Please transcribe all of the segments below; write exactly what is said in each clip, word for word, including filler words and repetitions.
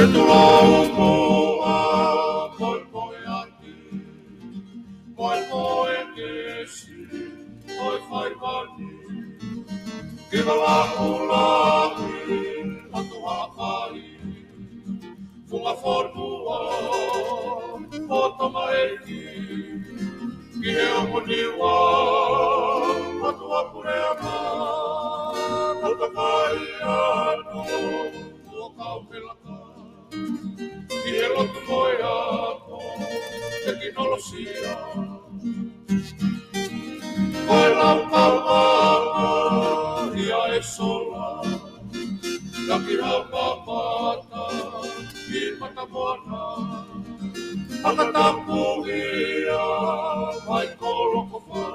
Tulou muʻa, poepoe ʻaki, poepoe kesi, poe faivani, ki he lalaʻulaki, atu hapai, funga fonua, poto maʻeiki, ki he ongo Niua, atu Apuleama, tau takai atu, ʻo kau felaka. ʻI he lotu ko e ako tekinolosia. Ko e lau kauʻanga ia e sola. Taki rau papata ʻi Matamoana. Hanga tapu ia mai Kolokofa.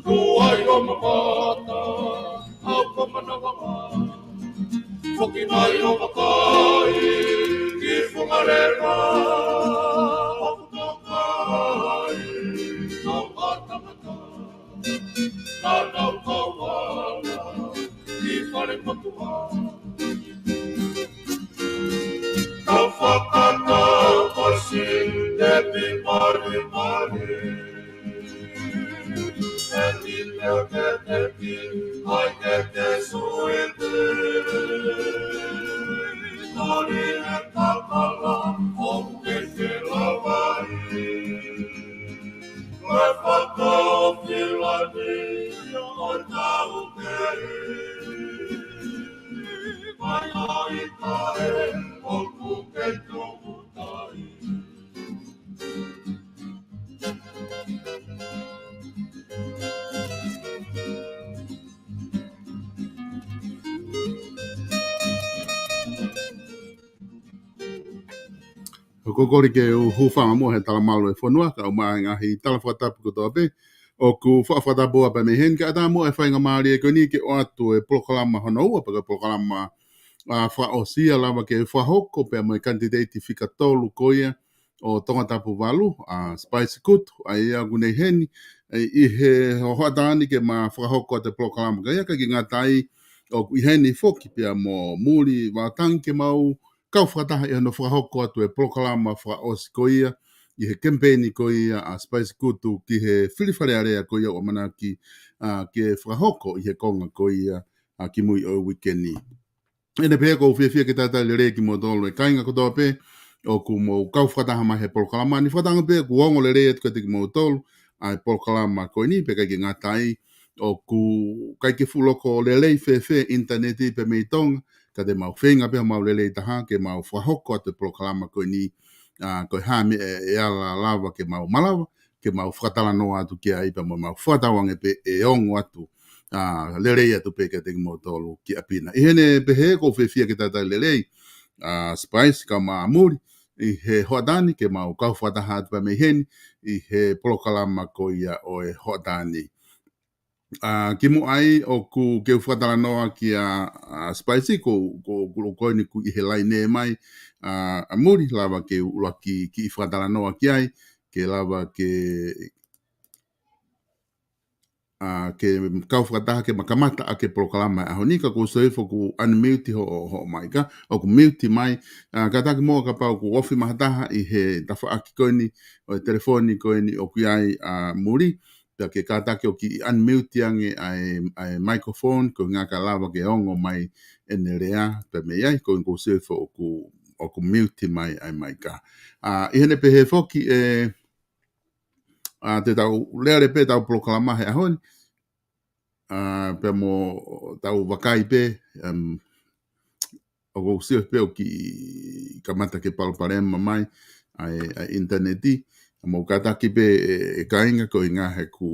Tuai ʻo Mamata, au ko Manavava. Foki mai ʻo vakai ki Fungalenga, ʻoku toka ai nau matamata, naʻa nau kauala ki Falemotuʻa. Tau fakatau pasi te pi mali mali. ʻOku ou kole ke u hūfanga muʻa he talamalu e fonua, kae ʻumaʻā e ngaahi tala fakatapu kotoa pē ʻoku faʻa fakatapu atu pē mei heni, kae ʻatā muʻa e faingamālie ko eni ke ʻoatu e polokalama hono ua, pe ko e polokalama, ʻa, fakaʻosi ia lava ke fakahoko pea mo e kanititeiti fika tolu ko ia ʻo Tongatapu valu, ʻa Spice Kutu, ʻa ia ʻoku ne ʻi heni, ʻi he hoʻatā ni ke ma fakahoko atu e polokalama. Ka ʻoku ʻikai ke ngata ai, ʻoku ʻi heni foki pea mo Muli Vaotangi ke mau kau fakataha ʻi hono fakahoko atu e polokalama fakaʻosi ko ia, ʻi he kemipeini ko ia ʻa Spice Kutu ki he fili Fale Alea ko ia ʻoku ʻamanaki, ʻa, ke fakahoko ʻi he konga ko ia, ʻa, kimui ʻo e uike ni. ʻI heʻene pehē ʻoku ou fiefia ke talitali lelei kimoutolu e kāinga kotoa pē ʻoku mou kau fakataha mai he polokalama ni. Fakatauange pē ʻoku ongo lelei atu kiate kimoutolu ʻa e polokalama ko eni, pea ʻikai ke ngata ai, ʻoku ʻikai ke fuʻu loko lelei fēfē ʻinitaneti pē mei Tonga, ka te mau feinga pē ʻo mau lelei taha ke mau fakahoko atu e polokalama ko eni, ʻa, ko e hā e meʻa ʻe ala lava ke mau malava ke mau fakatalanoa atu ki ai pea mo mau fakatauange pē ʻe ongo atu, ʻa, lelei atu pē kiate kimoutolu ki ʻapi na. ʻI heʻene pehē ʻoku ou fiefia ke talitali lelei ʻa Spice kae ʻumaʻā Muli ʻi he hoʻatā ni ke mau kau fakataha atu pē mei heni ʻi he polokalama ko ia ʻo e hoʻatā ni. ʻA, kimuʻa ai ʻoku ke u fakatalanoa kia, ʻa, Spice, ko, ko, ko, ko eni ʻoku ʻi he laine mai, ʻa, ʻa Muli, lava ke u ʻuluaki kiʻi fakatalanoa ki ai, ke lava ke, ʻa, ke kau fakataha ke ma kamata ʻaki e polokalama ʻi he ʻaho ni, ka ʻoku ou sio hifo ʻoku unmute hoʻo, hoʻo maika, ʻoku mute mai, ʻa, kātaki muʻa kapau ʻoku ofi mai ha taha ʻi he tafaʻaki ko eni ʻo e telefoni ko eni ʻoku ʻi ai ʻa Muli, pea ke kātaki ʻo kiʻi unmute ange ʻa e, ʻa e microphone, ko e ʻuhinga kae lava ke ongo mai ʻene lea pē mei ai, ko ʻoku ou sio hifo ʻoku, ʻoku mute mai ʻa e maika. ʻA, ʻi heʻene pehē foki ē, ʻa, te tau lele pē ʻetau polokalama he ʻaho ni, ʻa, pea mo tau vakai pē, em, ʻoku ou sio pē ʻoku kiʻi kamata ke palopalema mai ʻa e, ʻa e ʻinitaneti, ʻa, mou kātaki pē ē, ʻe kāinga, ko e ʻuhinga he ʻoku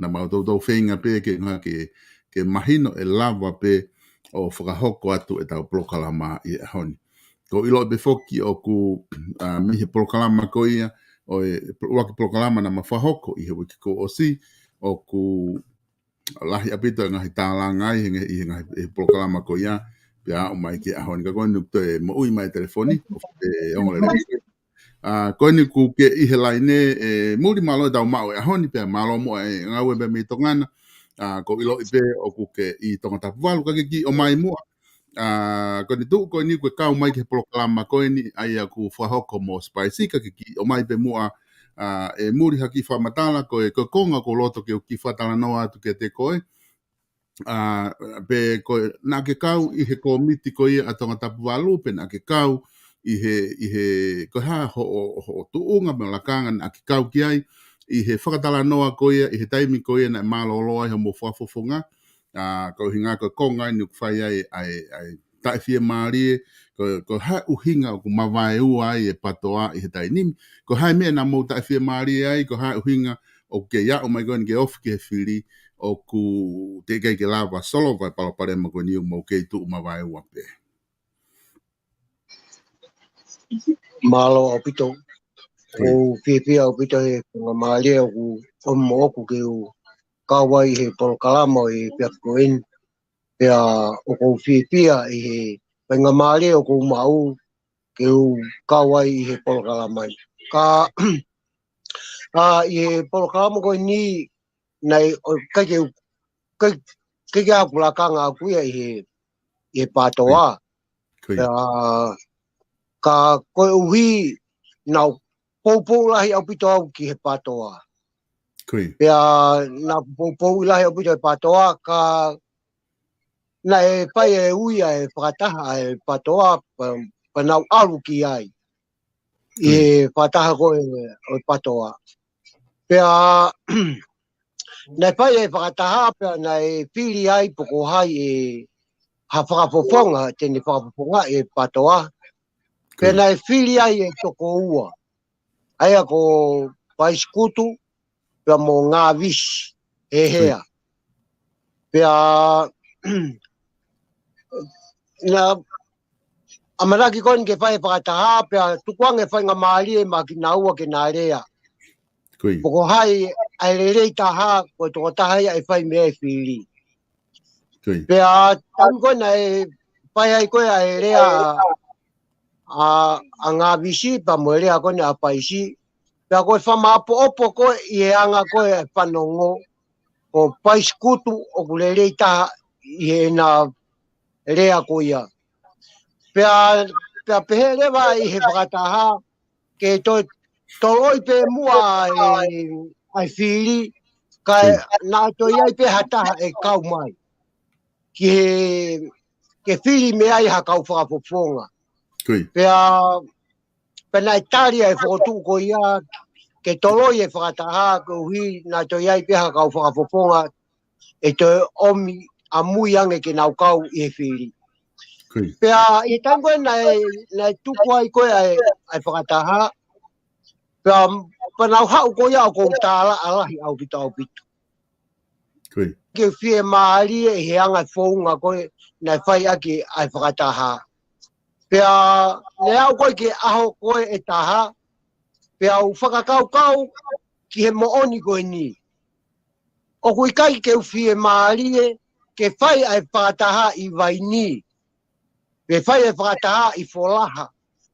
naʻa mau toutou feinga pē ke, ke, ke mahino ʻe lava pē ʻo fakahoko atu ʻetau polokalama ʻi he ʻaho ni. ʻOku ou ʻilo pē foki ʻoku, ʻa, mei he polokalama ko ia, ʻo e, ʻuluaki polokalama naʻa ma fakahoko ʻi he uike kuo ʻosi, ʻoku lahi ʻaupito e ngaahi tālanga ʻi he, ʻi he ngaahi, ʻi he polokalama ko ia, pea aʻu mai ki he ʻaho ni. Ka ko eni ʻoku toe moʻui mai e telefoni, ʻoku toe ongo lelei. ʻA, ko eni ʻoku ke ʻi he laine ē Muli, mālō ʻetau maʻu e ʻaho ni, pea mālō muʻa e ngāue pē mei Tonga na. ʻA, ʻoku ou ʻiloʻi pē ʻoku ke ʻi Tongatapu valu, ka ke kiʻi ʻomai muʻa ʻA, ko eni tuʻu ko eni ko e kau mai ki he polokalama ko eni ʻa ia ʻoku fakahoko mo Spice, ka ke kiʻi ʻomai pē muʻa, ʻa, ʻe muli ha kiʻi fakamatala ko e, ko e konga ʻoku ou loto ke u kiʻi fakatalanoa atu kiate koe. ʻA, pe ko e, naʻa ke kau ʻi he kōmiti ko ia ʻa Tongatapu valu, pe naʻa ke kau ʻi he, ʻi he, ko e hā hoʻo, hoʻo tuʻunga mo e lakanga naʻa ke kau ki ai, ʻi he fakatalanoa ko ia, ʻi he taimi ko ia naʻe mālōlō ai hoʻomo fakafofonga, ʻa, ko e ʻuhinga ko e konga eni ʻoku fai ai ʻa e, ʻa e taʻefiemālie, ko, ko e hā e ʻuhinga ʻoku mavaeua ai e PATOA ʻi he taimi ni, ko e hā e meʻa naʻa mou taʻefiemālie ai, ko e hā e ʻuhinga ʻoku ke aʻu mai ko eni ke ofi ki he fili, ʻoku teʻeki ai ke lava solova e palopalema ko eni ʻoku mou kei tuʻu mavaeua pē. Mālō ʻaupito. ʻOku ou fiefia ʻaupito he faingamālie ʻoku ʻomi moʻoku ke u kau ai he polokalama ʻo e efiafi ko eni. Pea ʻoku ou fiefia ʻi he faingamālie ʻoku ou maʻu ke u kau ai ʻi he polokalama ni. Ka, ʻa, ʻi he polokalama ko eni naʻe ʻikai ke u, ʻikai, ʻikai ke ʻaku lakanga ʻaku ia ʻi he, ʻi he PATOA. Pea, ka koeʻuhi naʻa ku poupou lahi ʻaupito au ki he PATOA. Pea naʻa ku poupou lahi ʻaupito he PATOA, ka naʻe fai e ui ʻa e fakataha ʻa e PATOA, pea, pea naʻa ku ʻalu ki ai. ʻI he fakataha ko ē ʻo e PATOA. Pea naʻe fai e fakataha, pea naʻe fili ai pe ko hai e ha fakafofonga, te ne fakafofonga e PATOA. Pea naʻe fili ai e toko ua. ʻA ia ko Paisikutu, pea mo Ngāvisi, he hea. Pea, naʻa ʻamanaki ko eni ke fai e fakataha, pea tukuange faingamālie maʻa kinaua ke na lea. Pe ko hai ʻa e lelei taha, ko e tokotaha ia ʻe fai mei ai e fili. Pea taimi ko ē naʻe fai ai ko ē ʻa e lea ʻa, ʻa Ngāvisi, pea mo e lea ko eni ʻa Paisi. Pea ko e fakamaʻopoʻopo ko ē ʻi he anga ko ē e fanongo, ko Paisikutu ʻoku lelei taha ʻi heʻena lea ko ia. Pea, pea pehē leva ʻi he fakataha, ke toe toloi pē muʻa e, ʻa e fili, kae naʻa toe ʻi ai pē ha taha ʻe kau mai. Ki he, ke fili mei ai ha kau fakafofonga. Pea, pea naʻe tali ʻa e fokotuʻu ko ia, ke toloi e fakataha, koeʻuhi naʻa toe ʻi ai pē ha kau fakafofonga, ʻe toe ʻomi ʻamui ange ke nau kau ʻi he fili. Pea ʻi he taimi ko ē naʻe, naʻe tuku ai ko ē ʻa e, ʻa e fakataha, pea, pea naʻa ku haʻu ko ia ʻoku ou tālaʻa lahi ʻaupito ʻaupito. Ke fiemālie ʻi he anga e founga ko ē naʻe fai ʻaki ʻa e fakataha. Pea naʻe aʻu ko ē ki he ʻaho ko ē ʻe taha, pea u fakakaukau ki he moʻoni ko eni. ʻOku ʻikai ke u fiemālie ke fai ʻa e fakataha ʻi Vainī, pe fai e fakataha ʻi Folaha.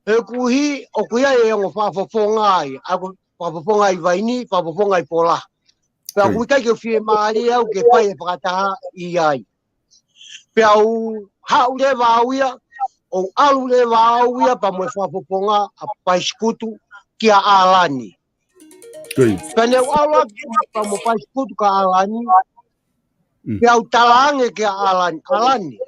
He koeʻuhi, ʻoku ʻi ai e ongo fakafofonga ai, ʻa e fakafofonga ʻi Vainī, fakafofonga ʻi Folaha. Pea ʻoku ʻikai ke u fiemālie au ke fai e fakataha ʻi ai. Pea u haʻu leva au ia, ʻo u ʻalu leva au ia, pea mo e fakafofonga ʻa Paisikutu kia ʻAlani. Pea ne u ʻalu atu pea mo Paisikutu kia ʻAlani, pea u talaange kia ʻAlani, ʻAlani,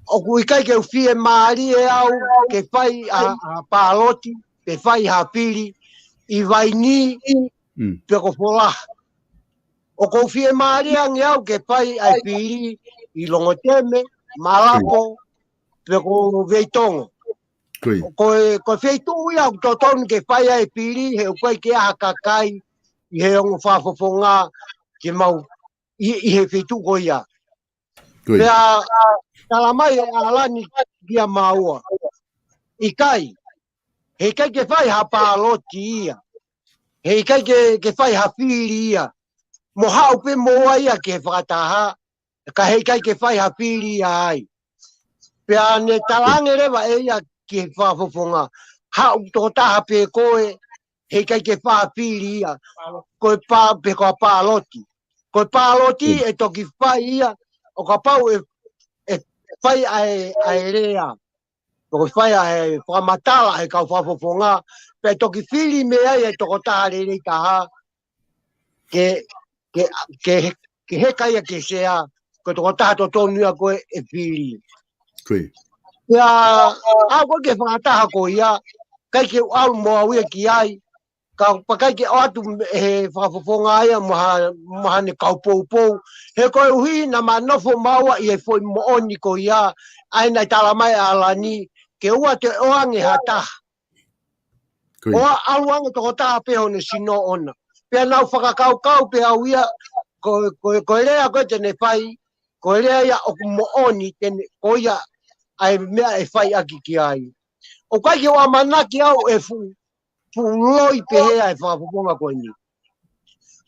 ʻoku ʻikai ke u fiemālie au ke fai ʻa, ʻa pāloti, pe fai ha fili ʻi Vainī, pe ko Folaha. ʻOku ou fiemālie ange au ke fai ʻa e fili ʻi Longoteme, Malapo, pe ko Veitongo. Ko e, ko e feituʻu ia ʻoku totonu ke fai ʻa e fili, he ʻoku ʻikai ke ʻi ai ha kakai ʻi he ongo fakafofonga ke mau ʻi, ʻi he feituʻu ko ia. Pea tala mai ʻe ʻAlani kia māua, ʻikai, he ʻikai ke fai ha pāloti ia. He ʻikai ke, ke fai ha fili ia. Mo haʻu pē mo ia ki he fakataha, ka he ʻikai ke fai ha fili ia ai. Pea ne talaange leva ʻe ia ki he fakafofonga, haʻu tokotaha pē koe, he ʻikai ke fai ha fili ia. Ko e pā, pe ko ha pāloti. Ko e pāloti ʻe toki fai ia, ʻo kapau ʻe, ʻe, fai ʻa e, ʻa e lea, pe ko e fai ʻa e fakamatala ʻa e kau fakafofonga, pea toki fili mei ai e tokotaha lelei taha, ke, ke, ke, ke heka ia ki he sea, ko e tokotaha totonu ia ko ē ʻe fili. Ko ia. Pea, ʻa ko ē ki he fakataha ko ia, ʻikai ke u ʻalu mo au ia ki ai, ka ʻoku ʻikai ke ʻoatu ʻe he fakafofonga ia mo ha, mo haʻane kau poupou. He koeʻuhi naʻa ma nofo maua ʻi he foʻi moʻoni ko ia, ʻa ia naʻe tala mai ʻe ʻAlani, ke ʻoua te ʻoange ha taha. Ko ia. ʻOua ʻalu ange tokotaha pē hono sino ʻona. Pea naʻa ku fakakaukau pē au ia, ko, ko, ko e lea ko ē te ne fai, ko e lea ia ʻoku moʻoni te ne, ko ia ʻa e meʻa ʻe fai ʻaki ki ai. ʻOku ʻikai ke u ʻamanaki au ʻe fuʻu, fuʻu loi pehē ʻa e fakafofonga ko eni.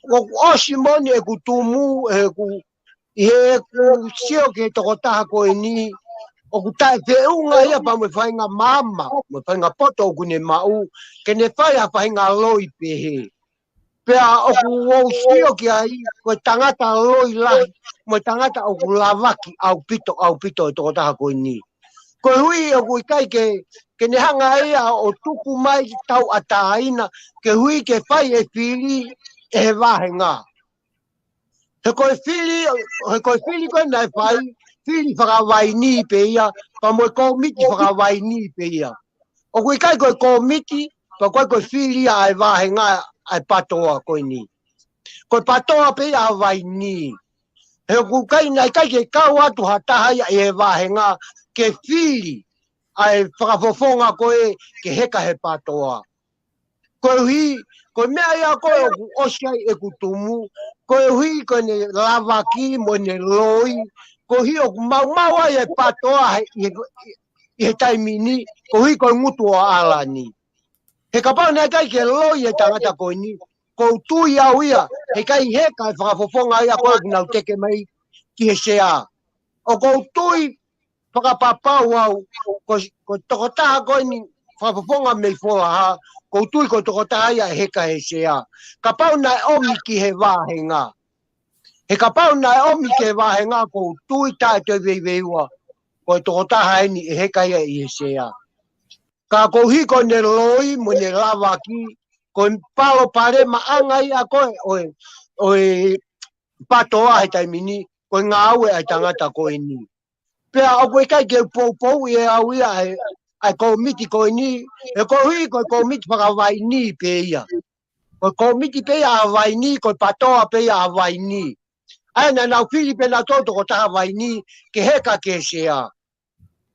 ʻOku ʻosi moʻoni ʻeku tumu, ʻeku, ʻi heʻeku sio ki he tokotaha ko eni, ʻoku taʻefeʻunga ia pea mo e faʻahinga maama, mo e faʻahinga poto ʻoku ne maʻu, ke ne fai ha faʻahinga loi pehē. Pea ʻoku ou sio ki ai, ko e tangata loi lahi, mo e tangata ʻoku lavaki ʻaupito, ʻaupito e tokotaha ko eni. Koeʻuhi ʻoku ʻikai ke, ke ne hanga ia ʻo tuku mai tauʻatāina, koeʻuhi ke fai e fili ʻe he vāhenga. He ko e fili, he ko e fili ko ē naʻe fai, fili fakavaini pē ia, pea mo e kōmiti fakavaini pē ia. ʻOku ʻikai ko e kōmiti, pea ʻoku ʻikai ko e fili ia ʻa e vāhenga ʻa e PATOA ko eni. Ko e PATOA pē ia ʻa vaini. He ʻoku ʻikai, naʻe ʻikai ke kau atu ha taha ia ʻi he vāhenga ke fili ʻa e fakafofonga ko ē ke heka he PATOA. Koeʻuhi, ko e meʻa ia ko ē ʻoku ʻosi ai ʻeku tumu, koeʻuhi ko ʻene lavaki mo ʻene loi, koeʻuhi ʻoku maumau ai e PATOA he, ʻi he, ʻi he taimi ni, koeʻuhi ko e ngutu ʻo ʻAlani. He kapau naʻe ʻikai ke loi e tangata ko eni, ʻoku ou tui au ia, he ʻikai heka e fakafofonga ia ko ē ʻoku nau teke mai ki he sea. ʻOku ou tui fakapapau au, ko, ko e tokotaha ko eni fakafofonga mei Folaha, ʻoku ou tui ko e tokotaha ia ʻe heka he sea. Kapau naʻe ʻomi ki he vāhenga. He kapau naʻe ʻomi ki he vāhenga, ʻoku ou tui taʻe toe veiveiua, ko e tokotaha eni ʻe heka ia ʻi he sea. Ka koeʻuhi ko ʻene loi mo ʻene lavaki, ko e palopalemaʻanga ia ko ē ʻo e, ʻo e PATOA he taimi ni, ko e ngāue ʻa e tangata ko eni. Pea ʻoku ʻikai ke u poupouʻi ʻe au ia ʻa e, ʻa e kōmiti ko eni, he koeʻuhi ko e kōmiti fakavaini pē ia. Ko e kōmiti pē ia ʻa vaini, ko e PATOA pē ia ʻa vaini. ʻA ia naʻa nau fili pē nautolu tokotaha vaini ke heka ki he sea.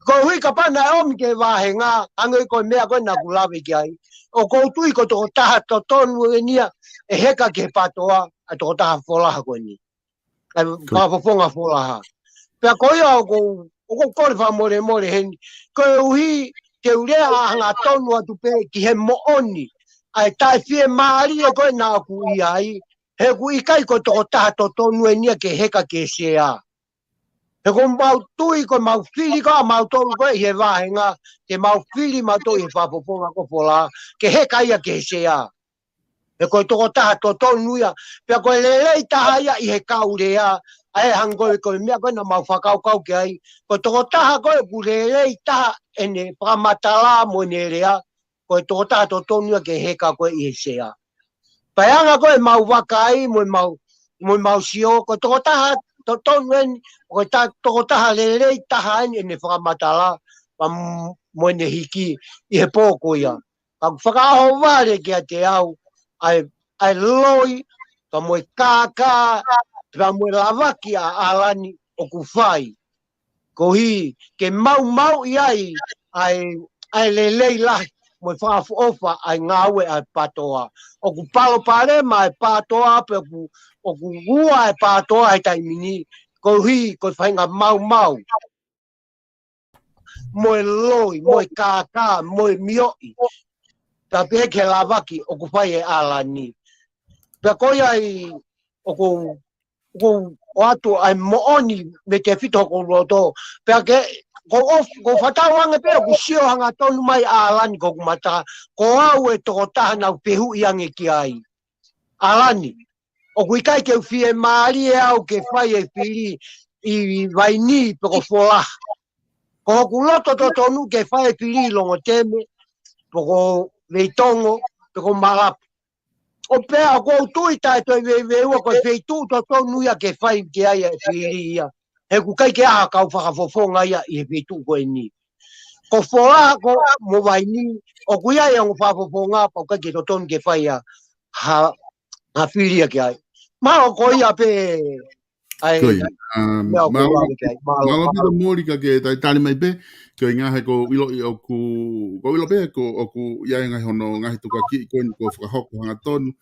Koeʻuhi kapau naʻe ʻomi ki he vāhenga, hangē ko e meʻa ko ē naʻa ku lave ki ai. ʻOku ou tui ko e tokotaha totonu eni ia ʻe heka ki he PATOA, ʻa e tokotaha Folaha ko eni. ʻA e fakafofonga Folaha. Pea ko ia ʻoku ou, ʻoku ou kole fakamolemole heni. Koeʻuhi, te u lea hangatonu atu pē ki he moʻoni. ʻA e taʻefiemālie ko ē naʻa ku ʻi ai. He ʻoku ʻikai ko e tokotaha totonu eni ia ke heka ki he sea. He ʻoku mau tui ko e mau fili ko ē ʻa mautolu ko ē ʻi he vāhenga, te mau fili mautolu ʻi he fakafofonga ko Folaha, ke heka ia ki he sea. He ko e tokotaha totonu ia, pea ko e lelei taha ia ʻi he kau lea, ʻa e hangē ko e, ko e meʻa ko ē naʻa mau fakakaukau ki ai, ko e tokotaha ko ē ʻoku lelei taha ʻene fakamatala mo ʻene lea, ko e tokotaha totonu ia ke heka ko ē ʻi he sea. Paʻanga ko ē mau vakai, mo e mau, mo e mau sio, ko e tokotaha totonu eni, ko e ta-, tokotaha lelei taha eni ʻene fakamatala, pea m-, mo ʻene hiki, ʻi he pō ko ia. Ka ʻoku fakaʻohovale kiate au, ʻa e, ʻa e loi, pea mo e kākā, pea mo e lavaki ʻa ʻAlani ʻoku fai. Koeʻuhi ke maumauʻi ai ʻa e, ʻa e lelei lahi mo e fakaʻofoʻofa ʻa e ngāue ʻa e PATOA. ʻOku palopalema e PATOA pea ʻoku, ʻoku ua e PATOA he taimi ni. Koeʻuhi ko e faʻahinga maumau mo e loi, mo e kākā, mo e mioʻi. Pea pehē ki he lavaki ʻoku fai ʻe ʻAlani. Pea ko ia ai ʻoku, ʻoku ʻoatu ʻa e moʻoni mei he tefito hoku loto. Pea ke, ʻoku ou, ʻoku ou fakatauange pē ʻoku sio hangatonu mai ʻa ʻAlani ki hoku mata. Ko au e tokotaha naʻa ku fehuʻi ange ki ai. ʻAlani, ʻoku ʻikai ke u fiemālie au ke fai e fili ʻi Vaini pe ko Folaha. Ko hoku loto totonu ke fai e fili ʻi Longoteme, pe ko Veitongo, pe ko Malapu. ʻO pea ʻoku ou tui taʻe toe veiveiua ko e feituʻu totonu ia ke fai ki ai e fili ia. He ʻoku ʻikai ke ʻi ai ha kau fakafofonga ia ʻi he feituʻu ko eni. Ko Fola ko mo Vainī, ʻoku ʻi ai e ongo fakafofonga pea ʻoku ʻikai ke totonu ke fai ha, ha fili ia ki ai. Mālō ko ia pē ʻa e Ko ia. Um, meʻa ʻoku mālō, lave ki ai. Mālō, mālō mālō. Pito Muli ka ke talitali mai pē, ko e ʻuhinga he ʻoku ou ʻiloʻi ʻoku, ʻoku ou ʻilo pē ʻoku, ʻoku ʻi ai e ngaahi hono, ngaahi tukuakiʻi ko eni kuo fakahoko hangatonu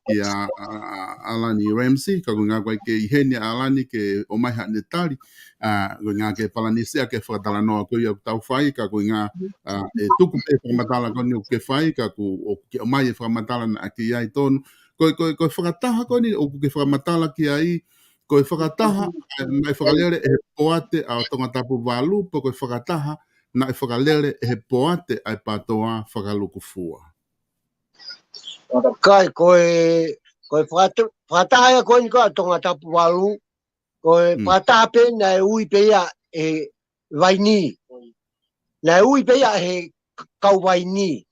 kia, a, a, ʻAlani Ramsey, ka ko e ʻuhinga ʻoku ʻikai ke ʻi heni ʻa ʻAlani ke ʻomai haʻane tali, a, ko e ʻuhinga ke palanisia ke fakatalanoa ko ia ʻoku tau fai, ka ko e ʻuhinga, a, ʻe tuku pē fakamatala ko eni ʻoku ke fai, ka ʻoku, ʻoku ke ʻomai e fakamatala naʻa ke ʻi ai tonu. Ko e, ko e, ko e fakataha ko eni ʻoku ke fakamatala ki ai, ko e fakataha, ʻa, naʻe fakalele ʻe he poate ʻa Tongatapu valu, pe ko e fakataha, naʻe fakalele ʻe he poate ʻa e PTOA fakalukufua. Kai, ko e, ko e fakata-, fakataha ia ko eni ko ē ʻa Tongatapu valu, ko e Mm. fakataha pē naʻe ui pē ia ʻe Vainī. Naʻe ui pē ia ʻe he k-, kau Vainī.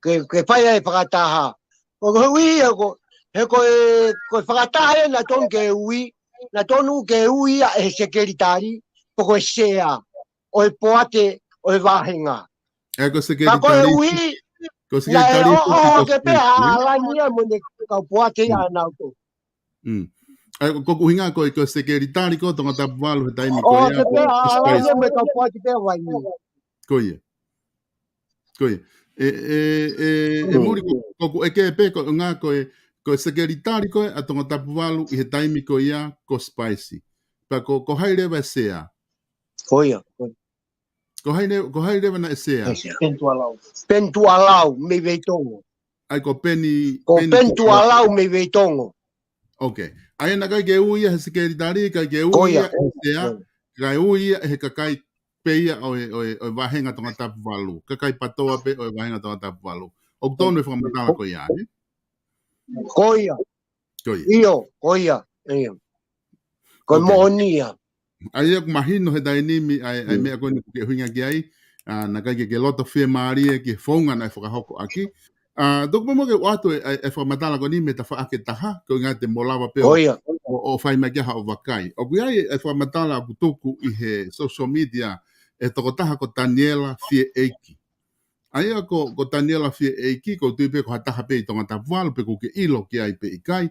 Ke, ke fai ai e fakataha. Ko, ko e ui ia ko, he ko e, ko e fakataha ia naʻe tonu ke ui, naʻe tonu ke ui ia ʻe he sekelitali, pe ko e sea ʻo e poate ʻo e vāhenga. ʻE ko e Ka ko e sekelitali, ui, ko e naʻe sekelitali ʻo, ko ʻoho ke pē ʻa ʻAlani ia mo ʻene kau poate ia ʻanautolu. Mm. ʻE, ko, ko e ʻuhinga ko e, ko e sekelitali ko Tongatapu valu he taimi ko ia, ʻoho ke pē ʻa ʻAlani ia mo e kau poate pē ʻa Vainī. Ko ia. Ko ia. ʻE, ʻe, ʻe, ʻe Mm. Muli ko, ko, ko e ke pē ko e ʻuhinga ko e, ko e sekelitali ko ē ʻa Tongatapu valu ʻi he taimi ko ia ko Spice. Pea ko, ko hai leva e sea? Ko ia. Ko hai le-, ko hai leva naʻe sea? Peni Tuʻalau. Peni Tuʻalau mei Veitongo. ʻAi ko Peni, Ko Peni Peni Tuʻalau. Tuʻalau mei Veitongo. Ok. ʻAi naʻe ʻikai ke ui ia he sekelitali, ʻikai ke ui ia he sea, ʻikai ui ia he kakai pē ia ʻo e, ʻo e, ʻo e vāhenga Tongatapu valu. Kakai PTOA pē ʻo e vāhenga Tongatapu valu. ʻOku tonu e fakamatala ko ia, ē? Ko ia. Ko ia. ʻIo, ko ia. ʻIo. Ko e Ok. moʻoni ia. ʻA ia ʻoku mahino he taimi ni ʻa e, ʻa e Mm. meʻa ko eni ʻoku ke ʻuhinga ki ai, a, naʻe ʻikai ke ke loto fiemālie ki he founga naʻe fakahoko ʻaki. A, tuku pē muʻa ke u ʻoatu e, e, e fakamatala ko eni mei he tafaʻaki ʻe taha, ko e ʻuhinga te mo lava pē ʻo, Ko ia. ʻo, ʻo fai mai ki ai haʻo vakai. ʻOku ʻi ai e fakamatala ʻoku tuku ʻi he social media ʻe he tokotaha ko Taniela Fieʻeiki. ʻA ia ko, ko Taniela Fieʻeiki, ʻoku ou tui pē ko ha taha pē ʻi Tongatapu valu pe ʻoku ke ʻilo ki ai pe ʻikai.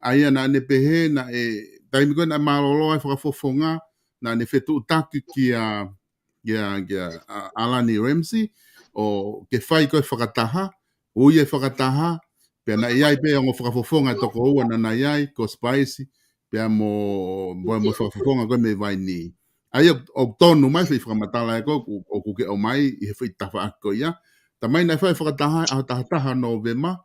ʻA ia naʻa ne pehē naʻe, taimi ko ē naʻe mālōlō ai e fakafofonga, naʻa ne fetuʻutaki kia, kia, kia, a, ʻAlani Ramsey, ʻo ke fai ko ē fakataha, ui e fakataha, pea naʻe ʻi ai pē ongo fakafofonga ʻe toko ua naʻa na ʻi ai, ko Spice, pea mo, mo, mo e fakafofonga ko ē mei Vainī. ʻA ia ʻoku tonu mai foʻi fakamatala ē ko ē ʻoku, ʻoku ke ʻomai ʻi he foʻi tafaʻaki ko ia. Taimi naʻe fai e fakataha, ʻaho taha taha Nōvema,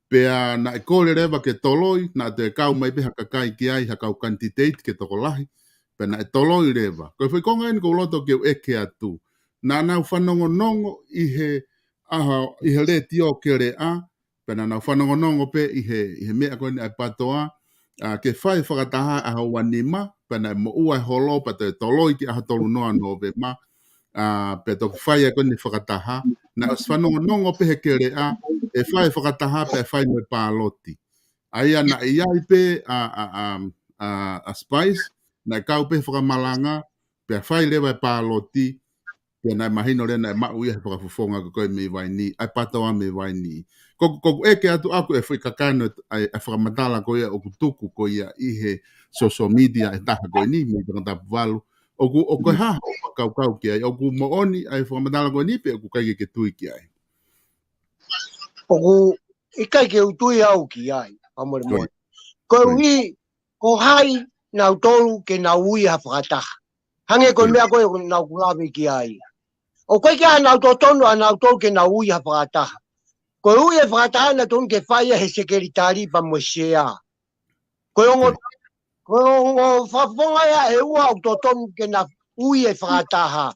pea naʻe kole leva ke toloi, naʻe toe kau mai pē ha kakai ki ai, ha kau kanititeiti ke tokolahi, pea naʻe toloi leva. Ko e foʻi konga eni ʻoku ou loto ke u ʻeke atu. Naʻa nau fanongonongo ʻi he, ʻaho, ʻi he letiō Keleʻa, pea naʻa nau fanongonongo pē ʻi he, ʻi he meʻa ko eni ʻa e PTOA, a, ke fai e fakataha ʻaho ua nima, pea naʻe moʻua e holo, pea toe toloi ki he ʻaho tolu noa Nōvema, a, pea toki fai ai ko eni e fakataha, naʻe ʻosi fanongonongo pē he Keleʻa, ʻe fai e fakataha, pea fai mo e pāloti. ʻA ia naʻe ʻi ai pē ʻa, ʻa, ʻa, ʻa, ʻa Spice, naʻe kau pē he fakamalanga, pea fai leva e pāloti, pea naʻe mahino leva naʻe maʻu ia he fakafofonga ko ē mei Vainī, ʻa e PTOA mei Vainī. Ko, ko ʻeku ʻeke atu ʻaku e foʻi kakano, ʻa e, ʻa e fakamatala ko ia ʻoku tuku ko ia ʻi he social media ʻe taha ko eni, mei Tongatapu valu. ʻOku, ʻoku ʻi ai haʻo fakakaukau ki ai, ʻoku moʻoni ʻa e fakamatala ko eni pe ʻoku ʻikai ke ke tui ki ai. ʻOku ʻikai ke u tui au ki ai, ʻa mole Ko ia. mole. Ko Ko ia. ui, ko hai nautolu ke nau ui ha fakataha. Hangē ko e Ko ia. meʻa ko ē ʻoku nau kulavi ki ai. ʻOku ʻikai ke ʻi ai hanau totonu ʻanautolu ke nau ui ha fakataha. Ko e ui e fakataha naʻe tonu ke fai ia he sekelitali pea mo e sea. Ko e ongo, Ko ia. ko e ongo fakafofonga ia ʻe ua ʻoku totonu ke na ui e fakataha.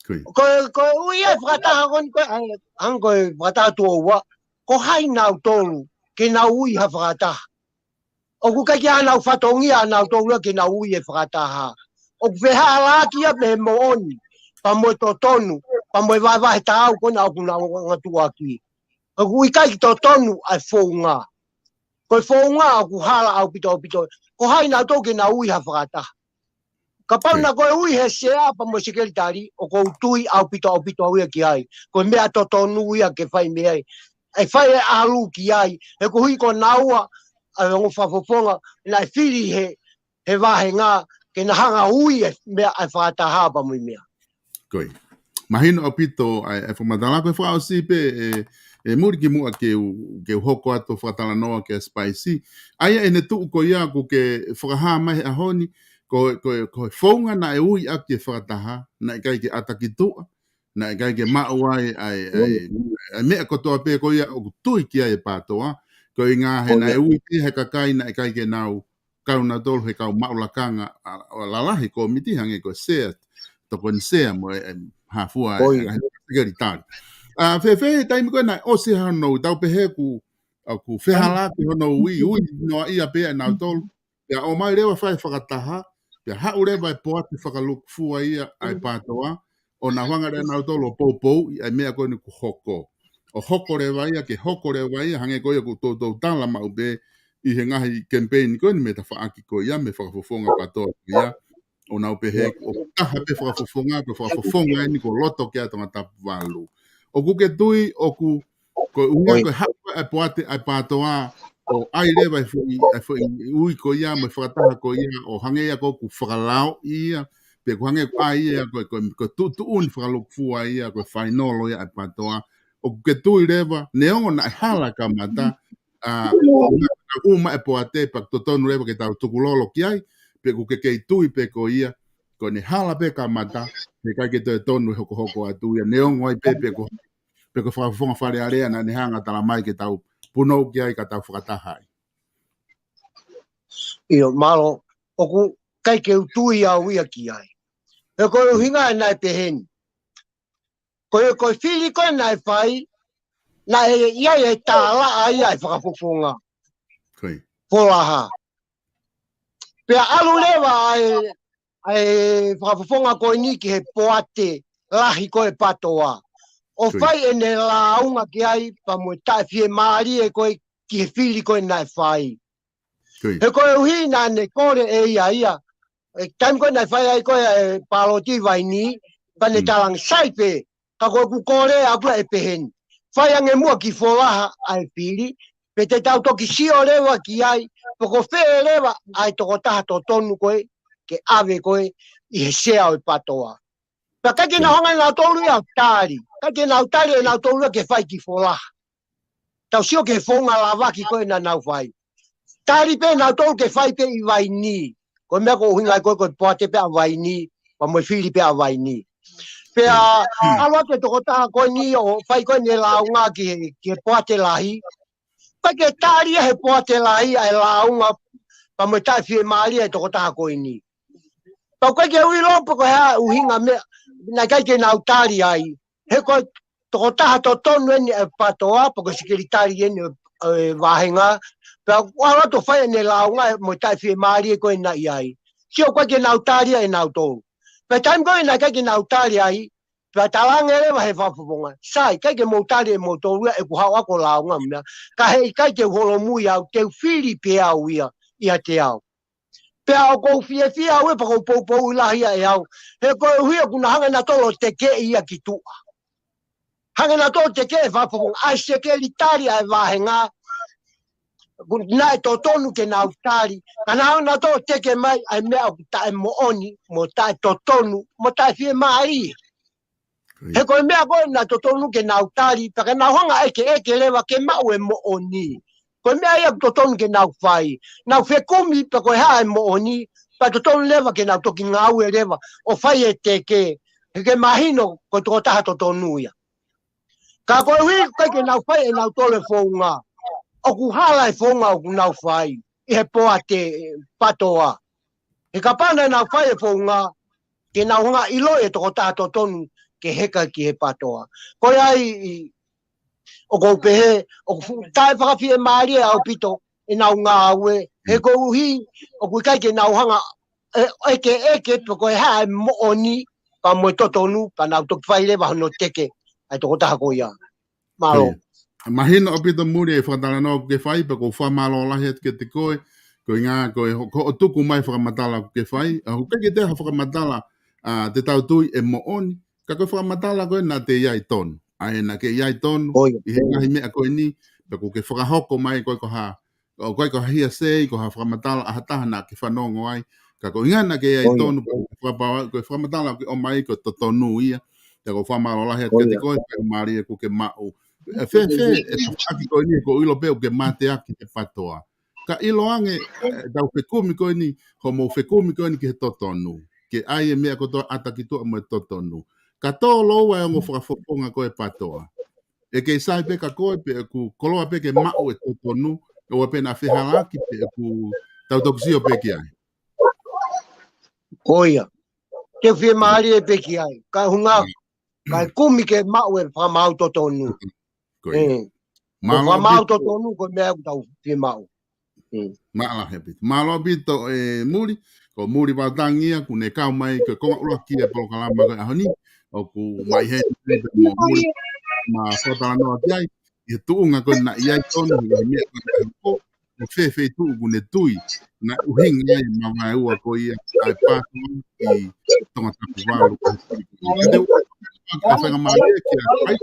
Ko ia. Ko e, ko e ui e fakataha ko eni ko e, ʻa, ʻa ko e fakataha tuʻo ua. Ko hai nautolu ke nau ui ha fakataha. ʻOku ʻikai ke ʻi ai hanau fatongia ʻanautolu ke nau ui e fakataha. ʻOku fehālaaki ia mei he moʻoni. pea mo e totonu, pea mo e vahevahe taau ko ena ʻoku nau anga-, angatuʻaki. ʻOku ʻikai ke totonu ʻa e founga. Ko e founga ʻoku hala ʻaupito ʻaupito. Ko hai nautolu ke nau ui ha fakataha. Kapau naʻa ko e ui he sea pea mo e sekelitali, ʻoku ou tui ʻaupito ʻaupito au ia ki ai. Ko e meʻa totonu ia ke fai mei ai. ʻE fai e ʻalu ki ai. He koeʻuhi ko naua, ʻa e ongo fakafofonga, naʻe fili he, he vāhenga, ke na hanga ui e meʻa ʻa e fakataha pea mo e meʻa. Ko ia. Mahino ʻaupito ʻa e, ʻa e fakamatala ko e fakaʻosi pē ʻe, ʻe Muli kimuʻa ke u, ke u hoko atu ʻo fakatalanoa kia Spicy. ʻA ia ʻene tuʻu ko ia ʻoku ke fakahā mai he ʻaho ni, ko, ko, ko e founga naʻe ui ʻaki e fakataha, naʻe ʻikai ke ʻata ki tuʻa, naʻe ʻikai ke maʻu ai, ʻa e, ʻa e, ʻa e meʻa kotoa pē ko ia ʻoku tui ki ai e PTOA, koeʻuhinga he naʻe ui pē he kakai naʻe ʻikai ke nau kau nautolu he kau maʻu lakanga, ʻa, ʻa lalahi kōmiti hangē ko e sea, tokoni sea mo e, e hā fua e, e ngaahi sekelitali. ʻA, fēfē he taimi ko ē naʻe ʻosi hono ui, tau pehē ʻoku, ʻoku fehālaaki hono ui, ui noaʻia pē ʻe nautolu. Pea ō mai leva fai fakataha, pea haʻu leva e poate fakalūkufua ia ʻa e PTOA, ʻo nau hanga leva nautolu ʻo poupouʻi ʻa e meʻa ko eni kuo hoko. ʻO hoko leva ia, ke hoko leva ia, hangē ko ia ʻoku toutou tala maʻu pē ʻi he ngaahi kemipeini ko eni mei he tafaʻaki ko ia, mei he fakafofonga PTOA ko ia, ʻo nau pehē, ʻoku taha pē fakafofonga, ko e fakafofonga eni kuo loto ki ai Tongatapu valu. ʻOku ke tui, ʻoku, koeʻuhinga ko e haʻu ʻa e poate ʻa e PTOA, ʻo ʻai leva e foʻi, e foʻi ui ko ia, mo e fakataha ko ia, ʻo hangē ia ko ʻoku fakalaoʻi ia, pe ʻoku hangē ko ʻai ia, ko, ko, ko e tuʻutuʻuni fakalūkufua ia, ko e fainolo ia ʻa e PTOA. ʻOku ke tui leva, neongo naʻe hala kamata, ʻa, ʻo na ʻuma e poate, pea totonu leva ke tau tukulolo ki ai, pe ʻoku ke kei tui pē ko ia, ko ʻene hala pē kamata, he ʻikai ke toe tonu e hokohoko atu ia, neongo ai pē, pe ko, pe ko e fakafofonga Fale Alea naʻa ne hanga tala mai ke tau punou ki ai ka tau fakataha ai. ʻIo, mālō, ʻoku ʻikai ke u tui au ia ki ai. He ko e ʻuhinga ʻe naʻe pehē ni. Ko e, ko e fili ko ē naʻe fai, naʻe ʻi ai e tālaʻa ia ʻa e fakafofonga. Ko ia. Folaha. Pea ʻalu leva ʻa e, ʻa e fakafofonga ko eni ki he poate lahi ko ē PTOA. ʻO fai ʻene lāunga ki ai pea mo e taʻefiemālie ko ē ki he fili ko ē naʻe fai. He koeʻuhi naʻa ne kole ʻe ia ia. ʻE taimi ko ē naʻe fai ai ko ē e pāloti vaini, pea ne talaange sai pē, ka ko ʻeku kole ʻaʻaku ia ʻe pehē ni. Fai ange muʻa ki folaha ʻa e fili, pea te tau toki sio leva ki ai, pe ko fē leva ʻa e tokotaha totonu ko ē, ke ʻave ko ē ʻi he sea ʻo e PTOA. Pea ʻikai ke nau hanga ʻe nautolu ia ʻo tali, ʻikai ke nau tali ʻe nautolu ia ke fai ki folaha. Tau sio ki he founga lavaki ko ē naʻa nau fai. Tali pē nautolu ke fai pē ʻi vaini. Ko e meʻa ko e ʻuhinga ko ē ko e poate pē ʻa vaini, pea mo e fili pē ʻa vaini. Pea ʻalu atu e tokotaha ko eni ʻo fai ko ē ʻene lāunga ki he, ki he poate lahi. ʻIkai ke tali ia he poate lahi ʻa e lāunga pea mo e taʻefiemālie ʻa e tokotaha ko eni. Pea ʻoku ʻikai ke u ʻilo pe ko e hā e ʻuhinga meʻa, naʻe ʻikai ke nau tali ai. He ko e tokotaha totonu eni ʻa e PTOA, pe ko e sekelitali eni ʻo e vāhenga. Pea ʻalu atu ʻo fai ʻene lāunga mo e taʻefiemālie ko ē naʻe ʻi ai. Sio ʻoku ʻikai ke nau tali ia ʻe nautolu. Pea taimi ko ē naʻe ʻikai ke nau tali ai, pea talaange leva he fakafofonga. Sai, ʻikai ke mou tali ʻe moutolu ia ʻeku haʻu ʻaʻaku ʻo lāunga mo e meʻa. Ka heʻikai ke u holomui au, te u fili pē au ia, ʻiate au. Pea ʻoku ou fiefia au ē pea ʻoku ou poupou lahi ia ʻe au. He koeʻuhi ʻoku na hanga ʻe nautolu ʻo tekeʻi ia ki tuʻa. Hanga ʻe nautolu ʻo tekeʻi e fakafofonga ʻa e sekelitali ʻa e vāhenga. Ko e naʻe totonu ke nau tali. Ka na hanga ʻe nautolu ʻo teke mai ʻa e meʻa ʻoku taʻemoʻoni, mo taʻetotonu, mo taʻefiemālie. He ko e meʻa ko ē naʻe totonu ke nau tali, pea ka nau hanga ʻekeʻeke leva ke maʻu e moʻoni. Ko e meʻa ia ʻoku totonu ke nau fai. Nau fekumi pea ko e hā e moʻoni, pea totonu leva ke nau toki ngāue leva, ʻo fai e teke, he ke mahino ko e tokotaha totonu ia. Ka koeʻuhi ʻoku ʻikai ke nau fai ʻe nautolu e founga. ʻOku hala e founga ʻoku nau fai, ʻi he poate PTOA. He kapau naʻa nau fai e founga, ke nau hanga ʻiloʻi e tokotaha totonu ke heka ki he PTOA. Ko ia ai, ʻoku ou pehē, ʻoku fuʻu taʻefakafiemālie ʻaupito ʻenau ngāue, he koeʻuhi, ʻoku ʻikai ke nau hanga, ʻe, ʻekeʻeke pe ko e hā e moʻoni, pea mo e totonu, pea nau toki fai leva hono teke ʻa e tokotaha ko ia. Mālō. Mahino ʻaupito Muli e fakatalanoa ʻoku ke fai, pea ʻoku ou fakamālō lahi atu kiate koe, koeʻuhinga ko e ho-, ko hoʻo tuku mai fakamatala ʻoku ke fai, ʻa, ʻoku ʻikai ke toe ha fakamatala, ʻa, te tau tui ʻe moʻoni, ka ko e fakamatala ko ē naʻa te ʻi ai tonu. ʻA ē naʻa ke ʻi ai tonu, ʻi he ngaahi meʻa ko eni, pea ʻoku ke fakahoko mai ko e ko ha, ʻoku ʻikai ko ha hearsay, ko ha fakamatala ʻa ha taha naʻa ke fanongo ai, ka koeʻuhinga naʻa ke ʻi ai tonu, pea ʻoku ou fakapapauʻi, ko e fakamatala ʻoku ke ʻomai ko e totonu ia, pea ʻoku ou fakamālō lahi atu kiate koe, pea mālie ʻoku ke maʻu. ʻE fēfē, ʻe tafaʻaki ko eni, ʻoku ou ʻilo pē ʻoku ke mateaki he PATOA. Ka ʻiloange, ʻe, tau fekumi ko eni, hoʻomou fekumi ko eni ki he totonu. Ke ʻai e meʻa kotoa ʻata ki tuʻa mo e totonu. Ka tō lōua e ongo fakafofonga ko e PATOA. ʻE kei sai pē ka koe pē ʻoku koloa pē ke maʻu e totonu, ʻoua pē naʻa fehālaaki pē ʻoku tau toki sio pē ki ai. Ko ia. Te u fiemālie pē ki ai. Ka hunga, ka e kumi ke maʻu e fakamaau totonu. Ko ia. Mālō ʻaupito. Fakamaau totonu ko e meʻa ʻoku tau fiemaʻu. Mālō ʻaupito. Mālō ʻaupito ʻe Muli, ko Muli Vātangi ia, ʻoku ne kau mai ko e konga ʻuluaki e polokalama ko e ʻaho ni, ʻoku mai heni pē mo Muli, ma fakatalanoa ki ai, ʻi he tuʻunga ko ē naʻe ʻi ai tonu, ʻi he meʻa ko ē naʻe hoko, ʻo fēfē tuʻu ʻoku ne tui, naʻe ʻuhinga ai mavaeua ko ia, ʻa e PATOA ʻi Tongatapu valu. Ka te u, ʻa e faingamālie kia Kai,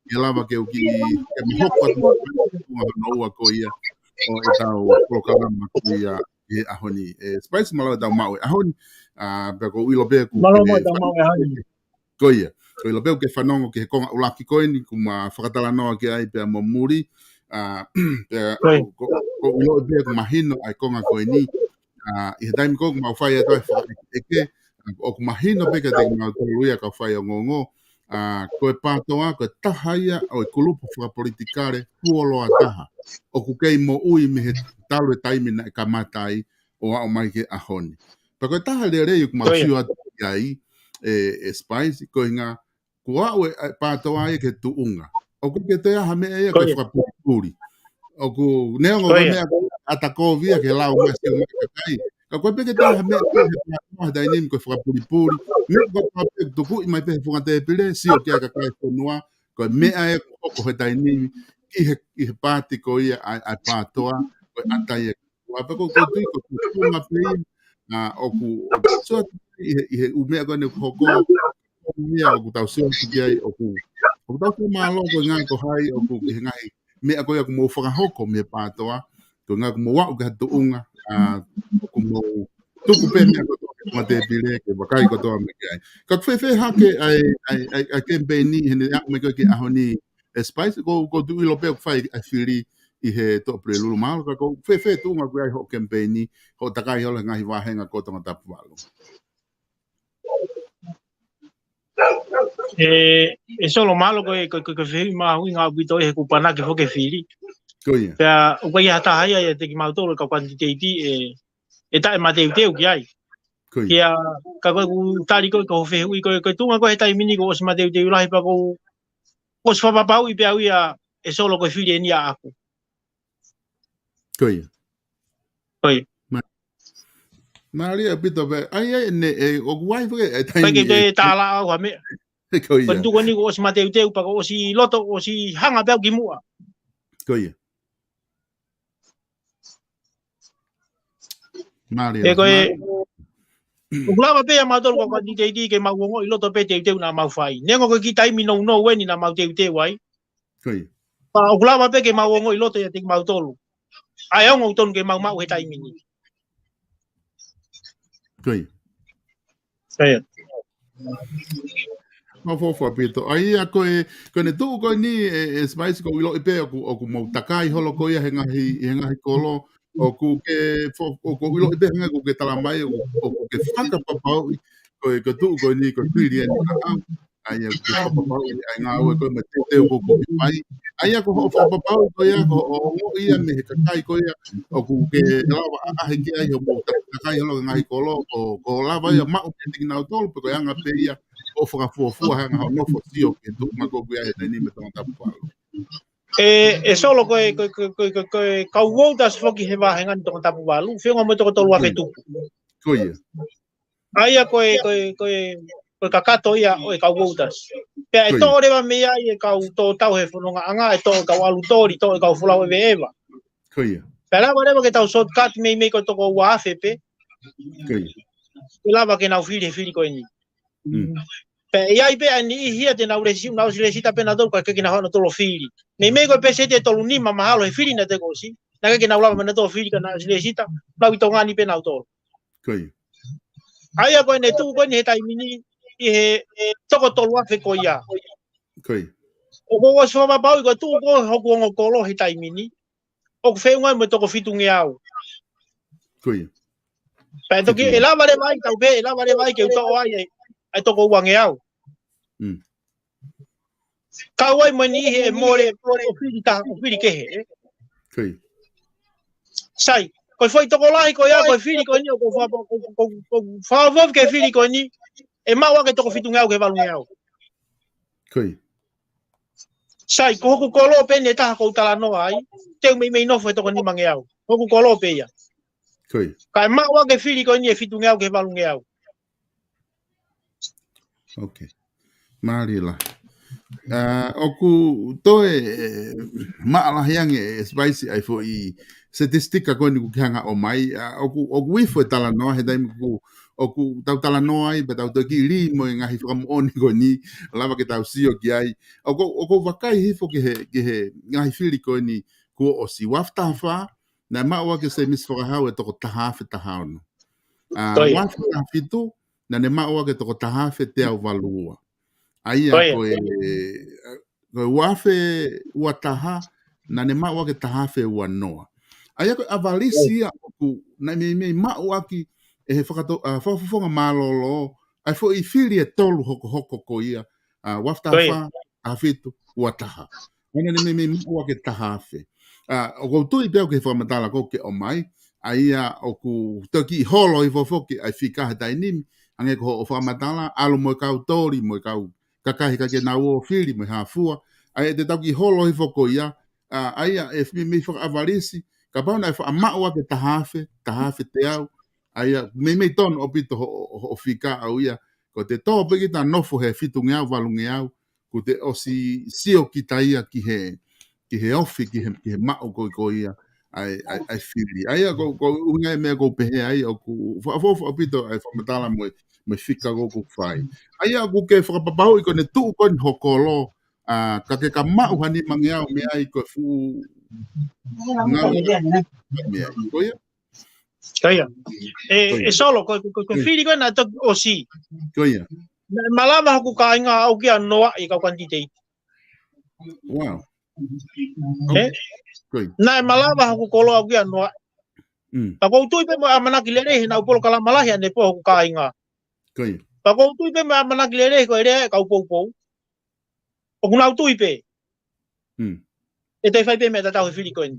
ke lava ke u kiʻi, ke mahoko atu, ʻa e tuʻunga hono ua ko ia, ʻo ʻetau polokalama ko ia ʻi he ʻaho ni. ʻE Spice mālō ʻetau maʻu e ʻaho ni, ʻa, pea ʻoku ou ʻilo pē ʻoku mālō ke mo ʻetau maʻu e ʻaho ni. Ko ia, ʻoku ou ʻilo pē ʻoku ke fanongo ki he konga ʻuluaki ko eni, ʻoku ma fakatalanoa ki ai pea mo Muli, ʻa, pea ʻoku, ʻoku ou ʻilo pē ʻoku mahino ʻa e konga ko eni, ʻa, ʻi he taimi ko ē ʻoku mau fai atu ai e fakaʻekeʻeke, ʻa, ʻoku mahino pē kiate kimautolu ia kau faiongoongo, ʻa, ko e PATOA, ko e taha ia ʻo e kulupu fakapolitikale fuoloa taha. ʻOku kei moʻui mei he talu e taimi naʻe kamata ai ʻo aʻu mai ki he ʻaho ni. Pea ko e taha lelei ʻoku mau sio atu ki ai, ʻe, ʻe Spice, koeʻuhinga, kuo aʻu e, e PATOA ia ki he tuʻunga. ʻOku ʻikai ke toe ʻi ai ha meʻa ia ko e fakapulipuli. ʻOku neongo ko e meʻa ko e ʻata kovi ia ke lau mai sio mai kakai. Ka ʻoku ʻikai pē ke toe ʻi ai ha meʻa ko e he PATOA he taimi ni ko e fakapulipuli. Meʻa ko e pea pē tukuʻi mai pē he funga tēpile, sio ki ai kakai fonua. Ko e meʻa ē ʻoku hoko he taimi ni ʻi he, ʻi he paati ko ia ʻa e, ʻa e PATOA, ko e ʻata ia. ʻA pea ʻoku ou, ʻoku ou tui ko e tuʻunga pē ia, ʻa, ʻoku, ʻoku sio atu ʻi he, ʻi he ʻū meʻa ko eni ʻoku hoko, ʻū meʻa ʻoku tau sio atu ki ai, ʻoku, ʻoku tau fakamālō koeʻuhinga ko hai, ʻoku ki he ngaahi meʻa ko ia ʻoku mou fakahoko mei he PATOA, koeʻuhinga ʻoku mou aʻu ki ha tuʻunga, ʻa, ʻoku mou tuku pē meʻa kotoa ki he funga tēpile, ke vakai kotoa mai ki ai. Ka ʻoku fēfē hake ʻa e, ʻa e, ʻa e, ʻa e kemipeini heʻene aʻu mai ko ē ki he ʻaho ni, ʻe Spice, ʻoku, ʻoku ou tui ʻilo pē ʻoku fai ʻa e fili ʻi he Toʻapulelulu, mālō, ka ʻoku fēfē tuʻunga ʻoku ʻi ai hoʻo kemipeini, hoʻo takai holo he ngaahi vāhenga ko Tongatapu valu. ʻE, ʻe Solo, mālō ko e, ko e, ko e, ko e fehuʻi mahuʻinga ʻaupito ʻi he kuo panaki foki e fili. Ko ia. Pea, ʻoku ʻikai ha taha ia ʻiate kimautolu e kau kanititeiti ʻe, ʻe taʻemateuteu ki ai. Ko ia. Pea, ka ko e ʻoku tali ko e, ko e fehuʻi ko e, ko e tuʻunga ko ē he taimi ni kuo ʻosi mateuteu lahi pea ʻoku, ʻosi fakapapauʻi pē au ia ʻe Solo ko e fili eni ʻaʻaku. Ko ia. Ko ia. Ma-, mālie ʻaupito pē. ʻAi, ʻai, ne, ʻe, ʻoku ʻi ai foki e taimi ʻikai ke toe tālaʻa au ha meʻa. Ko ia. Ko e tuʻunga ni kuo ʻosi mateuteu pea kuo ʻosi loto, ʻosi hanga pē au ki muʻa. Ko ia. Mālie, ʻe, ko e, mālie. ʻOku lava pē ʻa mautolu kau kanititeiti ke mau ongoʻi loto pē teuteu naʻa mau fai. Neongo ko e kiʻi taimi nounou eni naʻa mau teuteu ai. Ko ia. Pea ʻoku lava pē ke mau ongoʻi loto ʻiate kimautolu ʻa e ongo ʻoku tonu ke mau maʻu he taimi ni. Ko ia. Ko ia. Maʻu foʻou ʻaupito. ʻA ia ko e, ko ʻene tuʻu ko eni ʻe, ʻe Spice ʻoku ou ʻiloʻi pē ʻoku, ʻoku mou takai holo ko ia he ngaahi, he ngaahi kolo. ʻOku ke fo-, ʻoku ou ʻiloʻi pē hangē ʻoku ke tala mai, ʻoku, ʻoku ke fakapapauʻi ko e, ko e tuʻu ko eni, ko e fili eni ʻaʻau. ʻA ia ʻoku ke fakapapauʻi ʻa e ngāue ko ē mo e teuteu ko ē ʻoku ke fai. ʻA ia ko hoʻo fakapapauʻi ko ia, ko hoʻo ongoʻi ia mei he kakai ko ia ʻoku ke lava ʻaʻahi ki ai hoʻomou ta-, takai holo ki he ngaahi kolo, ko, ko e lava ia maʻu pē ʻiate kinautolu, pe ko e anga pē ia hoʻo fakafuofua he anga hoʻo nofo sio ki he tuʻunga ko ē ʻoku ʻi ai he taimi ni mei Tongatapu valu. ʻE, ʻe Solo ko e, ko e, ko e, ko e, ko e, ko e kau voters foki he vāhenga ni Tongatapu valu, feʻunga mo e toko tolu afe tupu. Ko ia. ʻA ia ko e, ko e, ko e, ko e kakato ia ʻo e kau voters. Pea ʻe toʻo leva mei ai e kau tō tau he fononga ʻanga, ʻe toʻo e kau ʻalu toli, toʻo e kau folau ʻeveʻeva. Pea lava leva ke tau shortcut meimei ko e toko ua afe pē. ʻE lava ke nau fili he fili ko eni. Pea ʻe ʻi ai pē ʻa e niʻihi ia te nau lesi-, nau ʻosi lēsisita pē nautolu ka ʻikai ke nau hanga ʻo fili. Meimei ko e pēseti ʻe tolu nima mahalo he fili naʻe toki ʻosi. Naʻe ʻikai ke nau lava mai nautolu fili ka nau ʻosi lēsisita, nau ʻi Tonga ni pē nautolu. ʻA ia ko ʻene tuʻu ko eni he taimi ni ʻi he toko tolu afe ko ia. ʻOku ou ʻosi fakapapauʻi ko e tuʻu ko ē hoku ongo kolo he taimi ni ʻoku feʻunga mo e toko fitungeau. Pea ʻe toki ʻe lava leva ai, tau pehē ʻe lava leva ai ke u toʻo ai ʻa e toko uangeau. Kau ai mo e niʻihi ʻe mole ʻo fili taha, ʻo fili kehe, ē? Sai, ko e foʻi tokolahi ko ia, ko e fili ko eni, ʻoku ou fa-, ʻoku ou, ʻoku ou, ʻoku ou fakaʻofoʻofa ki he fili ko eni, ʻe maʻu ʻaki e toko fitungeau ki he valungeau. Sai, ko hoku kolo pē eni ʻe taha ʻoku ou talanoa ai, te u meimei nofo he toko nimangeau. Hoku kolo pē ia. Ka ʻe maʻu ʻaki e fili ko eni ʻe fitungeau ki he valungeau. Mālie lahi. ʻA, ʻoku toe, ē, maʻalahi ange ʻe Sipaisi ʻa e foʻi statistika ko eni kuo ke hanga ʻo ʻomai. ʻA, ʻoku, ʻoku ifo e talanoa he taimi ʻoku, ʻoku tau talanoa ai, pea tau toki lī mo e ngaahi fakamoʻoni ko eni, lava ke tau sio ki ai. ʻOku, ʻoku ou vakai hifo ki he, ki he ngaahi fili ko eni kuo ʻosi. Ua afe taha fā, naʻe maʻu ʻaki ʻe Semisi Fakahau e toko taha afe taha ono. ʻA, ua afe taha fitu, naʻa ne maʻu ʻaki e toko taha afe teau valu ua. ʻA ia ko e, ko e ua afe ua taha, naʻa ne maʻu ʻaki e taha afe ua noa. ʻA ia ko e ʻavalisi ia ʻoku, naʻe meimei maʻu ʻaki ʻe he fakato-, ʻa, fakafofonga mālōlō, ʻa e foʻi fili ʻe tolu hokohoko ko ia, ʻa, ua afe taha fā, taha fitu, ua taha. ʻA ia naʻa ne meimei maʻu ʻaki e taha afe. ʻA, ʻoku ou tui pē au ki he fakamatala ʻoku ke ʻomai, ʻa ia ʻoku toki holo hifo foki ʻa e fika he taimi ni, hangē ko hoʻo fakamatala, ʻalu mo e kau toli, mo e kau kakai ʻikai ke nau ō fili, mo e hā fua, ʻa ia te tau toki holo hifo ko ia, ʻa, ʻa ia ʻe meimei fakaʻavalisi, kapau naʻe faʻa maʻu ʻaki e taha afe, taha afe teau, ʻa ia meimei tonu ʻaupito hoʻo, hoʻo fika ʻau ia, ko te tō pē kita nofo he fitungeau, valungeau, kuo te ʻosi sio kita ia ki he, ki he ofi, ki he, ki he maʻu ko, ko ia, ʻa e, ʻa e, ʻa e fili. ʻA ia ko, ko e ʻuhinga e meʻa ʻoku ou pehē ai, ʻoku fakaʻofoʻofa ʻaupito ʻa e fakamatala mo e, mo e fika ʻoku ke fai. ʻA ia ʻoku ke fakapapauʻi ko ʻene tuʻu ko eni hoʻo kolo, ʻa, ka ke ka maʻu ha nimangeau mei ai ko e fuʻu ngāue mei ai. Ko ia? Ko ia. ʻE, ʻe Solo, ko, ko, ko e fili ko ē naʻe toki ʻosi. Naʻe malava hoku kāinga ʻo ʻaʻu ki ʻa noa ʻi he kau kanititeiti. Naʻe malava hoku kolo ʻo ʻaʻu ki ʻa noa. Pea ʻoku ou tui pē mo e ʻamanaki lelei he naʻu polokalama lahi ʻanepō hoku kāinga. Pea ʻoku ou tui pē mo e ʻamanaki lelei ko e lea ʻa e kau poupou. ʻOku nau tui pē. ʻE toe fai pē meʻa tatau he fili ko eni.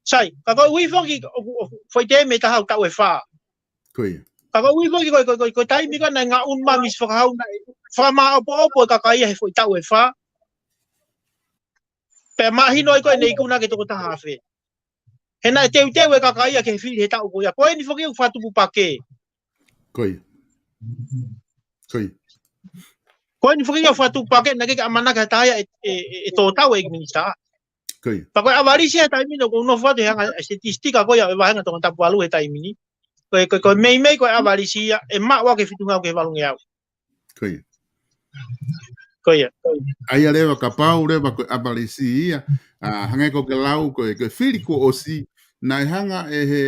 Sai, ka ko e ʻuhi foki, ʻoku, ʻoku, foʻi tēmi ʻe taha ʻoku taʻu ʻe fā. Ka ko e ʻuhi foki ko e, ko e, ko e, ko e taimi ko ē naʻe ngaʻunu mai Misi Fakahau naʻe fakamāʻopoʻopo e kakai ia he foʻi taʻu ʻe fā. Pea mahino ai ko ē ʻene ikuna ki he toko taha afe. He naʻe teuteu e kakai ia ki he fili he taʻu ko ia. Ko eni foki ʻoku fakatupu pake. Ko eni foki ʻoku fakatupu pake, naʻe ʻikai ke ʻamanaki ha taha ia ʻe, ʻe, ʻe, ʻe tō tau ʻEiki Minisitā. Pea ko e ʻavalisi he taimi ni ʻoku ou nofo atu he anga e statistika ko ia ʻo e vāhenga Tongatapu valu he taimi ni. Ko e, ko e, ko e meimei ko e ʻavalisi ia, ʻe maʻu ʻaki e fitungeau ki he valungeau. Ko ia. ʻA ia leva kapau leva ko e ʻavalisi ia, ʻa, hangē ko ʻeku lau ko e, ko e fili kuo ʻosi, naʻe hanga ʻe he,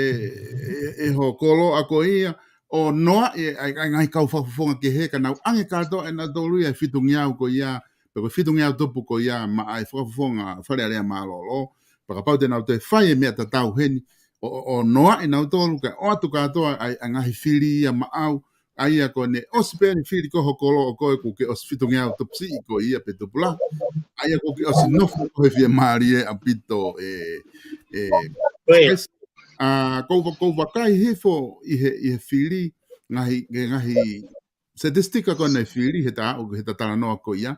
ʻe, ʻe hoʻo koloa ko ia, ʻo noaʻi ʻa e, ʻa e, ʻa e ngaahi kau fakafofonga kehe ka nau ʻange kātoa ʻe nautolu ia e fitungeau ko ia, pe ko e fitungeau tupu ko ia, maʻa e fakafofonga Fale Alea mālōlō, pea kapau te nau toe fai e meʻa tatau heni, ʻo, ʻo, ʻo noaʻi nautolu, kae ʻoatu kātoa ʻa e, ʻa e ngaahi fili ia maʻau, ʻa ia ko ʻene ʻosi pē ʻene fili ko ē hoʻo koloa ko ē kuo ke ʻosi fitungeau tupu siʻi ko ia pe tupu lahi. ʻA ia kuo ke ʻosi nofo ko ē fiemālie ʻaupito ē, ē, ʻa, ʻoku ou va-, ʻoku ou vakai hifo ʻi he, ʻi he fili, ngaahi, he ngaahi statistika ko ē naʻe fili he ta, ʻo he ta talanoa ko ia.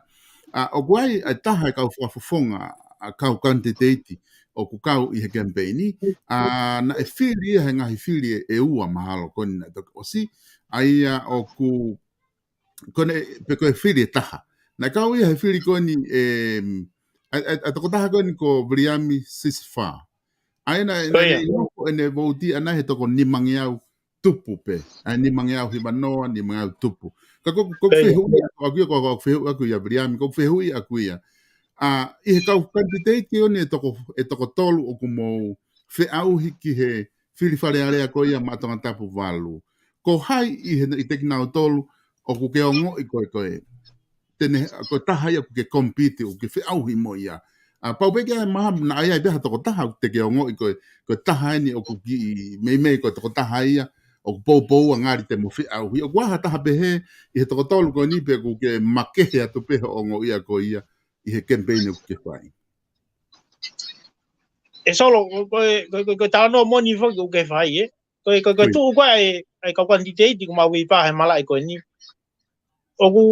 ʻA, ʻoku ʻi ai ʻa e taha e kau fakafofonga, ʻa, kau kanititeiti ʻoku kau ʻi he kemipeini. ʻA, naʻe fili ia he ngaahi fili ʻe, ʻe ua mahalo ko eni naʻe toki ʻosi. ʻA ia ʻoku ko ʻene, pe ko e fili ʻe taha. Naʻe kau ia he fili ko eni, ē, ʻa, ʻa, ʻa e tokotaha ko eni ko Viliami Sisifā. ʻA ia naʻe, naʻe, naʻe ʻi ai ʻene vouti ʻana he toko nimangeau tupu pē. ʻA e nimangeau hiva noa, nimangeau tupu. Ka ko, ko e fehuʻi ʻaku ia, ko, ko e fehuʻi ʻaku ia, Viliami, ko e fehuʻi ʻaku ia. ʻA, ʻi he kau kanititeiti ko eni ʻe toko, ʻe toko tolu ʻoku mou feʻauhi ki he fili Fale Alea ko ia maʻa Tongatapu valu. Ko hai ʻi he, ʻiate kinautolu ʻoku ke ongoʻi ko e, ko e te ne, ko e taha ia ʻoku ke compete, ʻoku ke feʻauhi mo ia. ʻA, pau pē ke ʻai maha, naʻa ʻi ai pē ha tokotaha ʻoku te ke ongoʻi ko e, ko e taha eni ʻoku kiʻi meimei ko e tokotaha ia, ʻoku poupou ʻa ngali te mo feʻauhi. ʻOku ʻi ai ha taha pehē ʻi he toko tolu ko eni pe ʻoku ke makehe atu pē hoʻo ongoʻi ia ko ia, ʻi he campaign ʻoku ke fai. ʻE Solo, ko, ko, ko, ko, ko e talanoa moʻoni foki ʻoku ke fai, ē? Ko e, ko e, ko e tuʻu ko ē ʻa e, ʻa e kau kanititeiti ʻoku mau ʻi pā he malaʻe ko eni. ʻOku,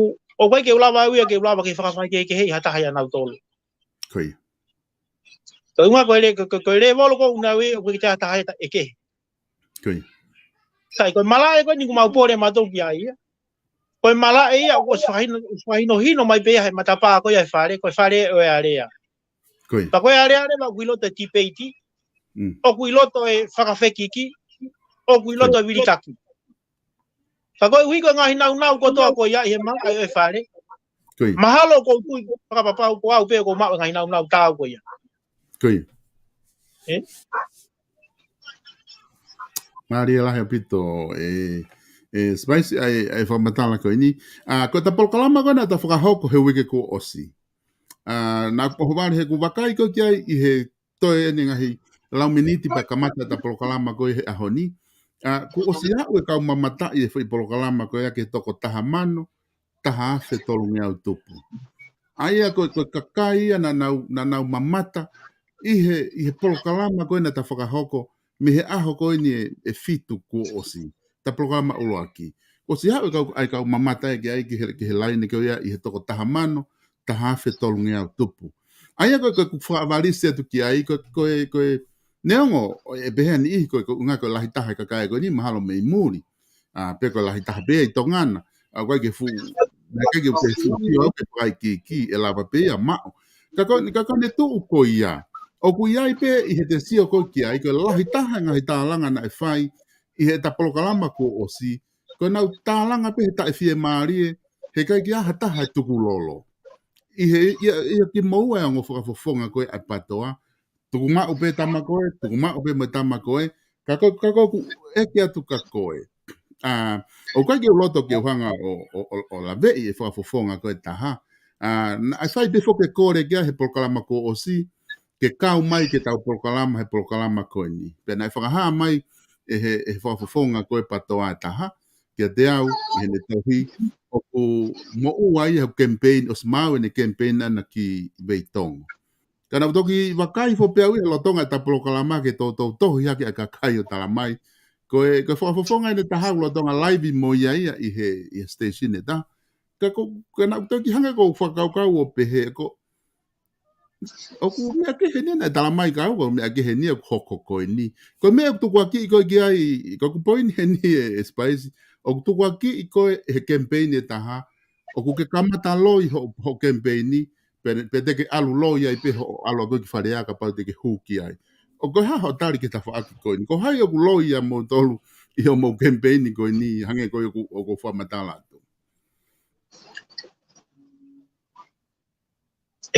ʻoku ʻikai ke u lava au ia ke u lava ke fakafaikehekeheʻi ha taha ia ʻanautolu. Ko ia. Ko e ʻuhinga ko e le, ko, ko, ko e lēvolo ko ē ʻoku nau ʻi ai ʻoku ʻikai ke ʻi ai ha taha ia ʻe kehe. Ko ia. Sai, ko e malaʻe ko eni ʻoku mau pole mautolu ki ai ia. Ko e malaʻe ia ʻoku ʻosi fakahino, ʻosi fakahinohino mai pē ia he matapā ko ia he fale, ko e fale ʻo e alea. Ko ia. Ka ko e alea leva ʻoku ʻi loto e tipeiti, ʻoku ʻi loto e fakafekiki, ʻoku ʻi loto e vilitaki. Ka koeʻuhi ko e ngaahi naunau kotoa ko ia ʻi he malaʻe ʻo e fale. Ko ia. Mahalo ʻoku ou tui fakapapau ko au pē ʻoku ou maʻu e ngaahi naunau taau ko ia. Ko ia. Ē? Mālie lahi ʻaupito, ē, ē, Spice, ʻa e, ʻa e fakamatala ko eni. ʻA, ko ʻeta polokalama ko ē naʻa ta fakahoko he uike kuo ʻosi. ʻA, naʻa ku ʻohovale he ʻoku vakai ko ē ki ai ʻi he toe ʻeni ngaahi lau miniti pea kamata ʻeta polokalama ko ē he ʻaho ni. ʻA, kuo ʻosi aʻu e kau mamataʻi e foʻi polokalama ko ia ki he toko taha mano, taha afe tolungeau tupu. ʻA ia ko e, ko e kakai ia naʻa nau, naʻa nau mamata ʻi he, ʻi he polokalama ko ē naʻa ta fakahoko mei he ʻaho ko eni ʻe, ʻe fitu kuo ʻosi. ʻEta polokalama ʻuluaki. Kuo ʻosi aʻu e kau, ʻa e kau mamata ē ki ai ki he, ki he laine ko ia ʻi he toko taha mano, taha afe tolungeau tupu. ʻA ia ko e, ko e ʻeku fakaʻavalisi atu ki ai, ko e, ko e, ko e, neongo ʻe pehē ʻe ha niʻihi ko e, ko e ʻuhinga ko e lahi taha e kakai ko eni mahalo mei muli. ʻA, pe ko e lahi taha pē ʻi Tonga na. ʻA, ʻoku ʻikai ke fuʻu, naʻe ʻikai ke fuʻu, fuʻu sio au ke fai ki, ki, ʻe lava pē ia maʻu. Ka ko, ka ko ʻene tuʻu ko ia. ʻOku ʻi ai pē ʻi heʻete sio ko ē ki ai, ko e lahi taha e ngaahi tālanga naʻe fai ʻi heʻeta polokalama kuo ʻosi, ko ʻenau tālanga pē he taʻefiemālie, he ʻikai ke ʻi ai ha taha ʻe tukulolo. ʻI he, ʻia, ʻia kimoua e ongo fakafofonga ko ē ʻa e PATOA, tuku maʻu pē tama ko ē, tuku maʻu pē mo e tama ko ē, ka ko, ka ko ʻeku ʻeke atu kia koe. ʻA, ʻoku ʻikai ke u loto ke u hanga ʻo, ʻo, ʻo, ʻo laveʻi e fakafofonga ko ē ʻe taha. ʻA, naʻe fai pē foki e kole ki ai he polokalama kuo ʻosi, ke kau mai ke tau polokalama he polokalama ko eni. Pea naʻe fakahā mai ʻe he, ʻe he fakafofonga ko ē PATOA ʻe taha, kiate au, ʻi heʻene tohi, ʻoku moʻua ia he campaign, ʻosi maau ʻene campaign ʻana ki Veitongo. Ka naʻa ku toki vakai foki pē au ia he lolotonga ʻeta polokalama ke toutou tohi hake ʻa e kakai ʻo tala mai. Ko e, ko e fakafofonga ʻe taha ʻoku lolotonga live mo ia ia ʻi he, ʻi he station ʻe taha. Ka ko, ka naʻa ku toki hanga ʻeku fakakaukau ʻo pehē ko, ʻoku meʻa kehe eni naʻe tala mai kia au, ko e meʻa kehe eni ʻoku hoko ko eni. Ko e meʻa ʻoku tukuakiʻi koe ki ai, ko ʻeku poini eni ē, ē Spice, ʻoku tukuakiʻi koe he campaign ʻe taha, ʻoku ke kamata loi hoʻo, hoʻo campaign, pe, pe te ke ʻalu loi ai pē hoʻo ʻalu ʻa koe ki Fale Alea kapau te ke hū ki ai. ʻOku, ko e hā hoʻo tali ki he tafaʻaki ko eni? Ko hai ʻoku loi ʻia moutolu ʻi hoʻomou campaign ko eni, hangē ko ia ʻoku, ʻoku ou fakamatala atu?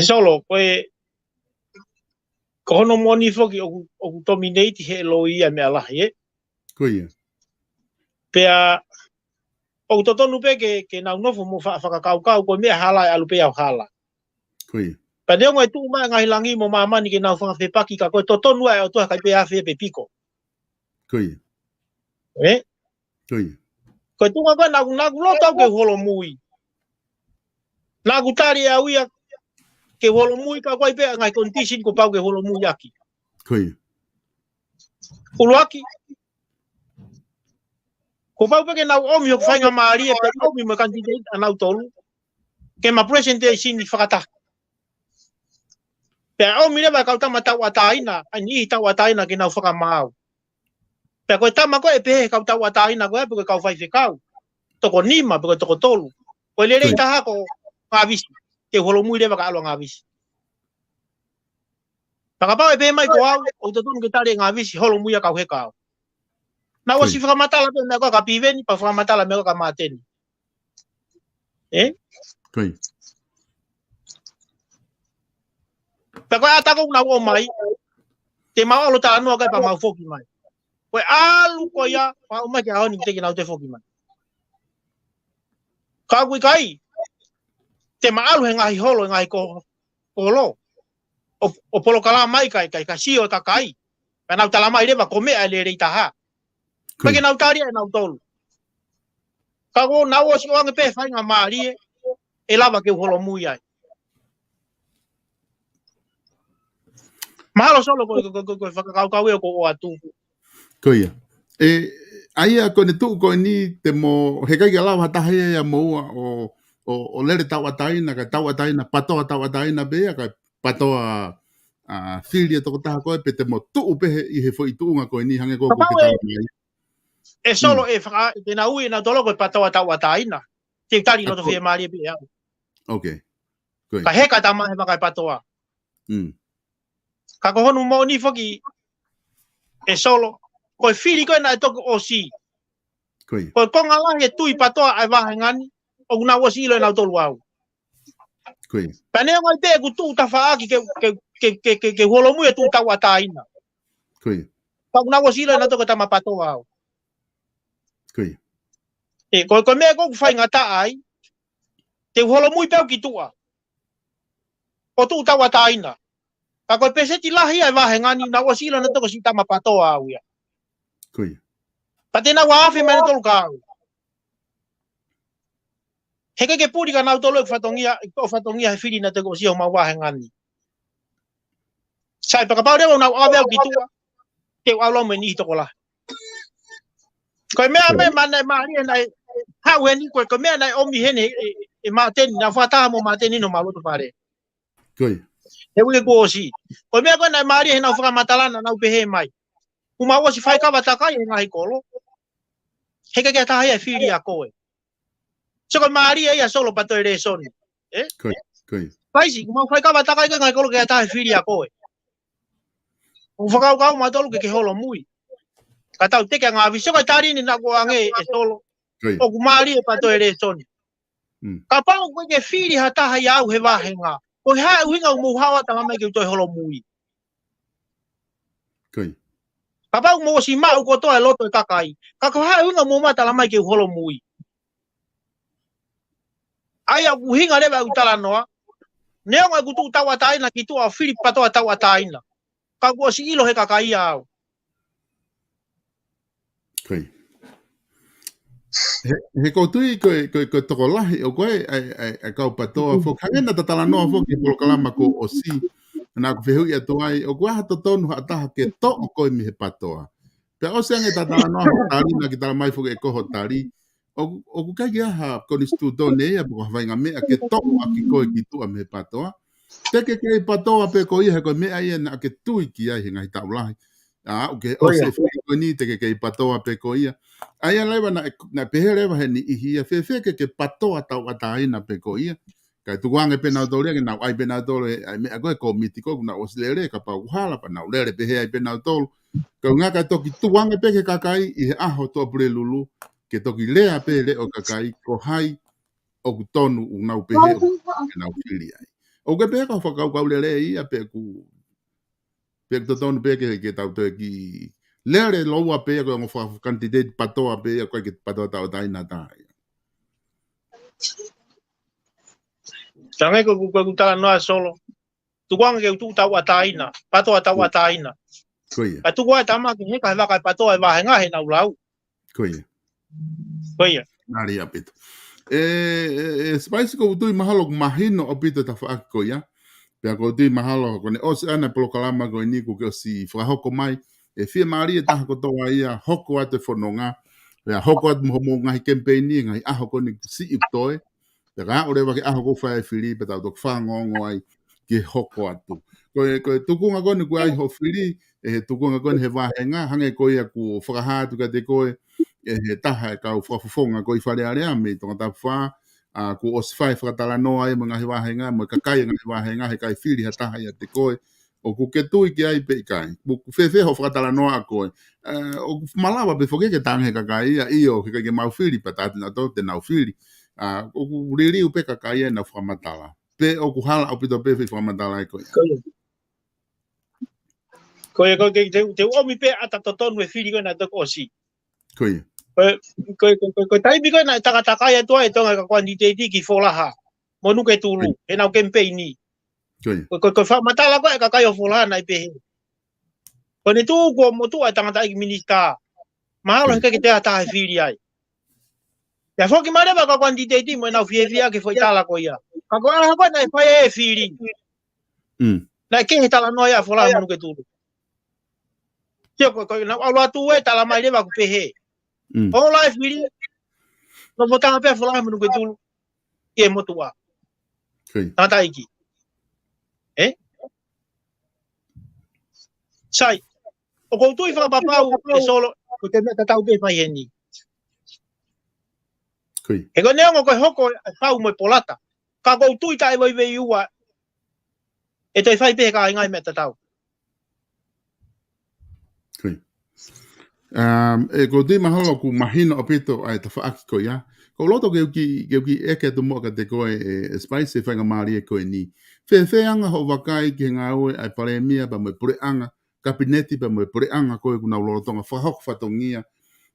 ʻE Solo, ko e, ko hono moʻoni foki ʻoku, ʻoku dominate he loi ia meʻa lahi, ē? Ko ia. Pea, ʻoku totonu pē ke, ke nau nofo mo fa-, fakakaukau, ko e meʻa hala ʻe ʻalu pē ʻo hala. Ko ia. Pea neongo e tuʻu mai ngaahi langi mo māmani ke nau fakafepaki ka ko e totonu ʻa e ʻOtua ʻikai pē ʻafē pe piko. Ko ia. Ē? Ko ia. Ko e tuʻunga ko ē naʻa ku, naʻa ku loto au ke u holomui. Naʻa ku tali ʻe au ia ke u holomui ka ko e hā pē ngaahi condition kuo pau ke u holomui ʻaki. Ko ia. ʻUluaki. Kuo pau pē ke nau ʻomi hoku faingamālie pea ʻomi mo e kanititeiti ʻanautolu. Ke ma presentation ʻi fakataha. Pea ʻomi leva e kau tama tauʻatāina, ʻa e niʻihi tauʻatāina ke nau fakamaau. Pea ko e tama ko ē ʻe pehē he kau tauʻatāina ko ē, pe ko e kau faifekau. Toko nima, pe ko e toko tolu. Ko e lelei taha ko Ngāvisi. Te u holomui leva ka ʻalu ʻa Ngāvisi. Pea kapau ʻe pehē mai ko au, ʻoku totonu ke tali ʻe Ngāvisi, holomui ʻa Kauheka au. Naʻá ku ʻosi fakamatala pē meʻa ko ē kia Piveni, pea fakamatala meʻa ko ē kia Māteni. Ē? Pea ko e ʻata ko ē naʻa nau ō mai, te mau ʻalu ʻo talanoa ko ē pea mau foki mai. Ko e ʻalu ko ia, pea ō mai ki he ʻaho ni teʻeki ke nau toe foki mai. Ka ʻoku ʻikai, te mau ʻalu he ngaahi holo, he ngaahi ko-, kolo. ʻO, ʻo polokalama mai kae, kae, kae sio e kakai. Pea nau tala mai leva ko e meʻa ʻe lelei taha. Pea ke nau tali ʻe nautolu. Ka ko ʻenau ʻosi ʻoange pē faingamālie, ʻe lava ke u holomui ai. Mahalo Solo ko, ko, ko, ko, ko e fakakaukau ē ʻoku ou ʻoatu. Ko ia. ʻE, ʻa ia ko ʻene tuʻu ko eni te mo, heʻikai ke lava ha taha ia ia moua ʻo, ʻo, ʻo lele tauʻatāina, kae tauʻatāina, PATOA tauʻatāina pē ia, kae PATOA, ʻa, fili e tokotaha ko ē pe te mo tuʻu pē he, ʻi he foʻi tuʻunga ko eni hangē ko ē ʻoku ke tala mai. ʻE Solo ʻe faka-, te nau ui ʻenautolu ko e PATOA tauʻatāina. Te u tali loto fiemālie pē au. Ok. Ko ia. Ka heka tama he vaka e PATOA. Ka ko hono moʻoni foki ʻe Solo. Ko e fili ko ē naʻe toki ʻosi. Ko ia. Ko e konga lahi e tui PATOA ʻa e vāhenga ni, ʻoku nau ʻosi ʻilo ʻenautolu au. Ko ia. Pea neongo ai pē ʻeku tuʻu tafaʻaki ke, ke, ke, ke, ke, ke holomui e tuʻu tauʻatāina. Ko ia. Pea ʻoku nau ʻosi ʻilo ʻenautolu ko e tama PATOA au. Ko ia. ʻE, ko, ko e meʻa ko ē ʻoku faingataʻa ai, te u holomui pē au ki tuʻa. ʻO tuʻu tauʻatāina. Ka ko e peseti lahi ia e vāhenga ni, nau ʻosi ʻilo ʻenautolu ko e siʻi tama PATOA au ia. Ko ia. Pea te nau afe mai ʻenautolu kia au. Heʻikai ke puli kia nautolu ʻeku fatongia, ʻeku fatongia he fili naʻe toki ʻosi homau vāhenga ni. Sai pea kapau leva ʻoku nau ʻave au ki tuʻa, te u ʻalu au mo e niʻihi tokolahi. Ko e meʻa, meʻa, meʻa naʻe mālie naʻe haʻu heni, ko e, ko e meʻa naʻe ʻomi heni ʻe, ʻe, ʻe Māteni, naʻe fakataha mo Māteni ʻi homau loto fale. Ko ia. He uike kuo ʻosi. Ko e meʻa ko ē naʻe mālie heʻenau fakamatala naʻa nau pehē mai. Kuo mau ʻosi faikava takai he ngaahi kolo. Heʻikai ke ʻi ai ha taha ia ʻe fili ʻa koe. Sio ko e mālie ia Solo pea toe lēsoni. Ē? Ko ia, ko ia. Paisi, kuo mau faikava takai he ngaahi kolo heʻikai ha taha ʻe fili ʻa koe. ʻOku fakakaukau mautolu ke ke holomui. Ka tau teke ʻa Ngāvisi, sio ko e tali eni naʻa ku ʻoange ʻe Solo. Ko ia. ʻOku mālie pea toe lēsoni. Mm. Kapau ʻoku ʻikai ke fili ha taha ia au he vāhenga. Ko e hā e ʻuhinga ʻoku mou haʻu ʻo tala mai ke u toe holomui. Ko ia. Kapau ʻoku mou ʻosi maʻu kotoa e loto e kakai. Ka ko e hā e ʻuhinga ʻoku mou ō mai ʻo tala mai ke u holomui. ʻA ia ʻoku ʻuhinga leva ʻeku talanoa. Neongo ʻeku tuʻu tauʻatāina ki tuʻa ʻo fili PATOA tauʻatāina. Ka kuo ʻosi ʻilo he kakai ia au. Ko ia. He, he ʻoku ou tui ko e, ko e, ko e tokolahi ʻo e, ʻa e, ʻa e, ʻa e kau PATOA foki. Hangē naʻa ta talanoa foki he polokalama kuo ʻosi. Naʻa ku fehuʻi atu ai, ʻoku ʻi ai ha totonu ha taha ke toʻo koe mei he PATOA. Pea ʻosi ange ʻeta talanoa hoʻo tali, naʻa ke tala mai foki ʻe koe hoʻo tali. ʻOku, ʻoku ʻikai ke ʻi ai ha konisitūtone ia, pe ko ha faʻahinga meʻa ke toʻo ʻaki koe ki tuʻa mei he PATOA. Te ke kei PATOA pē koe ia, he ko e meʻa ia naʻa ke tui ki ai he ngaahi taʻu lahi. ʻA, ʻoku ke ʻosi e fili ko eni, te ke kei PATOA pē koe ia. ʻA ia leva naʻe, naʻe pehē leva he niʻihi ia, fēfē ke ke PATOA tauʻatāina pē koe ia. Kae tukuange pē nautolu ia, ke nau ʻai pē nautolu e, ʻa e meʻa ko ē, kōmiti ko ē, kuo nau ʻosi lele, kapau ʻoku hala pea nau lele pehē ai pē nautolu. Ka ʻuhinga kae toki tukuange pē ki he kakai ʻi he ʻaho Tuʻapulelulu, ke toki lea pē leʻo e kakai, ko hai ʻoku tonu ʻoku nau pehē ʻoku ke nau fili ai. ʻOku ke pehē ko e fakakaukau lelei ia pe ʻoku, pe ʻoku totonu pē ke, ke tau toe kiʻi lele lōua pē ia ko e ongo fakakanititeiti PATOA pē ia ko e ke PATOA tauʻatāina taha ia. Hangē ko ʻeku, ko ʻeku talanoa Solo. Tukuange ke u tuʻu tauʻatāina, PATOA tauʻatāina. Ko ia. Ka tuku ai e tama ke heka he vaka e PATOA e vāhenga heʻenau lau. Ko ia. Ko ia. Mālie ʻaupito. ʻE, ʻe, ʻe, Spice ʻoku ou tui mahalo ʻoku mahino ʻaupito e tafaʻaki ko ia. Pea ʻoku ou tui mahalo ko ʻene ʻosi ʻana e polokalama ko eni kuo ke ʻosi fakahoko mai. ʻE fiemālie taha kotoa ia hoko atu e fononga. Pea hoko atu mo hoʻomou ngaahi kemipeini, ngaahi ʻaho ko eni siʻi ʻoku toe. Pea ka aʻu leva ki he ʻaho ʻoku fai ai e fili, pea tau toki fanongo ai ki he hoko atu. Ko e, ko e tuʻunga ko eni ʻoku ʻi ai hoʻo fili, ʻe he tuʻunga ko eni he vāhenga, hangē ko ia kuo fakahā atu kiate koe, ʻe he taha e kau fakafofonga ko ē ʻi Fale Alea mei Tongatapu fā, ʻa, kuo ʻosi fai fakatalanoa ia mo e ngaahi vāhenga, mo e kakai e ngaahi vāhenga, he ʻikai fili ha taha ʻiate koe, ʻoku ke tui ki ai pe ʻikai. ʻOku fēfē hoʻo fakatalanoa ʻa koe. Ē, ʻoku malava pē foki ke talaange he kakai ia, ʻio, he ʻikai ke mau fili, pea tā ʻa kinautolu te nau fili. ʻA, ʻoku liliu pē kakai ia ʻenau fakamatala. Pe ʻoku hala ʻaupito pē foʻi fakamatala ʻa koe ia. Ko ia. Ko ia, ko ia, te, te u ʻomi pē ʻa e totonu e fili ko ē naʻe toki ʻosi. Ko ia. Ko e, ko e, ko e, ko e, ko e taimi ko ē naʻe takatakai atu ai e Tonga ka kuantiteiti ki Folaha mo Nuketulu, Ko ia. ʻenau kemipeini. Ko ia. Ko e, ko e, ko e fakamatala ko ē ʻa e kakai ʻo Folaha naʻe pehē, ko ʻene tuʻu kuo motuʻa e tangataʻeiki minisitā, mahalo Ko ia. he ʻikai ke toe ʻi ai ha taha ʻe fili ai. Pea foki mai leva e kau kuantiteiti mo ʻenau fiefia ki he foʻi tala ko ia. Ka ko e ʻaho ko ē naʻe fai ai e fili, Mm. naʻe kehe e talanoa ia ʻa Folaha mo Nuketulu. Sio, ko, ko ʻenau ʻalu atu ē, talamai leva ʻoku pehē, Mm. ʻoku ʻi ai e fili, nofo taha pē ʻa Folaha mo Nuketulu ʻi he motuʻa. Ko ia. Tangataʻeiki. Ē? Sai, ʻoku ou tui fakapapau ʻe Solo, ko e meʻa tatau pē ʻe fai heni. Ko ia. He ko e neongo ko e hoko e fau mo e polata, ka ʻoku ou tui taʻeveiveiua ʻe toe fai pē he kāinga e meʻa tatau. Ko ia. Um, ʻe, ʻoku ou tui mahalo ʻoku mahino ʻaupito ʻa e tafaʻaki ko ia. ʻOku ou loto ke u kiʻi, ke u kiʻi ʻeke atu muʻa kiate koe ē, ʻe Spice, e faingamālie ko eni. Fēfē anga hoʻo vakai ki he ngāue ʻa e Palēmia pea mo e puleʻanga, Kapineti pea mo e puleʻanga ko ē ʻoku nau lolotonga fakahoko fatongia,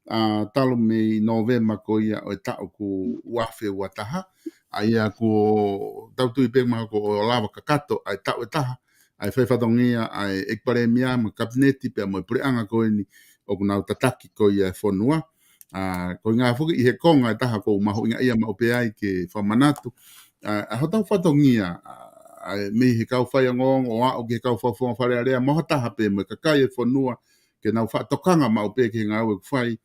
ʻa, talu mei Nōvema ko ia ʻo e taʻu kuo ua afe ua taha, ʻa ia kuo tau tui pē mahalo kuo lava kakato ʻa e taʻu ʻe taha ʻa e fai fatongia ʻa e ʻEiki Palēmia mo e Kapineti pea mo e puleʻanga ko eni ʻoku nau tataki ko ia e fonua. ʻA, ko e ʻuhinga foki ʻi he konga ʻe taha ʻoku ou mahuʻingaʻia maʻu pē ai ke fakamanatu, ʻa, ʻa hotau fatongia, ʻa, ʻa e mei he kau faiongoongo ʻo aʻu ki he kau fakafofonga Fale Alea, mo ha taha pē mo e kakai e fonua, ke nau faʻa tokanga maʻu pē ki he ngāue ʻoku fai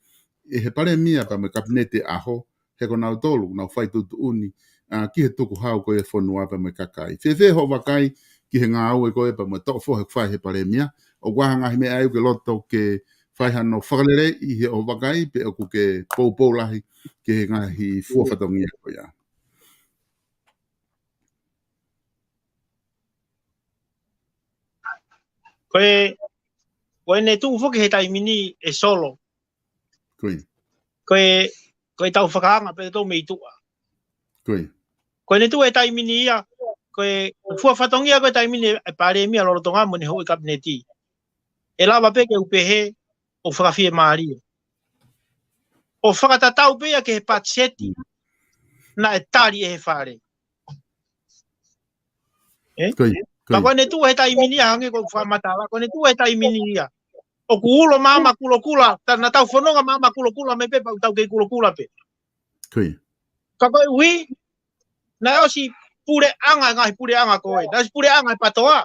ʻe he Palēmia pea mo e Kapineti ʻaho, he ko nautolu, nau fai tuʻutuʻuni, ʻa, ki he tukuhau ko ia e fonua pea mo e kakai. Fēfē hoʻo vakai ki he ngāue ko ia pea mo e toʻo fohe ʻoku fai he Palēmia, ʻoku ʻi ai ha ngaahi meʻa ʻoku ke loto ke fai hano fakaleleiʻi he hoʻo vakai pe ʻoku ke poupou lahi ki he ngaahi fua fatongia ko ia. Ko e, ko ʻene tuʻu foki he taimi ni ʻe Solo. Ko ia. Ko e, ko e tau fakaanga pē tau mei tuʻa. Ko ia. Ko ʻene tuʻu he taimi ni ia, ko e fua fatongia ko e taimi ni e Palēmia lolotonga mo ʻene houʻeiki Kapineti, ʻe lava pē ke u pehē ʻoku fakafiemālie. ʻO fakatatau pē ia ki he patiseti Mm. naʻe tali ʻe he Fale. Ē? Ko ia, ko Ka ia. ko ʻene tuʻu he taimi ni ia, hangē ko e fakamatala, ko ʻene tuʻu he taimi ni ia, ʻoku ulo maama kulokula, tā naʻa tau fononga maama kulokula mei pē pea ʻoku tau kei kulokula pē. Ko ia. Ka koeʻuhi naʻe ʻosi puleʻanga, ngaahi puleʻanga ko ē. Naʻe ʻosi puleʻanga e PATOA,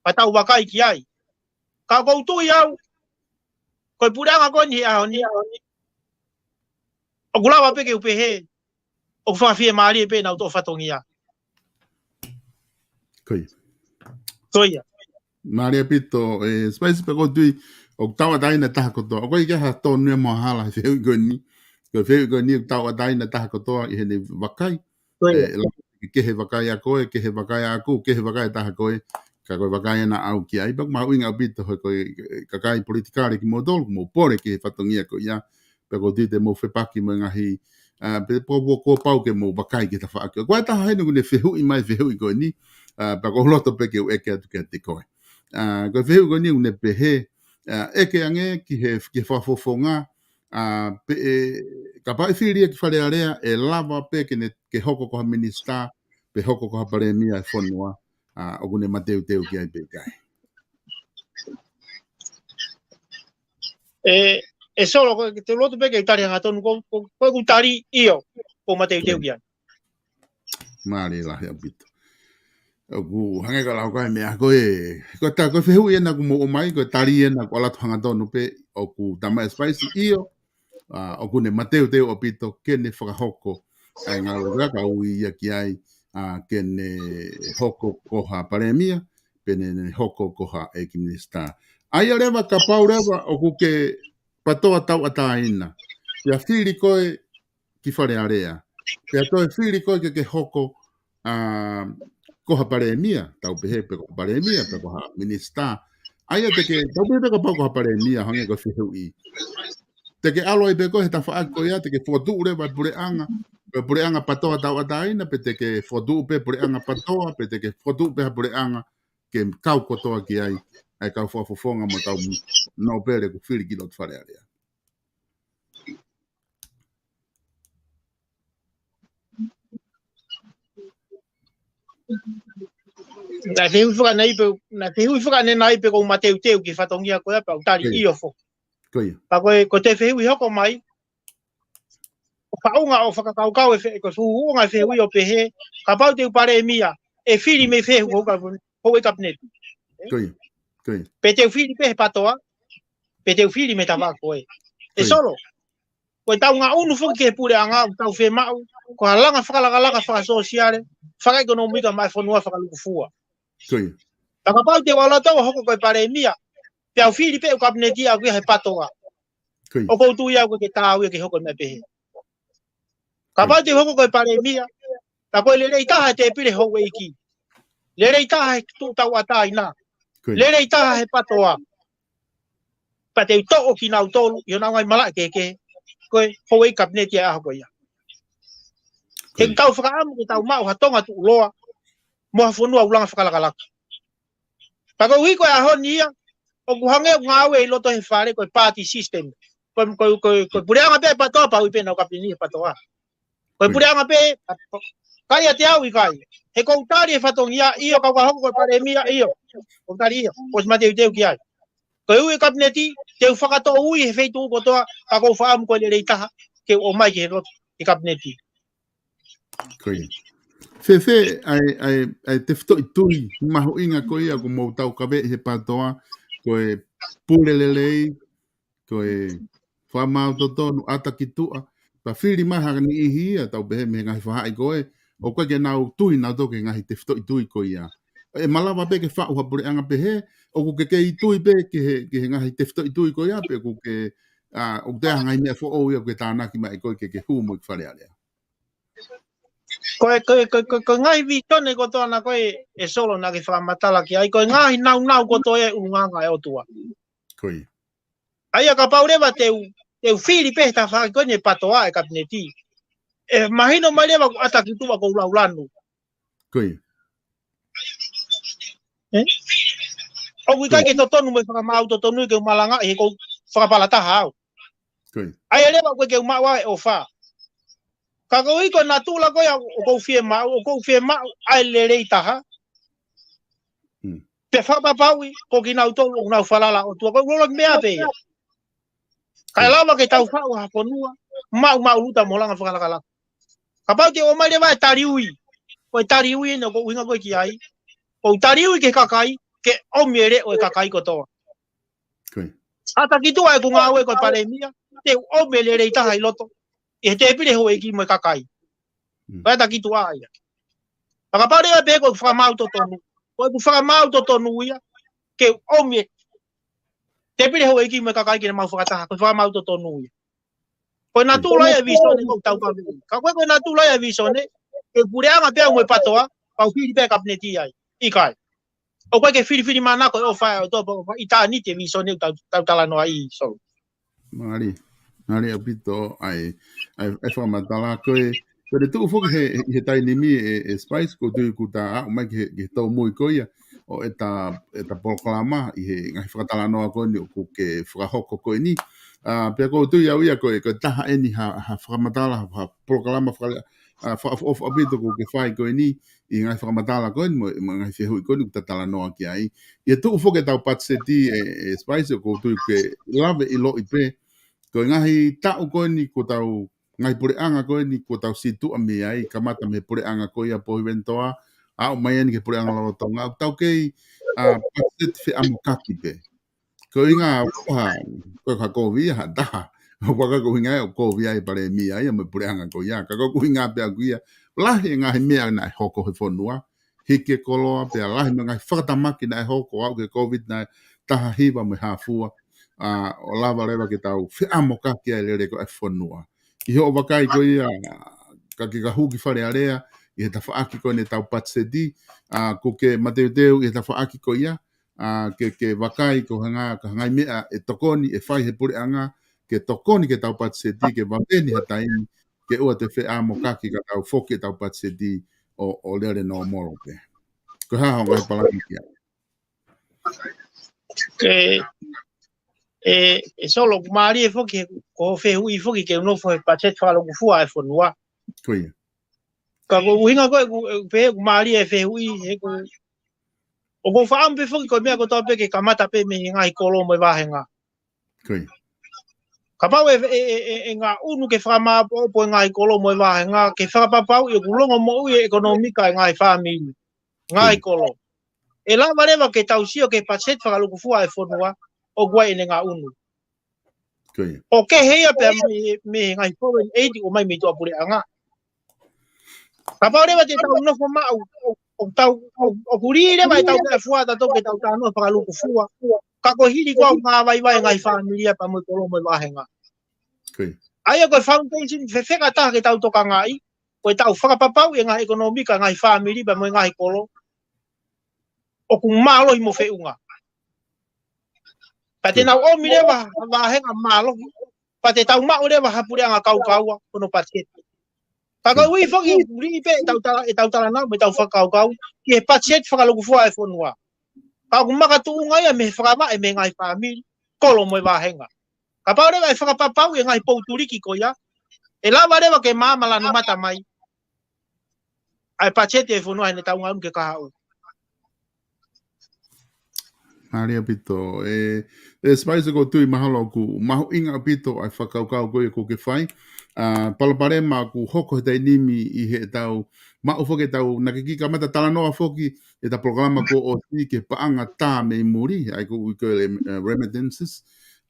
pea tau vakai ki ai. Ka ʻoku ou tui au, ko e puleʻanga ko eni he ʻaho ni, ʻoku lava pē ke u pehē ʻoku fakafiemālie pē ʻenau toʻo fatongia. Ko ia. Ko ia. Mālie ʻaupito, ē, Spice, pea ʻoku ou tui ʻoku tauʻatāina e taha kotoa. ʻOku ʻikai ke ʻi ai ha tonu ia mo ha hala he fehuʻi ko eni. Ko e fehuʻi ko eni ʻoku tauʻatāina e taha kotoa ʻi heʻene vakai. Ko ia. Ē, la-, kehe vakai ʻa koe, kehe vakai ʻaʻaku, kehe vakai ʻa e taha ko ē. Ka ko e vakai ʻena ʻaʻau ki ai, pea ʻoku mahuʻinga ʻaupito he ko e, e, kakai politikale kimoutolu, mou pole ki he fatongia ko ia, pea ʻoku ou tui te mou fepaki mo e ngaahi, ʻa, pe kuo, kuo, kuo pau ke mou vakai ki he tafaʻaki. Ko e taha heni ʻoku ne fehuʻi mai fehuʻi ko eni, ʻa, pea ʻoku ou loto pē ke u ʻeke atu kiate koe. ʻA, ko e fehuʻi ko eni ʻoku ne pehē, ʻa, ʻeke ange ki he, ki he fakafofonga, ʻa, pe ʻe, kapau ʻe fili ia ki Fale Alea, ʻe lava pē ke ne, ke hoko ko ha minisitā, pe hoko ko ha palēmia e fonua, ʻa, ʻoku ne mateuteu ki ai pe ʻikai. ʻE, ʻe Solo, ko e, te u loto pē ke u tali hangatonu, ko, ko, ko ʻeku tali ʻio, ʻoku ou mateuteu ki ai. Mālie lahi ʻaupito. ʻOku hangē ko e lau ko ē meʻa ko ē, ko e ta-, ko e fehuʻi ʻena ʻoku mou ʻomai, ko e tali ʻena ʻoku ʻalu atu hangatonu pē, ʻoku talamai ʻe Spice ʻio, ʻa, ʻoku ne mateuteu ʻaupito ke ne fakahoko ʻa e ngāue ko ia ka ui ia ki ai, ʻa, ke ne hoko ko ha palēmia, pe ne, ne hoko ko ha ʻeiki minisitā. ʻA ia leva kapau leva ʻoku ke PATOA tauʻatāina, pea fili koe ki Fale Alea, Pea toe fili koe ke ke hoko, ā, ko ha palēmia, tau pehē pe ko ha palēmia, pe ko ha minisitā. ʻA ia te ke, tau pehē pe kapau ko ha palēmia, hangē ko e fehuʻi. Te ke ʻalu ai pe koe he tafaʻaki ko ia, te ke fokotuʻu leva e puleʻanga, pe puleʻanga PATOA tauʻatāina, pe te ke fokotuʻu pe puleʻanga PATOA, pe te ke fokotuʻu pe ha puleʻanga, ke kau kotoa ki ai, ʻa e kau fakafofonga mo e kau nōpele kuo fili ki loto Fale Alea. Naʻe fehuʻi fakaʻanenai pe, naʻe fehuʻi fakaʻanenai pe ʻoku ou mateuteu ki he fatongia ko ia pea u tali ʻIo. ʻIo foki. Ko ia. Pea ko e, ko e toe fehuʻi hoko mai, ʻoku faʻunga ʻo fakakaukau e fe-, ko e fuʻu ʻuhinga e fehuʻi ʻo pehē, kapau te u palēmia, ʻe fili mei fē hoku kapu-, houʻeiki kapineti. Ko ia. Ko ia. Pe te u fili pe he PATOA, pe te u fili mei he tafaʻaki ko ē. ʻE Ko ia. Solo. Ko e tau ngaʻunu foki ki he puleʻanga, ʻoku tau fiemaʻu, ko ha langa fakalakalaka fakasōsiale, fakaʻekonōmika maʻa e fonua fakalūkufua. Ko ia. Pea kapau te u ʻalu atu ʻo hoko ko e palēmia, pea u fili pe ʻe he kapineti ʻaʻaku ia he PATOA. Ko ia. ʻOku ou tui au ʻoku ʻikai ke tau ia ke hoko e meʻa pehē. Kapau te u hoko ko e palēmia, ka ko e lelei taha e tēpile houʻeiki. Lelei taha he tuʻu tauʻatāina. Ko ia. Lelei taha he PATOA. Pea te u toʻo kinautolu, ʻi honau ngaahi malaʻe kehekehe, ko e houʻeiki kapineti ʻa e ʻaho ko ia. Ko ia. He ʻoku tau fakaʻamu ke tau maʻu ha Tonga tuʻuloa, mo ha fonua ʻoku langa fakalakalaka. Pea koeʻuhi ko e ʻaho ni ia, ʻoku hangē ʻoku ngāue ʻi loto he fale ko e party system. Ko, ko, ko, ko e puleʻanga pe PATOA pea ui pe nau kapineti he PATOA. Ko e Ko ia. puleʻanga pe, ka ia te au ʻikai. He ʻoku ou tali e fatongia, ʻio ka u ka hoko ko e palēmia, ʻio. ʻOku ou tali ʻio, ʻosi mateuteu ki ai. Ko e ui e kapineti, te u fakatoʻo ui he feituʻu kotoa, ka ʻoku ou fakaʻamu ko e lelei taha, ke u ʻomai ki he loto, he kapineti. Ko ia. Fēfē, ʻa e, ʻa e, ʻa e tefitoʻi tui, mahuʻinga ko ia, ʻoku mou taukaveʻi he PATOA, ko e pule lelei, ko e fakamaau totonu, ʻata ki tuʻa, pea fili mai ha niʻihi ia, tau pehē mei he ngaahi faʻahi ko ē, ʻoku ʻikai ke nau tui, nau toki ngaahi tefitoʻi tui ko ia. ʻE malava pe ke faʻu ha puleʻanga pehē, ʻoku ke kei tui pe ki he, ki he ngaahi tefitoʻi tui ko ia, pe ʻoku ke, ʻa, ʻoku te ha ngaahi meʻa foʻou ia, ʻoku ke tānaki mai ko ē ke, ke hū mo e Fale Alea. Ko e, ko e, ko e, ko e, ko e ngaahi visone kotoa naʻa ko ē, ʻe Solo naʻa ke fakamatala ki ai, ko e ngaahi naunau kotoa e ʻulungaanga e ʻOtua. Ko ia. ʻA ia kapau leva te u, te u fili pe he tafaʻaki ko eni he PATOA e kapineti. ʻE mahino mai leva ʻoku ʻata ki tuʻa ʻoku ou laulanu. Ko ia. ʻE? ʻOku ʻikai Ko ia. ke totonu mo e fakamaau totonu ke u malangaʻi he ʻoku ou fakapalataha au. Ko ia. ʻA ia leva ʻoku ʻikai ke u maʻu ʻa e ʻofa. Ka koeʻuhi ko e natula ko ia ʻoku ou fiemaʻu, ʻoku ou fiemaʻu ʻa e lelei taha. Mm. Pea fakapapauʻi, ko kinautolu ʻoku nau falala ʻOtua, ko e uloulou meʻa pe ia. Kae Mm. lava ke tau faʻu ha fonua, maʻumaʻuluta mo langa fakalakalaka. Kapau te u ʻomai leva e taliui, ko e taliui eni ʻoku ou ʻuhinga ko ē ki ai. ʻOku ou taliui ki he kakai, ke ʻomi e leʻo e kakai kotoa. Ko ia. ʻAta ki tuʻa ʻeku ngāue ko e palēmia, te u ʻomi e lelei taha ʻi loto. ʻI he tēpile houʻeiki mo e kakai. Mm. Ko e ʻata ki tuʻa ia. Pea kapau leva pe ko e fakamaau totonu. Ko e fakamaau totonu ia, ke u ʻomi e tēpile houʻeiki mo e kakai ke ne mau fakataha. Ko e fakamaau totonu ia. Ko e natula ia e visone ʻoku tau kau. Ka ko e, ko e natula ia e visone, ke puleʻanga pe au mo e PATOA, pea u fili pe kapineti ai. ʻIkai. ʻOku ʻikai ke filifilimānako e ʻofa ʻa e ʻOtua, ʻofa ʻitāniti e visone ʻoku tau, tau talanoa ai, Solo. Mālie, mālie ʻaupito ʻa e, ʻa e, ʻa e fakamatala ko ē, ko e tuʻu foki he, he taimi ni ʻe, ʻe Spice, ʻoku ou tui kuo ta aʻu mai ki he, ki he tōmui ko ia, ʻo ʻeta, ʻeta polokalama ʻi he ngaahi fakatalanoa ko eni ʻoku ke fakahoko ko eni. ʻA, pea ʻoku ou tui au ia ko e, ko e taha eni ha, ha fakamatala, ha, ha polokalama faka-, ʻa, fakaʻofoʻofa ʻaupito ʻoku ke fai ko eni, ʻi he ngaahi fakamatala ko eni, mo, mo e ngaahi fehuʻi ko eni, ʻoku ta talanoa ki ai. ʻI he tuʻu foki ʻetau patiseti ʻe, ʻe Spice, ʻoku ou tui ʻoku ke lave ʻiloʻi pe. Ko e ngaahi taʻu ko eni, kuo tau, ngaahi puleʻanga ko eni, kuo tau situʻa mei ai, kamata mei he puleʻanga ko ia Pohiventoa, aʻu mai eni ki he puleʻanga lolotonga, ʻoku tau kei, ʻa, patiseti feʻamokaki pe. Ko e ʻuhinga, ha, ko e ka kovi ia, ha taha. ʻOku ʻikai ko e ʻuhinga ia, ʻoku kovi ai palēmia ia, mo e puleʻanga ko ia. Ka ko e ʻuhinga pē ʻaku ia, lahi e ngaahi meʻa naʻe hoko he fonua. Hiki e koloa, pea lahi mo e ngaahi fakatamaki naʻe hoko, aʻu ki he COVID naʻe taha hiva mo e hā fua. ʻA, ʻo lava leva ke tau feʻamokaki ai e lele ko ē e fonua. ʻI hoʻo vakai ko ia, ka ke ka hū ki Fale Alea ʻi he tafaʻaki ko eni ʻetau patiseti, ʻa, ʻoku ke mateuteu ʻi he tafaʻaki ko ia, ʻa, ke, ke vakai ko e hā e ngaahi, ko e hā e ngaahi meʻa ʻe tokoni, ʻe fai he puleʻanga, ke tokoni ki heʻetau patiseti, ke vave ni ha taimi, ke ʻoua te feʻamokaki ka tau foki ʻetau patiseti ʻo, ʻo lele nōmolo pē. Ko e hā hoʻo ngaahi palani ki ai? Ke, ʻe, ʻe Solo, ʻoku mālie foki, ko e fehuʻi foki ke u nofo he patiseti fakalūkufua ʻa e fonua. Ko ia. Ka ko e ʻuhinga ko ē ʻeku, ʻeku pehē ʻoku mālie e fehuʻi, he ʻoku, ʻoku ou fakaʻamu pē foki ko e meʻa kotoa pē ke kamata pē mei he ngaahi kolo mo e vāhenga. Ko ia. Kapau ʻe, ʻe, ʻe, ʻe, ʻe ngaʻunu ke fakamāʻopoʻopo e ngaahi kolo mo e vāhenga, ke fakapapauʻi ʻoku longomoʻui e ʻekonōmika e ngaahi fāmili, ngaahi Ko ia. kolo. ʻE lava leva ke tau sio ki he patiseti fakalūkufua ʻa e fonua, ʻoku ʻi ai ʻene ngaʻunu. Ko ia. ʻO kehe ia pea mei, mei he ngaahi foreign aid ʻoku ʻomai mei tuʻapuleʻanga. Kapau leva te tau nofo maʻu, ʻo, ʻo tau, ʻo, ʻoku lī leva ʻetau meʻafua ʻatautolu ke tau talanoa fakalūkufua. Ka ko e hili ko ē ʻoku ngāvaivai e ngaahi fāmili ia pea mo e kolo mo e vāhenga. Ko ia. ʻA ia ko e foundation fefeka taha ke tau tokangaʻi, ko ʻetau fakapapauʻi e ngaahi ʻekonōmika e ngaahi fāmili pea mo e ngaahi kolo. ʻOku mālohi mo feʻunga. Pea te Ko ia. nau ʻomi leva ha vāhenga mālohi. Pea te tau maʻu leva ha puleʻanga kaukaua, ko hono patiseti. Ka Ko ia. koeʻuhi foki ʻoku lī pē ʻetau tala, ʻetau talanoa mo ʻetau fakakaukau, ki he patiseti fakalūkufua ʻa e fonua. Ka ʻoku makatuʻunga ia mei he fakavaʻe mei he ngaahi fāmili, kolo mo e vāhenga. Kapau leva ʻe fakapapauʻi e ngaahi poutuliki ko ia, ʻe lava leva ke maama lanu mata mai ʻa e patiseti ʻa e fonua heʻene tau ngaʻunu ke kahaʻu. Mālie ʻaupito. ʻE, ʻe Spice, ʻoku ou tui mahalo ʻoku mahuʻinga ʻaupito ʻa e fakakaukau ko ia ʻoku ke fai. ʻA, palopalema ʻoku hoko he taimi ni ʻi heʻetau maʻu foki ʻetau, naʻa ke kiʻi kamata talanoa foki ʻeta polokalama kuo ʻosi ki he paʻanga tā mei muli, ʻa ia ʻoku ui ko e rem-, eh, remittances.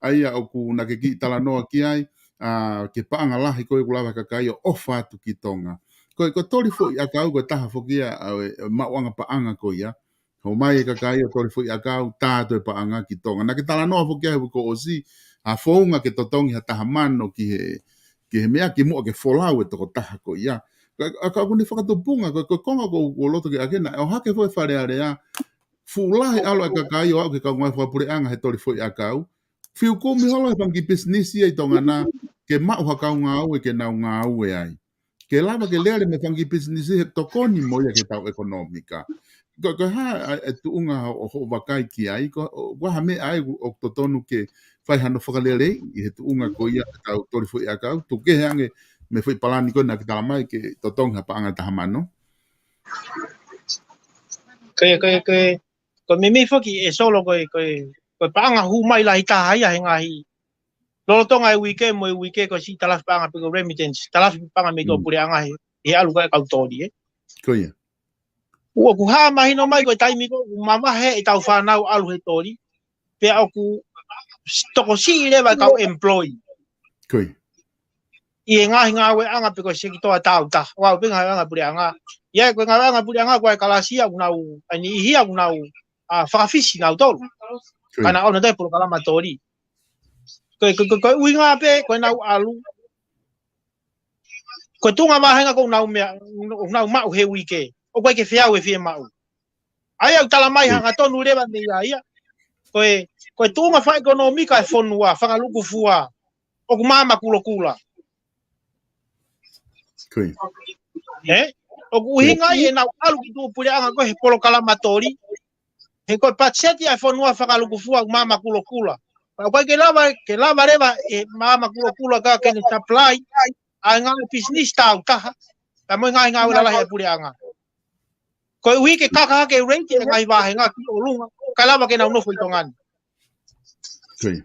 ʻA ia ʻoku naʻa ke kiʻi talanoa ki ai, ʻa, ki he paʻanga lahi ko ia ʻoku lava e kakai ʻo ʻofa atu ki Tonga. Ko e, ko e toli foʻi ʻakau ko e taha foki ia ʻa e, e maʻuʻanga paʻanga ko ia. Hoko mai e kakai ʻo toli foʻi ʻakau, tā atu e paʻanga ki Tonga. Naʻa ke talanoa foki ai he uike kuo ʻosi, ha founga ke totongi ha taha mano ki he, ki he meʻa kimuʻa ke folau e tokotaha ko ia. Ka, ka, ka ʻoku ne fakatupunga, ko, ko e konga ʻoku ou, ou loto ke ʻoatu ke na, ʻo hake foʻi Fale Alea, fuʻu lahi ʻalu e kakai ʻo aʻu ki he kau ngāue fakapuleʻanga he toli foʻi ʻakau. Fiu kumi holo he fanga kiʻi pisinisi ia ʻi Tonga na, ke maʻu ha kau ngāue ke nau ngāue ai. Ke lava ke lele mei he fanga kiʻi pisinisi he tokoni mo ia ki heʻetau ʻekonōmika. Ko, ko e hā ʻa e, e tuʻunga ʻo, ʻo hoʻo vakai ki ai, ko, ʻo, ko e hā e meʻa ʻoku, ʻoku totonu ke fai hano fakaleleiʻi he tuʻunga ko ia ʻetau toli foʻi ʻakau, tuku kehe ange mei he foʻi palani ko ē naʻa ke talamai ke totongi ha paʻanga taha mano. Ko e, ko e, ko e, ko e meimei foki ʻe Solo ko e, ko e, ko e paʻanga hū mai lahi taha ia he ngaahi lolotonga e uike mo e uike ko e siʻi talafi paʻanga pe ko e remittance, talafi paʻanga mei Mm. tuʻapuleʻanga he, he ʻalu ko ē e kau toli, ē. Ko ia. ʻOku hā mahino mai ko e taimi ko ē ʻoku mavahe ʻetau fānau ʻalu he toli, pea ʻoku s-, tokosiʻi leva e kau employee. Ko ia. ʻI he ngaahi ngāueʻanga pe ko e sekitoa tāutaha. ʻOku ʻi ai pē ngaahi ngāueʻanga puleʻanga. ʻI ai ko e ngaahi ngāueʻanga puleʻanga ko e kalasi ia ʻoku nau, ʻa e niʻihi ia ʻoku nau, ʻa, fakafisi nautolu. Ko ia. Ka naʻa nau ʻi he polokalama toli. Ko e, ko e, ko e, ko e ʻuhinga pē, ko ʻenau ʻalu. Ko e tuʻunga vāhenga ʻoku nau meʻa, ʻoku nau maʻu he uike. ʻOku ʻikai ke feau e fiemaʻu. ʻA ia ʻoku talamai Ko ia. hangatonu leva mei ai ia. Ko e, ko e tuʻunga fakaʻekonōmika e fonua, fakalūkufua, ʻoku maama kulokula. Ko ia. Ē? ʻOku ʻuhinga ia ʻenau ʻalu ki tuʻapuleʻanga ko ē he polokalama toli. He ko e patiseti ʻa e fonua fakalūkufua ʻoku maama kulokula. Pea ʻoku ʻikai ke lava, ke lava leva e maama kulokula ka ke ne supply ʻa e ngaahi pisinisi tāutaha. Pea mo e ngaahi ngāue lalahi ʻa e puleʻanga. Koeʻuhi ke kaka hake e rate e ngaahi vāhenga ki ʻolunga, kae lava ke nau nofo ʻi Tonga ni. Ko ia.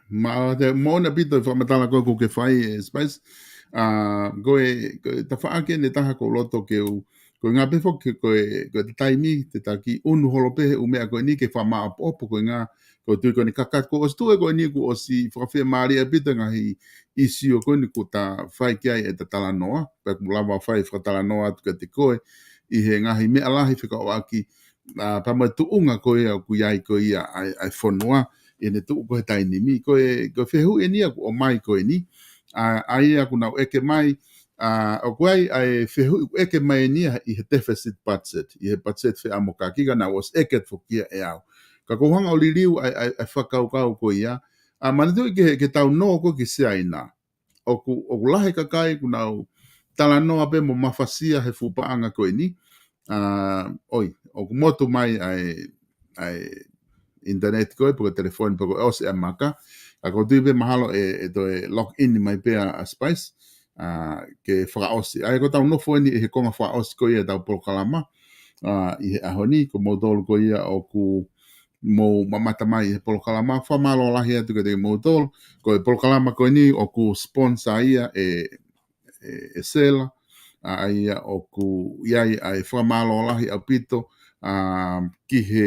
Ma, te, moʻoni ʻaupito e fakamatala ko ē ʻoku ke fai, ʻe Spice. ʻA, ko e, ko e tafaʻaki ʻeni ʻe taha ʻoku ou loto ke u, ko e ngā pē foki, ko e, ko e taimi, te ta kiʻi ʻunu holo pē he ʻū meʻa ko eni ke fakamāʻopoʻopo ko e ngā Ko e tui ko eni kakato kuo ʻosi tuʻu ko eni kuo ʻosi fakafiemālie ʻaupito e ngaahi ʻīsiu ko eni kuo ta fai ki ai ʻeta talanoa, pea ʻoku lava fai fakatalanoa atu kiate koe ʻi he ngaahi meʻa lahi fekauʻaki, ʻa, pea mo e tuʻunga ko ia ʻoku ʻi ai ko ia ʻa e, ʻa e fonua ʻi heʻene tuʻu ko ē he taimi ni. Ko e, ko e fehuʻi eni ia ʻoku ʻomai ko eni, ʻA, ʻa ia ʻoku nau ʻeke mai, ʻa, ʻoku ʻi ai ʻa e fehuʻi ʻoku ʻeke mai eni ia ʻi he deficit budget, ʻi he budget feʻamokaki ka naʻe ʻosi ʻeke atu foki ia ʻe au. Ka ʻoku ou hanga ʻo liliu ʻa e, ʻa e, ʻa e fakakaukau ko ia, ʻa, manatuʻi ki he, ki heʻetau nō ko ē ki Siaina. ʻOku, ʻoku lahi e kakai ʻoku nau talanoa pē mo mafasia he fuʻu paʻanga ko eni. ʻA, ʻoi, ʻoku motu mai ʻa e, ʻa e internet ko ē, pe ko e telefoni, pe ko e ʻosi ʻa e maka. Ka ʻoku ou tui pē mahalo ʻe, ʻe toe log in mai pē ʻa, ʻa Spice, ʻa, ke fakaʻosi. ʻA ia ko ʻetau nofo eni ʻi he konga fakaʻosi ko ia ʻetau polokalama, ʻa, ʻi he ʻaho ni, ko moutolu ko ia ʻoku mou mamata mai ʻi he polokalama, fakamālō lahi atu kiate kimoutolu. Ko e polokalama ko eni ʻoku sponsor ia ʻe, ʻe, ʻe Sela, ʻa, ʻa ia ʻoku ʻi ai ʻa e fakamālō lahi ʻaupito, ʻa, ki he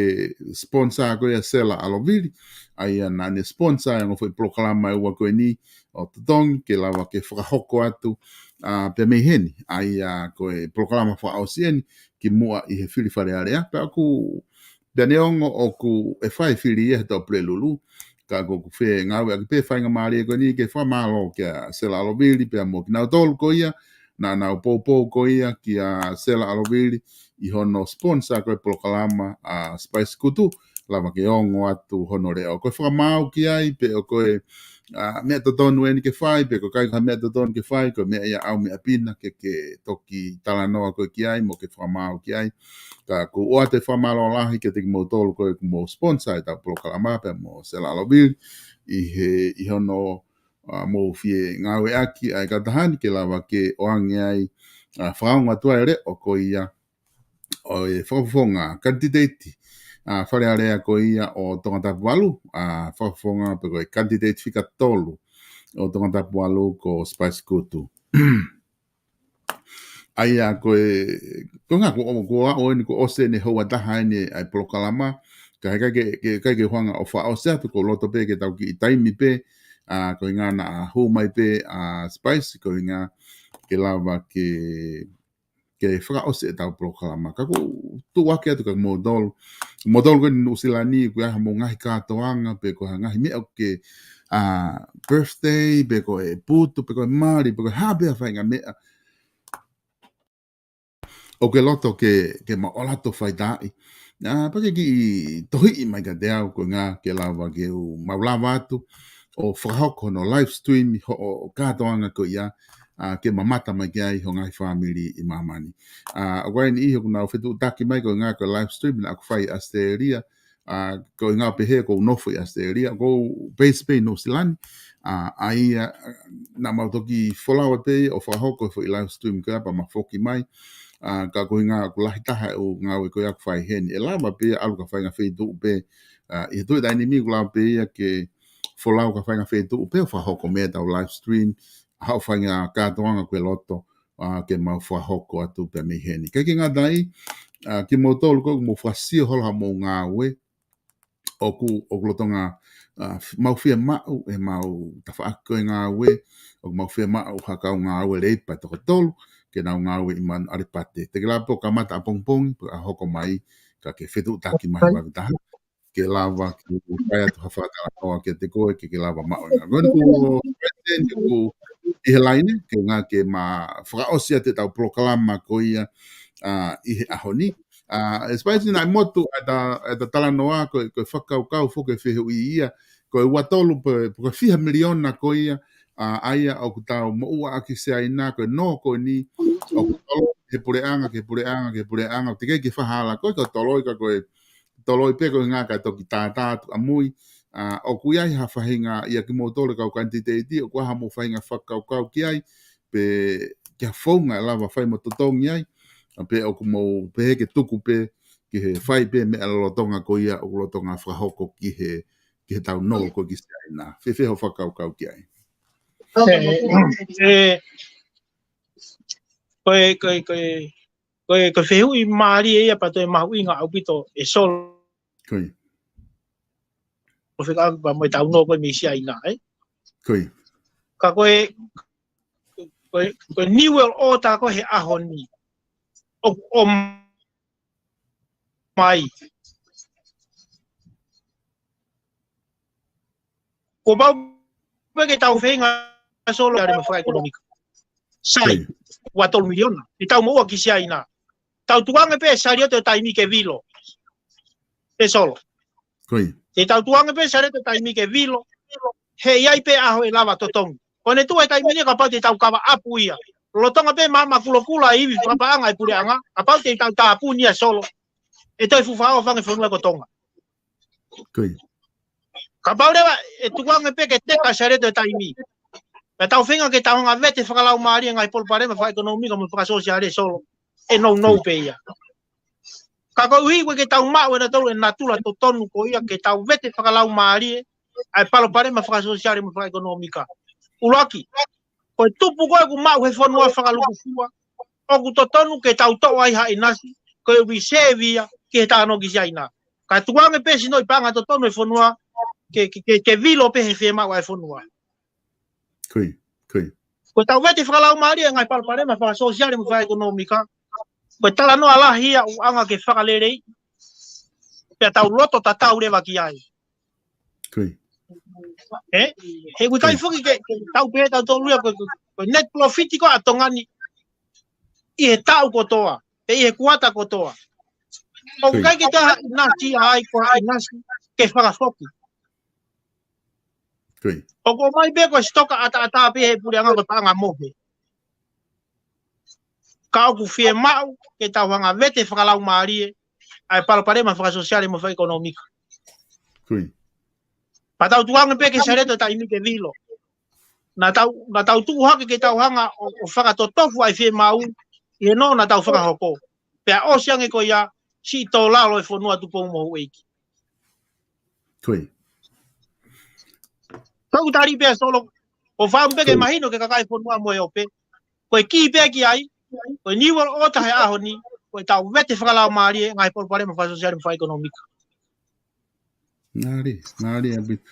sponsor ko ia Sela ʻAlovili, ʻa ia naʻa ne sponsor ʻa e ongo foʻi polokalama ʻe ua ko eni ʻo totongi ke lava ke fakahoko atu, ʻa, pea mei heni, ʻa ia ko e polokalama fakaʻosi eni kimuʻa ʻi he fili Fale Alea, pea ʻoku, pea neongo ʻoku ʻe fai e fili ia he Tuʻapulelulu, ka ʻoku ou fie ngāueʻaki pē e faingamālie ko eni ke fakamālō kia Sela ʻAlovili pea mo kinautolu ko ia naʻa nau poupou ko ia kia Sela ʻAlovili ʻi hono sponsor ko ē e polokalama ʻa Spice Kutu, lava ke ongo atu hono leʻo. Ko e fakamaau ki ai, pe ko e, ʻa, meʻa totonu eni ke fai, pe ʻoku ʻikai ko ha meʻa totonu ke fai, ko e meʻa ia ʻaʻau meʻa pina ke, ke toki talanoa ko ē ki ai, mo ke fakamaau ki ai. Ka ʻoku ou ʻoatu e fakamālō lahi kiate kimoutolu ko ē ʻoku mou sponsor ʻetau polokalama pea mo Sela ʻAlovili ʻi he, ʻi hono, ʻa, mou fie ngāueʻaki ʻa e kautaha ni ke lava ke ʻoange ai, ʻa, fakaongo atu ʻa e leʻo ko ia ʻo e fakafofonga kanititeiti, ʻa, Fale Alea ko ia ʻo Tongatapu valu, ʻa, fakafofonga pe ko e kanititeiti fika tolu ʻo Tongatapu valu ko Spice Kutu. ʻA ia ko e, ko e ʻuhinga ko, ko ʻeni kuo ʻosi eni e houa ʻe taha eni ʻa e polokalama, ka heʻikai ke, ke, heʻikai ke u hanga ʻo fakaʻosi atu, ʻoku ou loto pē ke tau kiʻi taimi pē, ʻa, ko e ʻuhinga naʻa hū mai pē ʻa Spice, ko e ʻuhinga ke lava ke, ke fakaʻosi ʻetau polokalama. Ka ʻoku ou tuʻu hake atu kia moutolu, moutolu ko ē ʻi Nuʻusila ni, ʻoku ʻi ai haʻamou ngaahi kātoanga, pe ko ha ngaahi meʻa ʻoku ke, ʻa, birthday, pe ko e putu, pe ko e mali, pe ko e hā pē ha faʻahinga meʻa ʻoku ke loto ke, ke mau ʻalu atu ʻo faitaaʻi. ʻA, pea ke kiʻi tohiʻi mai kiate au ko e ʻuhinga ke lava ke u, mau lava atu ʻo fakahoko hono live stream hoʻo, hoʻo kātoanga ko ia, ʻa, ke mamata mai ki ai ho ngaahi fāmili ʻi māmani. ʻA, ʻoku ʻi ai e niʻihi ʻoku nau fetuʻutaki mai ko e ʻuhinga ko e live stream naʻa ku fai ʻi ʻAositelēlia, ʻa, ko e ʻuhinga pehē ʻoku ou nofo ʻi ʻAositelēlia, ʻoku ou base pē ʻi Nuʻusila ni, ʻa, ʻa ia, ʻa, naʻa mau toki folau pē ʻo fakahoko e foʻi live stream ko ia pea ma foki mai, ʻa, ka ko e ʻuhinga ʻoku lahi taha e ʻū ngāue ko ia ʻoku fai heni. ʻE lava pē ia ʻalu ki ha faʻahinga feituʻu pē, ʻa, ʻi he tuʻu ʻe taimi ni ʻoku lava pē ia ke folau ki ha faʻahinga feituʻu pē ʻo fakahoko mai ʻetau live stream, ʻa, haʻo faʻahinga kātoanga ʻoku ke loto, ʻa, ke mau fakahoko atu pē mei heni. Kae ʻikai ke ngata ai, ʻa, kimoutolu ko ē ʻoku mou fakasio holo haʻamou ngāue, ʻoku, ʻoku lolotonga, ʻa, f-, mau fiemaʻu ʻemau tafaʻaki ko ē ngāue, ʻoku mau fiemaʻu ha kau ngāue Leipa ʻe toko tolu ke nau ngāue ʻi Manuʻalipate. Te ke lava pē ʻo kamata ʻapongipongi, pea hoko mai, ka ke fetuʻutaki mai vave taha ke lava ke u fai atu ha fakatalanoa kiate koe ke ke lava maʻu e ngāue. Ko eni ʻoku President ʻoku ʻi he laine, ko e ʻuhinga ke ma fakaʻosi atu ʻetau polokalama ko ia, ʻa, ʻi he ʻaho ni. ʻA, ʻe Spice, naʻe motu ʻeta, ʻeta talanoa ko e, ko e fakakaukau foki e fehuʻi ia, ko e ua tolu pe, pe ko e fiha miliona ko ia, ʻa, ʻa ia ʻoku tau moʻua ʻaki Siaina, ko e nō ko eni ʻoku toloi he puleʻanga, ki he puleʻanga, ki he puleʻanga, teʻeki ke fakahala ko e, ko e toloi ka ko e toloi pē ko e ʻuhinga kae toki tātā atu ʻamui. ʻA, ʻoku ʻi ai ha faʻahinga ia kimoutolu e kau kanititeiti, ʻoku ʻi ai haʻamou faʻahinga fakakaukau ki ai, pe ki ha founga ʻe lava fai mo totongi ai, ʻa, pe ʻoku mou pehē ke tuku pē, ki he fai pē meʻa lolotonga ko ia ʻoku lolotonga fakahoko ki he, ki heʻetau nō ko ē ki Siaina. Fēfē hoʻo fakakaukau ki ai? ʻE, ʻe, ko e, ko e, ko e, ko e, ko e fehuʻi mālie ia pea toe mahuʻinga ʻaupito ʻe Solo. Ko ia. ʻO fekauʻaki pea mo ʻetau nō ko ē mei Siaina, ē? Ko ia. Ka ko e, ko e, ko e New World Order ko ē he ʻaho ni, ʻoku ʻomai. Kuo pau pē ke tau feinga Solo, ʻa e mo fakaʻekonōmika. Sai, ua tolu miliona. Te tau moʻua ki Siaina. Tau tukuange pē e saliote ʻo taimi ke vilo. ʻE Solo. Te tau tukuange pē e saliote ʻo taimi ke vilo. He ʻe ʻi ai pē ʻaho ʻe lava totongi. Ko ʻene tuʻu he taimi ni kapau te tau kava ʻapu ia. Lolotonga pē maama kulokula e ivi fakapaʻanga e puleʻanga. Kapau te tau tāpuni ia Solo. ʻE toe fuʻu fakaʻofoʻofa ange fonua ko Tonga. Kapau leva ʻe tukuange pē ke teka e saliote ʻo taimi. Pea tau feinga ke tau hanga vete fakalaumālie e ngaahi palopalema fakaʻekonōmika mo fakasōsiale Solo. ʻE nounou pē ia. Ka koeʻuhi ko e ke tau maʻu ʻe nautolu e natula totonu ko ia ke tau vete fakalaumālie ʻa e palopalema fakasōsiale mo fakaʻekonōmika. ʻUluaki, ko e tupu ko ē ʻoku maʻu he fonua fakalukufua, ʻoku totonu ke tau toʻo ai ha ʻinasi, ko e ʻuhi sēvia ki he tāno ki Siaina. Ka tukuange pē sinoʻi paʻanga totonu e fonua, ke, ke, ke, ke vilo pē he fiemaʻu ʻa e fonua. Ko e tau vete fakalaumālie e ngaahi palopalema fakasōsiale mo fakaʻekonōmika. Ko e talanoa lahi ia ʻoku anga ke fakaleleiʻi. Pea tau loto tatau leva ki ai. He, he ʻoku ʻikai foki ke, ke tau pehē tautolu ia ko, ko, ko e net profit ko ē ʻa Tonga ni ʻi he taʻu kotoa, pe ʻi he kuata kotoa. ʻOku ʻikai ke toe ʻinasi ai ko ha ʻinasi ke fakafoki. ʻOku ʻomai pē ko e sitoka ʻataʻatā pē he puleʻanga ko e paʻanga mohe. Ka ʻoku fiemaʻu ke tau hanga vete fakalaumālie ʻa e palopalema fakasōsiale mo fakaʻekonōmika. Pea tau tukuange pē ke saliote ʻo taimi ke vilo. Naʻa tau, naʻa tau tuʻu hake ke tau hanga ʻo, ʻo fakatotofu ʻa e fiemaʻu ʻi he nō naʻa tau fakahoko. Pea ʻosi ange ko ia, siʻi tō lalo e fonua Tupou mo Houʻeiki. Ko e. Tau tali pē Solo, ʻo fakaʻamu pē ke mahino ki he kakai e fonua mo e ope. Ko e kī pē ki ai, ko e New World Order he ʻaho ni, ko e tau vete fakalaumālie e ngaahi palopalema fakasōsiale mo fakaʻekonōmika. Ngāue, ngāue ʻaupito.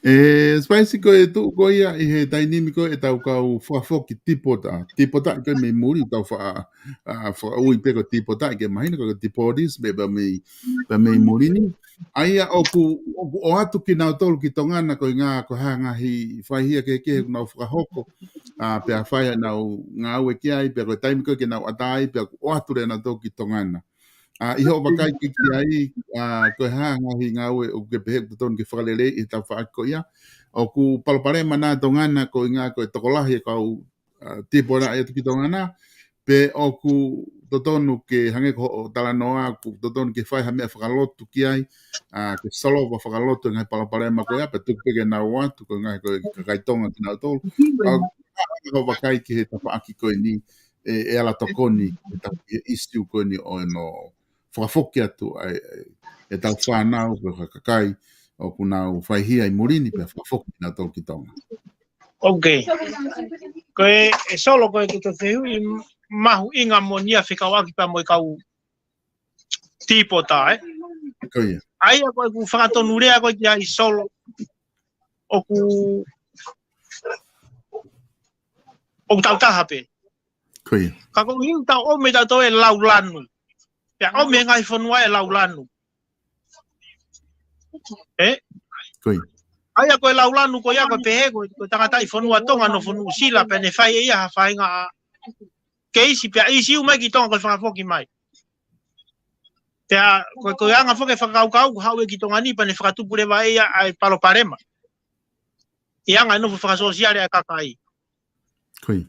ʻE, Spice ko e tuʻu ko ia ʻi he taimi ni ko e tau kau fakafoki tipota. Tipota ko e mei muli tau fa-, ʻa, fakaui pē ko tipota ke mahino ko e deportees pē pea mei, pea mei muli ni. ʻA ia ʻoku, ʻoku ʻoatu kinautolu ki Tonga na ko e ngaahi, ko e hā ngaahi faihia kehekehe ʻoku nau fakahoko. ʻA, pea fai ʻenau ngāue ki ai, pea ko e taimi ko ē ke nau ʻatā ai, pea ʻoku ʻoatu leva nautolu ki Tonga na. ʻA, ʻi hoʻo vakai ki, ki ai, ʻa, ko e hā ngaahi ngāue ʻoku ke pehē ʻoku totonu ke fakaleleiʻi he tafaʻaki ko ia. ʻOku palopalema na Tonga na ko e ngaahi ko e tokolahi e kau, ʻa, tipota ʻe ʻatu ki Tonga na. Pe ʻoku totonu ke hangē ko hoʻo talanoa, ʻoku totonu ke fai ha meʻa fakalotu ki ai, ʻa, ke solova fakalotu e ngaahi palopalema ko ia, pe tuku pē ke nau ō atu, ko e ngaahi ko e kakai Tonga kinautolu. ʻA, hoʻo vakai ki he tafaʻaki ko eni, ʻe, ʻe ala tokoni, ʻe tau, ʻe ʻisiu ko eni ʻo ʻenau fakafoki atu ʻa e, ʻe, ʻetau fānau, pe ko e kakai, ʻoku nau faihia ʻi muli ni pea fakafoki nautolu ki Tonga. Ok. Ko e, ʻe Solo ko e ke ke fehuʻi mahuʻinga moʻoni ia fekauʻaki pea mo e kau tipota, ē? Ko ia. ʻA ia ko ʻeku fakatonulea ko ē ki ai Solo. ʻOku, ʻoku tau taha pē. Ko ia. Ka koeʻuhi ʻoku tau ʻomi ʻe tautolu e laulanu. Pea ʻomi e ngaahi fonua e laulanu. Ē? Ko ia. ʻA ia ko e laulanu ko ia ko e pehē ko e, ko e tangataʻi fonua Tonga nofo Nuʻusila pea ne fai ʻe ia ha faʻahinga ʻa keisi pea ʻisiu mai ki Tonga ko e fakafoki mai. Pea ko e, ko e anga foki e fakakaukau, haʻu ia ki Tonga ni pea ne fakatupu leva ʻe ia ʻa e palopalema. ʻI he anga e nofo fakasōsiale ʻa e kakai. Ko ia.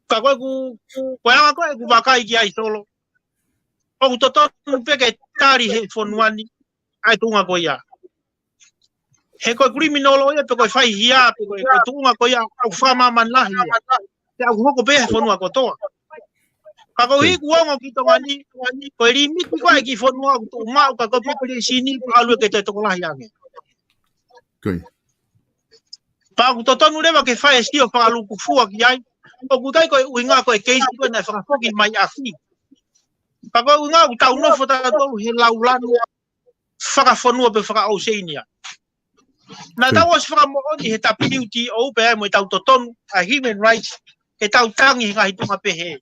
Ka ko ʻeku, ko e anga ko ē ʻeku vakai ki ai Solo. ʻOku totonu pē ke tali he fonua ni ʻa e tuʻunga ko ia. He ko e kuliminolo ia, pe ko e faihia, pe ko e, ko e tuʻunga ko ia, ʻoku fakamāmani lahi ia. Pea ʻoku hoko pē he fonua kotoa. Ka koeʻuhi ʻoku ongo ki Tonga ni, ko e limiti ko ē ki he fonua ʻoku tuʻu maʻu ka ko e population ni, ʻoku ʻalu ia ke toe tokolahi ange. Ko ia. Pea ʻoku totonu leva ke fai e sio fakalukufua ki ai, ʻoku ʻikai ko e ʻuhinga ko e keisi ko ē naʻe fakafoki mai ʻaki. Ka ko e ʻuhinga ʻoku tau nofo tautolu he laulanu fakafonua pe fakaʻoseania. Naʻa tau ʻosi fakamoʻoni he WTO pea mo e tau totonu ʻa e human rights, ke tau tangi he ngaahi tuʻunga pehē.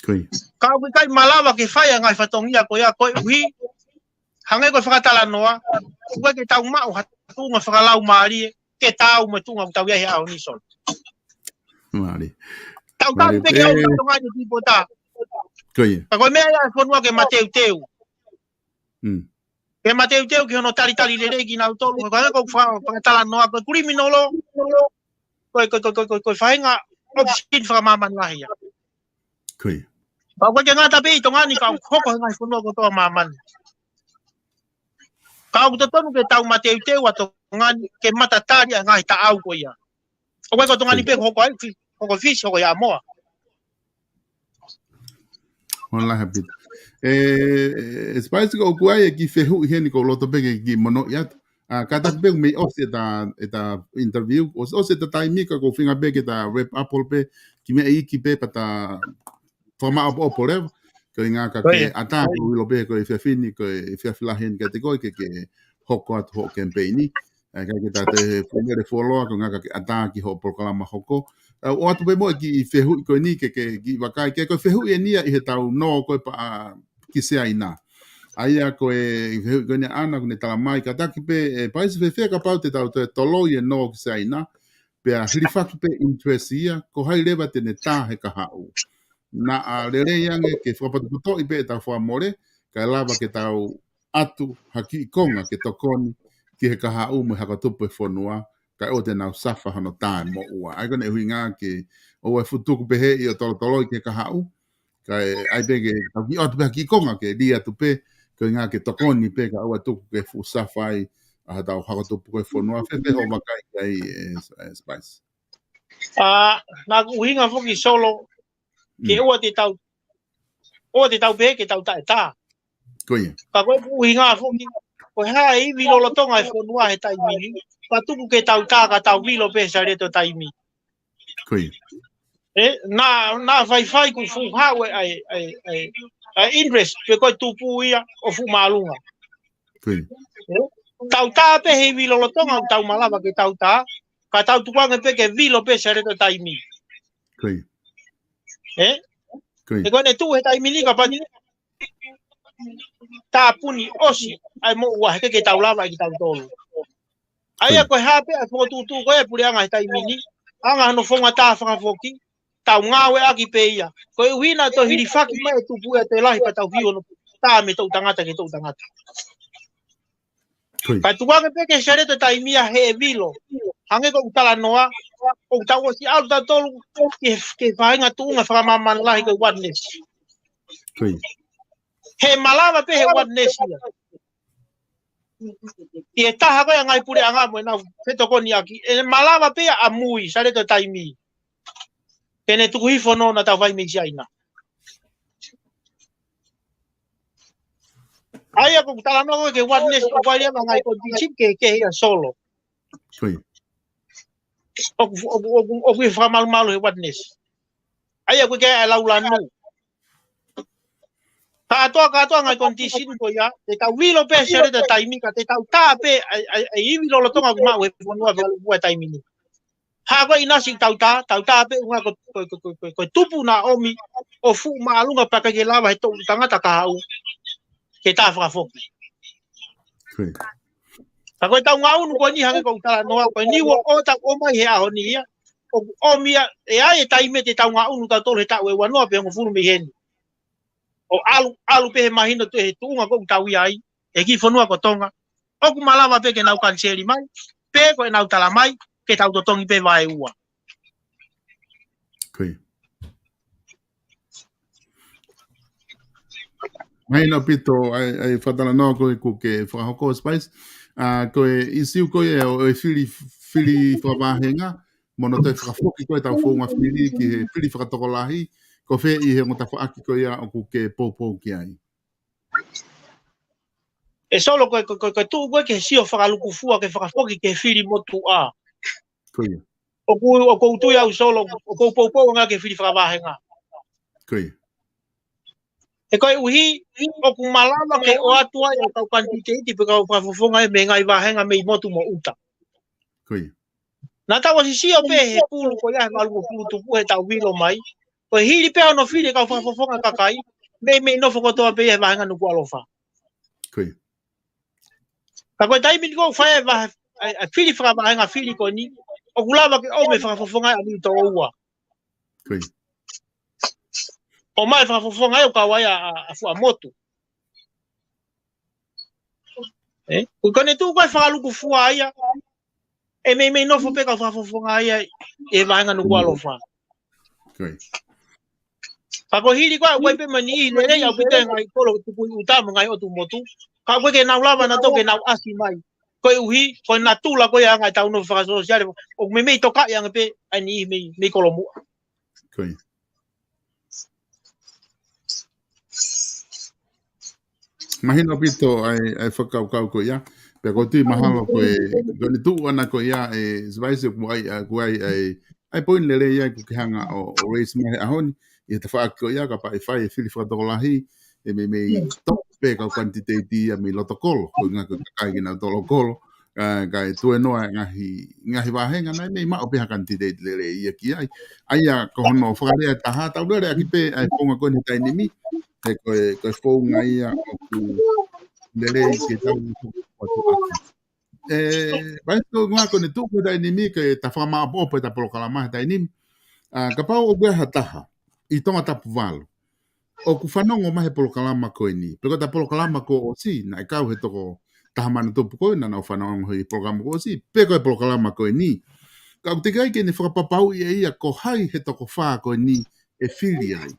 Ko ia. Ka ʻoku ʻikai malava ke fai ʻa e ngaahi fatongia ko ia koeʻuhi, hangē ko e fakatalanoa, ʻoku ʻikai ke tau maʻu ha tuʻunga fakalaumālie, ke taau mo e tuʻunga ʻoku tau ʻi ai he ʻaho ni, Solo. Mālie. Tau tau Mālie. Pe ke au ka Tonga ni ki pota. Ko ia. Ka ko e meʻa ia e fonua ke mateuteu. Mm. Ke mateuteu ki hono talitali lelei kinautolu. Ko e ko fa-, fakatalanoa ko e criminal law. Ko e, ko e, ko e, ko e, ko e, ko e faʻahinga option fakamāmani lahi ia. Ko ia. Pea ʻoku ʻikai ke ngata pē ʻi Tonga ni ka ʻoku hoko he ngaahi fonua kotoa māmani. Ka ʻoku totonu ke tau mateuteu ʻa Tonga ni ke matatali ʻa e ngaahi taʻau ko ia. ʻOku ʻikai ko Tonga ni Ko ia. pē hoko ai, Fi-, hoko Fisi, hoko ʻi ʻAmoa. Hola, happy. E, e, Spice, ko ʻoku ʻi ai e kiʻi fehuʻi heni ʻoku ou loto pē ke kiʻi monūʻia atu. ʻA, kātaki pē mei ʻosi ʻeta, ʻeta interview, ʻosi, ʻosi ʻeta taimi ka ʻoku ou feinga pē ke ta wrap up holo pē, kiʻi meʻa iiki pē pea ta fakamaʻopoʻopo leva, ko e ʻuhinga ka Ko ke ia. ʻatā, ko e ʻilo pē ko e efiafi ni, ko e efiafi lahi eni kiate koe ke, ke hoko atu hoʻo campaign ni. ʻA, ka ke ta te he fuʻu lele fuoloa, ko e ʻuhinga ka ke ʻatā ki hoʻo polokalama hoko. ʻA, ʻoatu pē mo e kiʻi fehuʻi ko eni ke, ke kiʻi vakai, ke ko e fehuʻi eni ia ʻi heʻetau nō ko ē pea, ʻa, ki Siaina. ʻA ia ko e fehuʻi ko eni ʻa ʻAna, ʻoku ne tala mai, kātaki pē, e, Spice, fēfē kapau te tau toe toloi e nō ki Siaina, pea hilifaki pē interest ia, ko hai leva te ne tā he kahaʻu. Naʻa lelei ange ke fakapotopotoʻi pē ʻetau fakamole, kae lava ke tau ʻatu ha kiʻi konga ke tokoni ki he kahaʻu mo e hako tupu e fonua, kae ʻoua te nau suffer hono tā e moʻua. ʻA ia ko ʻene ʻuhinga ke ʻoua ʻe fuʻu tuku pē he ʻio tolotoloi ki he kahaʻu, kae ʻai pē ke tau kiʻi ʻoatu pē ha kiʻi konga ke lī atu pē, ko e ʻuhinga ke tokoni pē kae ʻoua ʻe tuku ke fuʻu suffer ai ʻa hotau hako tupu ko ē fonua. Fēfē hoʻo vakai ki ai, e, e Spice? ʻA, naʻa ku ʻuhinga foki Solo, ke Mm. ʻoua te tau, ʻoua te tau pehē ke tau taʻetā. Ko ia. Ka ko e ʻuhinga foki, ko e hā e ivi lolotonga e fonua he taimi ni, ka tuku ke tau tā ka tau vilo pē he saliote taimi. Ko ia. E, naʻa, naʻa faifai kuo fuʻu haʻu e, e, e, e, e interest, pe ko e tupu ia ʻo fuʻu māʻolunga. Ko ia. E, tau tā pē he ivi lolotonga ʻoku tau malava ke tau tā, ka tau tukuange pē ke vilo pē he saliote taimi. Ko ia. E? Ko ia. E ko ʻene tuʻu he taimi ni ka pati tāpuni ʻosi ʻa e moʻua he ʻikai ke tau lava ʻe kitautolu. ʻA ia Ko ia. ko e hā pē ʻa e fokotuʻutuʻu ko ē ʻa e puleʻanga he taimi ni, ʻanga hono founga tā fakafoki, tau ngāueʻaki pē ia. Ko e ʻuhinga ʻoku toe hilifaki mai e tupu ia ʻe toe lahi pea tau vilo hono tā mei he toʻu tangata ki he toʻu tangata. Ko ia. Ka tukuange pē ke saliote taimi ia he vilo. Hangē ko ʻeku talanoa, ʻoku tau ʻosi ʻalu tautolu ki he, ki he faʻahinga tuʻunga fakamāmani lahi ko e oneness. Ko ia. He malava pē he oneness ia. ʻI he taha ko ē ʻa e ngaahi puleʻanga mo ʻenau fetokoniʻaki. ʻE malava pē ia ʻamui, saliote taimi. Ke ne tuku hifo hono nofo ʻo fai mei Siaina. ʻA ia ko ʻeku talanoa ko ē ki he oneness, ʻoku ʻi ai leva e ngaahi condition kehekehe ia Solo. Ko ia. ʻOku, ʻoku, ʻoku, ʻoku ʻi he fakamalumalu he oneness. ʻA ia ko e ke ʻai lau lanu. Kātoa, kātoa e ngaahi condition ko ia, te tau vilo pē he saliote taimi ka te tau tā pē ʻa e, ʻa e, ʻa e ivi lolotonga ʻoku maʻu he fonua fakaluku he taimi ni. Hā ko e ʻinasi ʻoku tau tā, tau tā pē ʻuhinga ko, ko, ko e tupu naʻa ʻomi ʻo fuʻu māʻolunga pea ʻikai ke lava he toʻu tangata kahaʻu ke tā fakafoki. Ko ia. Ka ko ʻetau ngaʻunu ko eni hangē ko ʻeku talanoa, ko e New World Order ʻoku ʻomai he ʻaho ni ia, ʻoku ʻomi ia, ʻe ʻi ai e taimi te tau ngaʻunu tautolu he taʻu ʻe uanoa pe hongofulu mei heni. ʻO ʻalu, ʻalu pē he mahino atu he tuʻunga ko ē ʻoku tau ʻi ai, he kiʻi fonua ko Tonga. ʻOku malava pē ke nau kaniseli mai, pe ko ʻenau tala mai, ke tau totongi pē vaeua. Ko ia. Mahino ʻaupito ʻa e, ʻa e fakatalanoa ko ē ʻoku ke fakahoko Spice. ʻA, ko e ʻisiū ko ē ʻo, ʻo e fili, fili fakavāhenga, mo hono toe fakafoki ko ē ʻetau founga fili ki he fili fakatokolahi, ko fē ʻi he ongo tafaʻaki ko ia ʻoku ke poupou ki ai? ʻE Solo ko e, ko e, ko e, ko e tuʻu ko ē ke sio fakalukufua ke fakafoki ki he fili motuʻa. Ko ia. ʻOku, ʻoku ou tui au Solo, ʻoku ou poupou ange ki he fili fakavāhenga. Ko ia. He koeʻuhi, ʻoku malava ke ʻoatu ai ʻa e kau kanititeiti pe kau fakafofonga ē mei he ngaahi vāhenga mei motu mo ʻuta. Ko ia. Naʻa tau ʻosi sio pē he pulu ko ia he valungofulu tupu he taʻu vilo mai. Ko e hili pē hono fili e kau fakafofonga kakai, meimei nofo kotoa pē ia he vāhenga Nukuʻalofa. Ko ia. Ka ko e taimi ni ʻoku fai e vahe, ʻa e, ʻa e fili fakavahenga fili ko eni, ʻoku lava ke ʻomai e fakafofonga ʻa e ʻalu ʻi tō ua. ʻOmai e fakafofonga ʻe ʻo kau ai ʻa, ʻa, ʻa Fuaʻamotu. ʻE? Ko ʻene tuʻu ko e fakalukufua ia, ʻe meimei nofo pē kau fakafofonga ia ʻi he vahenga Nukuʻalofa. Ka ko e hili ko ē, ʻoku ʻi ai pē mo e niʻihi lelei ʻaupito he ngaahi kolo tuku ʻi ʻuta mo e ngaahi ʻotu motu. Ka ʻoku ʻikai ke nau lava nautolu ke nau ʻasi mai. Koeʻuhi, ko e natula ko ia ʻa e anga ʻetau nofo fakasōsiale. ʻOku meimei tokaʻi ange pē ʻa e niʻihi mei, mei Kolomuʻa. Mahino ʻaupito ʻa e, ʻa e fakakaukau ko ia. Pea ʻoku ou tui mahalo ko e, ko ʻene tuʻu ʻana ko ia ʻe Sivaisi ʻoku ʻi ai, ʻa, ʻoku ʻi ai, ʻa e, ʻa e poini lelei ia ʻoku ke hanga ʻo, ʻo raise mai he ʻaho ni. ʻI he tafaʻaki ko ia kapau ʻe fai e fili fakatokolahi, ʻe meimei toʻo pē kau kanititeiti ia mei loto kolo, ko e ʻuhinga ko e kakai kinautolu kolo, ʻa, kae tuenoa e ngaahi, ngaahi vahenga naʻe meimei maʻu pē ha kanititeiti lelei ia ki ai. ʻA ia ko hono fakalea ʻe taha, tau lele ʻaki pē ʻa e founga ko eni he taimi ni, he ko e, ko e founga ia ʻoku lelei ke tau ʻoatu ʻaki. ʻE, Vaisi, ko e ʻuhinga ko ʻene tuʻu ko e taimi ni, ke ta fakamaʻopoʻopo ʻeta polokalama he taimi ni. ʻA, kapau ʻoku ʻi ai ha taha ʻi Tongatapu valu ʻoku fanongo mai he polokalama ko eni. Pe ko ʻeta polokalama kuo ʻosi, naʻe kau he toko taha mano tupu ko ē naʻa nau fanongo he polokalama kuo ʻosi. Pe ko e polokalama ko eni. Ka ʻoku teʻeki ai ke ne fakapapauʻi ʻe ia ko hai he toko fā ko eni ʻe fili ai.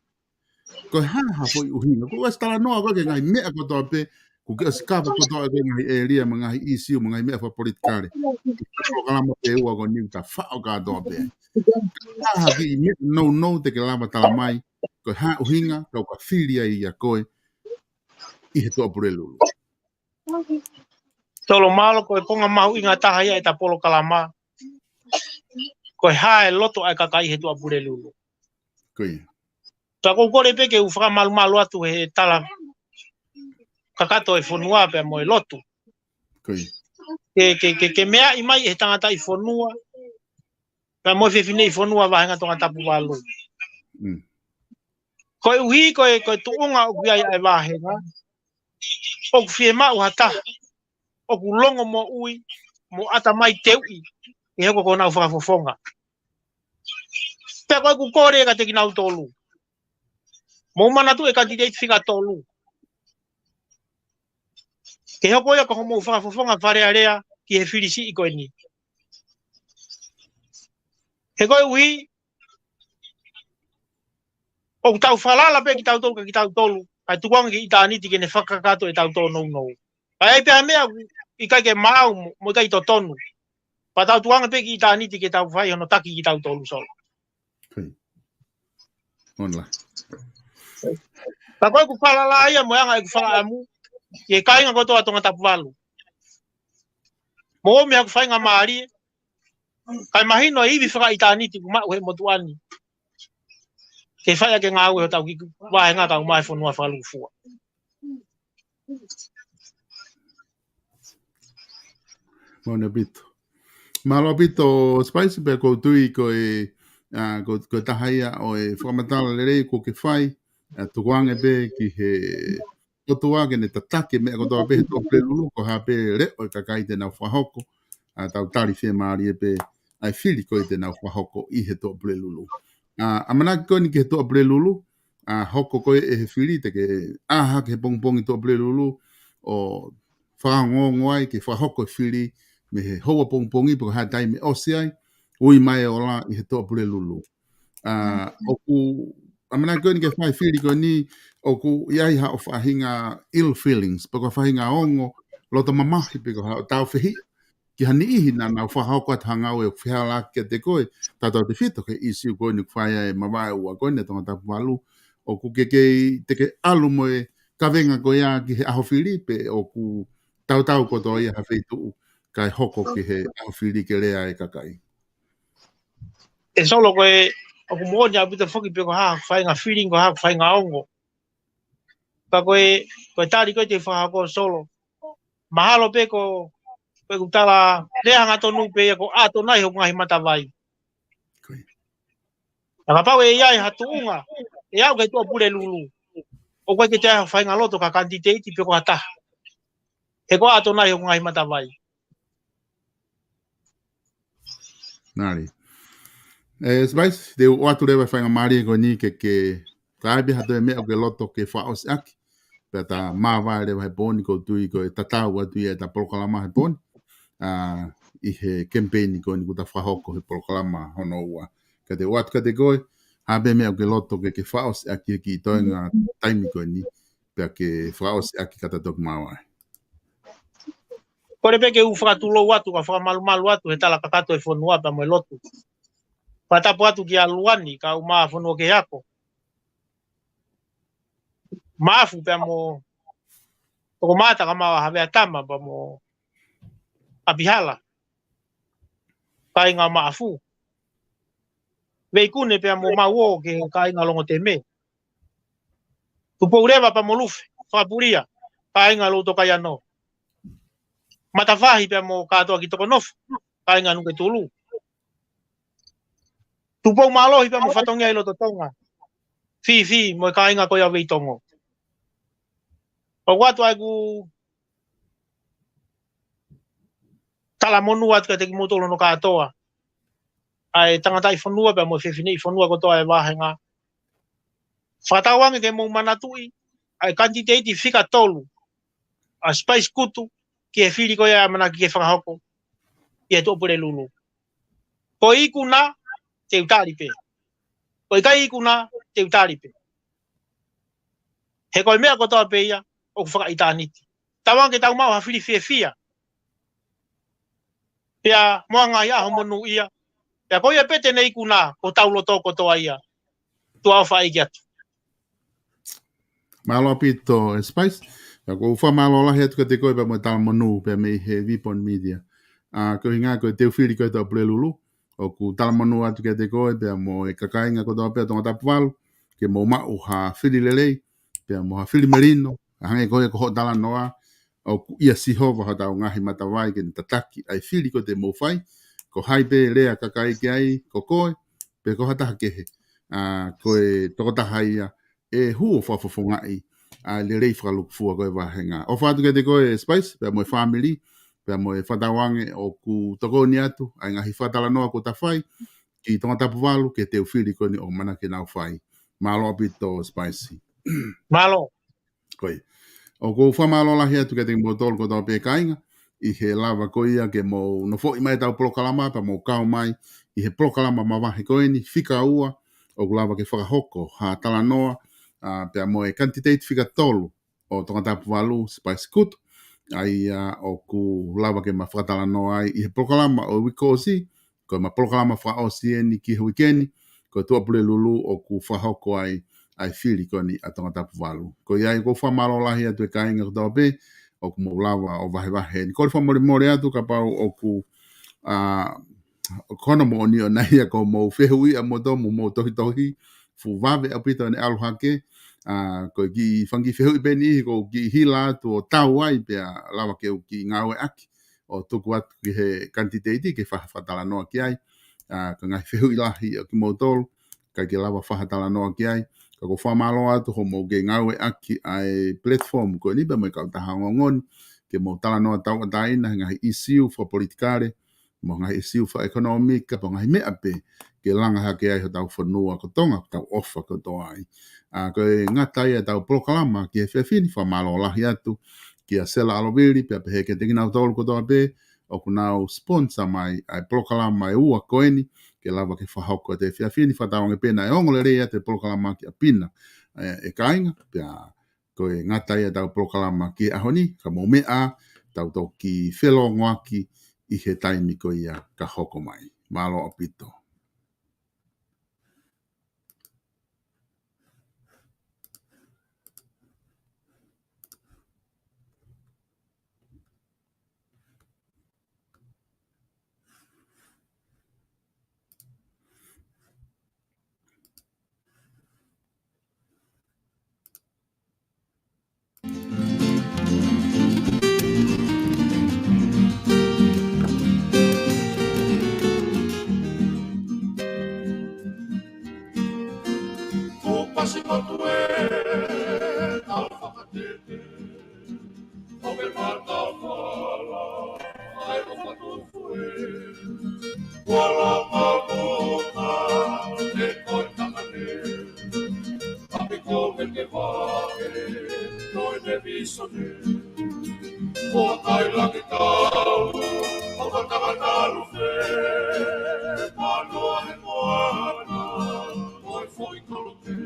Ko e hā ha foʻi ʻuhinga. Ko e ʻosi talanoa ko ē ki he ngaahi meʻa kotoa pē, kuo ke ʻosi kava kotoa ʻa e ngaahi ʻēlia mo e ngaahi ʻīsiu mo e ngaahi meʻa fakapolitikale. Polokalama pē ua ko eni ʻoku ta faʻo kātoa pē. Ka ha kiʻi meʻa nounou te ke lava tala mai, ko e hā ʻuhinga, kau ka fili ai ʻa koe ʻi he Tuʻapulelulu. Solo, mālō, ko e konga mahuʻinga taha ia ʻeta polokalama. Ko e hā e loto ʻa e kakai he Tuʻapulelulu. Ko ia. Pea ʻoku ou kole pē ke u fakamalumalu atu he tala kakato e fonua pea mo e lotu. Ko ia. Ke, ke, ke, ke meaʻi mai e tangataʻi fonua. Pea mo e fefineʻi fonua vahenga Tongatapu valu. Mm. Koeʻuhi, ko e, ko e tuʻunga ʻoku ʻi ai ʻa e vahenga. ʻOku fiemaʻu ha taha ʻoku longomoʻui, mo ʻatamai teuʻi, ʻe hoko ko honau fakafofonga. Pea ko ʻeku kole kiate kinautolu. Mou manatuʻi e kanititeiti fika tolu. Ke hoko ia ko homou fakafofonga Fale Alea ki he fili siʻi ko eni. He koeʻuhi, ʻoku tau falala pē kitautolu kia kitautolu, kae tuku ange ki ʻitāniti ke ne fakakakato ʻetau tōnounou. Ka ʻi ai pē ha meʻa ʻoku ʻikai ke maau mo, mo ʻikai totonu. Pea tau tuku ange pē ki ʻitāniti ke tau fai hono taki kitautolu, Solo. Ka ko ʻeku falala ia mo e anga ʻeku fakaʻamu, ki he kāinga kotoa Tongatapu valu. Mou ʻomi haʻaku faingamālie, kae mahino e ivi fakaʻitāniti ʻoku maʻu he motuʻa ni. Ke fai ʻaki e ngāue hotau kiʻi vahenga kae ʻumaʻā e fonua fakalukufua. Mālō ʻaupito. Mālō ʻaupito, Sivaisi, pea ʻoku ou tui ko e, ʻa, ko, ko e taha ia ʻo e fakamatala lelei kuo ke fai, ʻa, tuku ange pē ki he ʻOtua ke ne tataki e meʻa kotoa pē he Tuʻapulelulu, ko e hā pē leʻo e kakai te nau fakahoko, ʻa, tau tali fiemālie pē ʻa e fili ko ē te nau fakahoko ʻi he Tuʻapulelulu. ʻA, ʻamanaki ko eni ki he Tuʻapulelulu, ʻa, hoko ko ē ʻe he fili te ke ʻā hake he pongipongi Tuʻapulelulu ʻo fakaongoongo ai ke fakahoko e fili mei he houa pongipongi pe ko e hā e taimi ʻe ʻosi ai, ui mai e ola ʻi he Tuʻapulelulu. ʻA, ʻoku ʻamanaki ko eni ke fai e fili ko eni, ʻoku ʻi ai haʻo faʻahinga ill feelings, pe ko e faʻahinga ongo loto mamahi pe ko haʻo tāufehiʻa ki ha niʻihi naʻa nau fakahoko atu ha ngāue ʻoku fehālaaki kiate koe, tautautefito ki he ʻīsiu ko eni ʻoku fai ai e mavaeua ko eni ʻa Tongatapu valu, ʻoku ke kei, te ke ʻalu mo e kavenga ko ia ki he ʻaho fili pe ʻoku tautau kotoa ia ha feituʻu kae hoko ki he ʻaho fili ke lea e kakai. ʻE Solo, ko e, ʻoku moʻoni ʻaupito foki pe ko e hā haʻaku faʻahinga feeling, ko e hā haʻaku faʻahinga ongo. Ka ko e, ko e tali ko ē te u fakahoko, Solo. Mahalo pē ko, ko ʻeku tala lea hangatonu pē ia ko ʻAtonai hoku ngaahi matavai. Ka kapau ʻe ʻi ai ha tuʻunga ʻe aʻu ki he Tuʻapulelulu, ʻoku ʻikai ke toe ʻi ai ha faʻahinga loto ki ha kanititeiti pe ko ha taha. He ko ʻAtonai hoku ngaahi matavai. Nali. E, Spice, te u ʻoatu leva e faingamālie ko eni ke, ke, ka ai pē ha toe meʻa ʻoku ke loto ke fakaʻosi ʻaki. Pea ta māvae leva he pō ni, ʻoku ou tui ko e tatau atu ia ʻeta polokalama he pō ni. ʻA, ʻi he kemipeini ko eni kuo ta fakahoko he polokalama hono ua. Ka te u ʻoatu kiate koe, ha pē meʻa ʻoku ke loto ke, ke fakaʻosi ʻaki he kiʻi toenga taimi ko eni, pea ke fakaʻosi ʻaki ka ta toki māvae. Kole pē ke u fakatulou atu, ka fakamalumalu atu he tala kakato e fonua pea mo e lotu. Fakatapu atu kia Luani, ka u mā fonua ke ako. Maʻafu pea mo Tokomata ka mā Havea Tama pea mo ʻApihala. Kāinga Maʻafu. Veikune pea mo Mauō ki he kāinga Longoteme. Tupouleva pea mo Lufe, Fakapulia, kāinga Loutokaiano. Matafahi pea mo Kātoa ki Tokonofo, kāinga Nuketulu. Tupoumālohi pea mo Fatongia ʻi Lototonga. Fifi mo e kāinga ko ia Veitongo. ʻOku ʻoatu ai ʻeku talamonū atu kiate kimoutolu hono kātoa. ʻA e tangataʻi fonua pea mo e fefineʻi fonua kotoa e vāhenga. Fakatauange ke mou manatuʻi, ʻa e kanititeiti fika tolu, ʻa Spice Kutu, ki he fili ko ia ʻamanaki ke fakahoko ʻi he Tuʻapulelulu. Ko e ikuna, te u tali pē. Ko e ʻikai ikuna, te u tali pē. He ko e meʻa kotoa pē ia, ʻoku fakaʻitāniti. Tauange ke tau maʻu ha fili fiefia. Pea mo e ngaahi ʻaho monūʻia. Pea ko ia pē te ne ikuna, ko hotau loto kotoa ia. Tuʻa ʻofa ʻeiki atu. Mālō ʻaupito, e Spice. Pea ʻoku ou fakamālō lahi atu kiate koe pea mo e talamonū, pea mei he Vipon Media. ʻA, ko e ʻuhinga ko e teu fili ko e Tuʻapulelulu. ʻOku talamonū atu kiate koe, pea mo e kāinga kotoa pē Tongatapu valu, ke mou maʻu ha fili lelei, pea mo ha fili melino, ʻa hangē ko ia ko hoʻo talanoa, ʻoku ʻia Sihova hotau ngaahi matavai ke ne tataki ʻa e fili ko ē te mou fai, ko hai pē lea kakai ki ai, ko koe, pe ko ha taha kehe, ʻa, ko e tokotaha ia, ʻe hū ʻo fakafofongaʻi ʻa e lelei fakalūkufua ko e vāhenga. ʻOfa atu kiate koe Spice, pea mo e fāmili, pea mo e fakatauange ʻoku tokoni atu ʻa e ngaahi fakatalanoa kuo ta fai ki Tongatapu valu ki he teu fili ko eni ʻoku ʻamanaki ke nau fai. Mālō ʻaupito Spice. Mālō. Ko ia. ʻOku ou fakamālō lahi atu kiate kimoutolu kotoa pē kāinga, ʻi he lava ko ia ke mou nofoʻi mai ʻetau polokalama, pea mou kau mai ʻi he polokalama mavahe ko eni, fika ua, ʻoku lava ke fakahoko ha talanoa, ʻa, pea mo e kanititeiti fika tolu ʻo Tongatapu valu, Spice Kutu, ʻa ia ʻoku lava ke ma fakatalanoa ai ʻi he polokalama ʻo e uike kuo ʻosi, ko ʻema polokalama fakaʻosi eni ki he uike ni, ko e Tuʻapulelulu ʻoku fakahoko ai ʻa e fili ko eni ʻa Tongatapu valu. Ko ia ai ʻoku ou fakamālō lahi atu e kāinga kotoa pē, ʻoku mou lava ʻo vahevahe eni. Kole fakamolemole atu kapau ʻoku, ʻa, ʻoku hono moʻoni ʻona ia ko hoʻomou fehuʻi ʻa moutolu mo hoʻomou tohitohi, fuʻu vave ʻaupito ʻene ʻalu hake, ʻa, ko e kiʻi fanga kiʻi fehuʻi pē eni ʻoku ou kiʻi hila atu ʻo tau ai pea lava ke u kiʻi ngāueʻaki ʻo tuku atu ki he kanititeiti ke fai ha fakatalanoa ki ai. ʻA, ko e ngaahi fehuʻi lahi ʻa kimoutolu, ʻikai ke lava fakatalanoa ki ai. Ka ʻoku ou fakamālō atu hoʻomou kei ngāueʻaki ʻa e platform ko eni pea mo e kautaha ongoongo ni, ke mou talanoa tauʻatāina he ngaahi ʻīsiu fakapolitikale, mo e ngaahi ʻīsiu fakaʻekonōmika, pea mo e ngaahi meʻa pē ke langa hake ai hotau fonua ko Tonga, ʻoku tau ʻofa kotoa ai. ʻA, ko e ngata ia ʻetau polokalama ki he efiafi ni, fakamālō lahi atu kia Sela ʻAlovili, pea pehē kiate kinautolu kotoa pē ʻoku nau sponsor mai ʻa e polokalama ʻe ua ko eni, ke lava ke fakahoko atu he efiafi ni, fakatauange pē naʻe ongo lelei atu e polokalama ki ʻapi na, ʻe, e kāinga, pea ko e ngata ia ʻetau polokalama ki he ʻaho ni, ka mou meʻa, tau toki felōngoaki ʻi he taimi ko ia ka hoko mai. Mālō ʻaupito. Kuo pasi motu e tau fakatete. ʻO ke matafala, ʻai ko matufu e. Kuo lava Api ko me te vahe, ko e te visone. Ko kai laki tau, o ka tangata lufe, pano e moana, ko e foʻi koloke.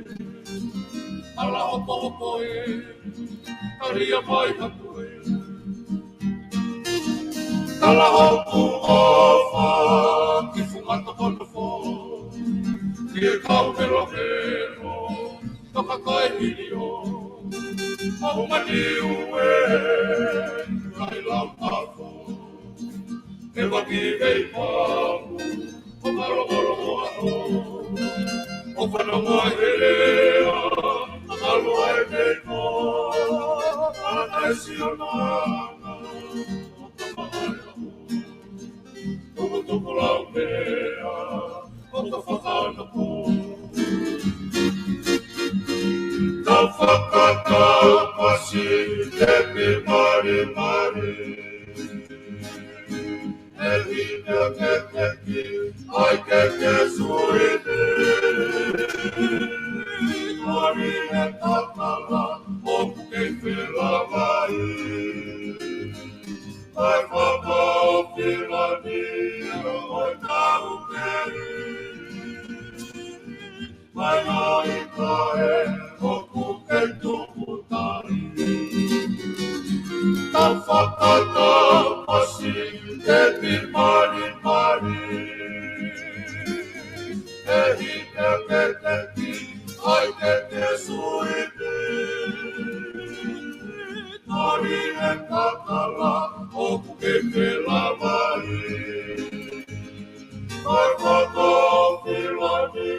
Ala hopohopo e, kalia mai ka kue. Tala hoku ʻofa ki Fungata Konofo, ki he kau melomelo, toka kai milio, ʻo mani ue, kai lau kafo, e vaki vei pamu, ʻo ka longolongo aʻu, ʻo fanongo ai e lea, ʻo ka lua e meimei, ʻa e siona, ʻo ka mamae aʻu, tukutuku lau meʻa, ʻo ka fakana pō. Ka fakatapasi, tepi malimali. ʻEhi, ʻe ke teki, ʻai ke ke suite. Kori e tatala, ʻoku ke fela mai. ʻAi papa ʻo Filani, ʻo tau kei. Mai ʻo ika e, ʻoku kei tupu tali. Ka fakatapasi, tepi malimali. ʻEhi, ʻe ke teki, ʻai ke ke suite. Kori e tatala, ʻoku ke fela mai. ʻAi papa ʻo Filani,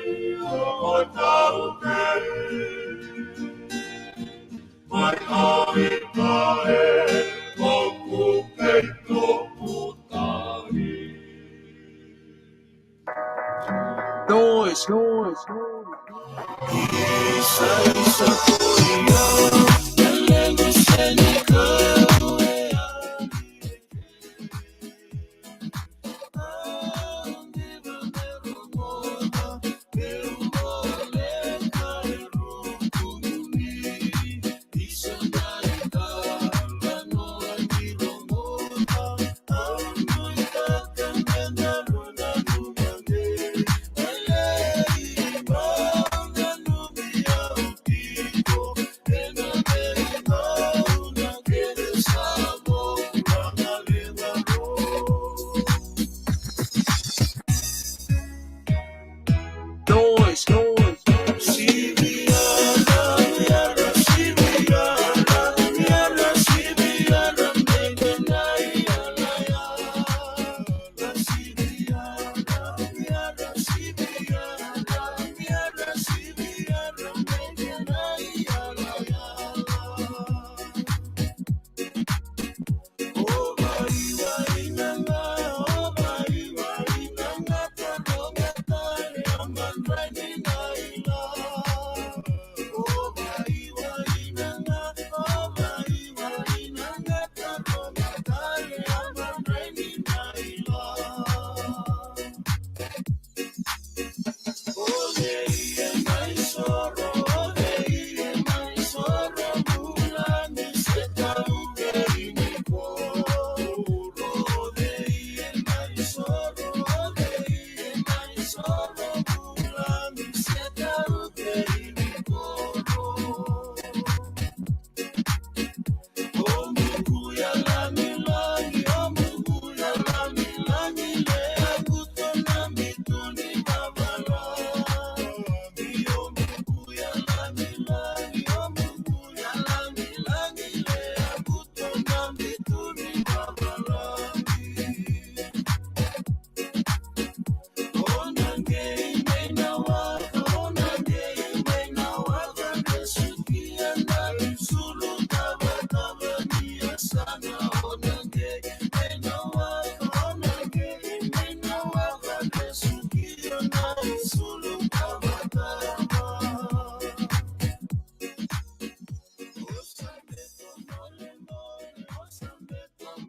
ʻo tau kei. Mai ʻo ika e, ʻoku kei tupu tali. Noise, noise, noise.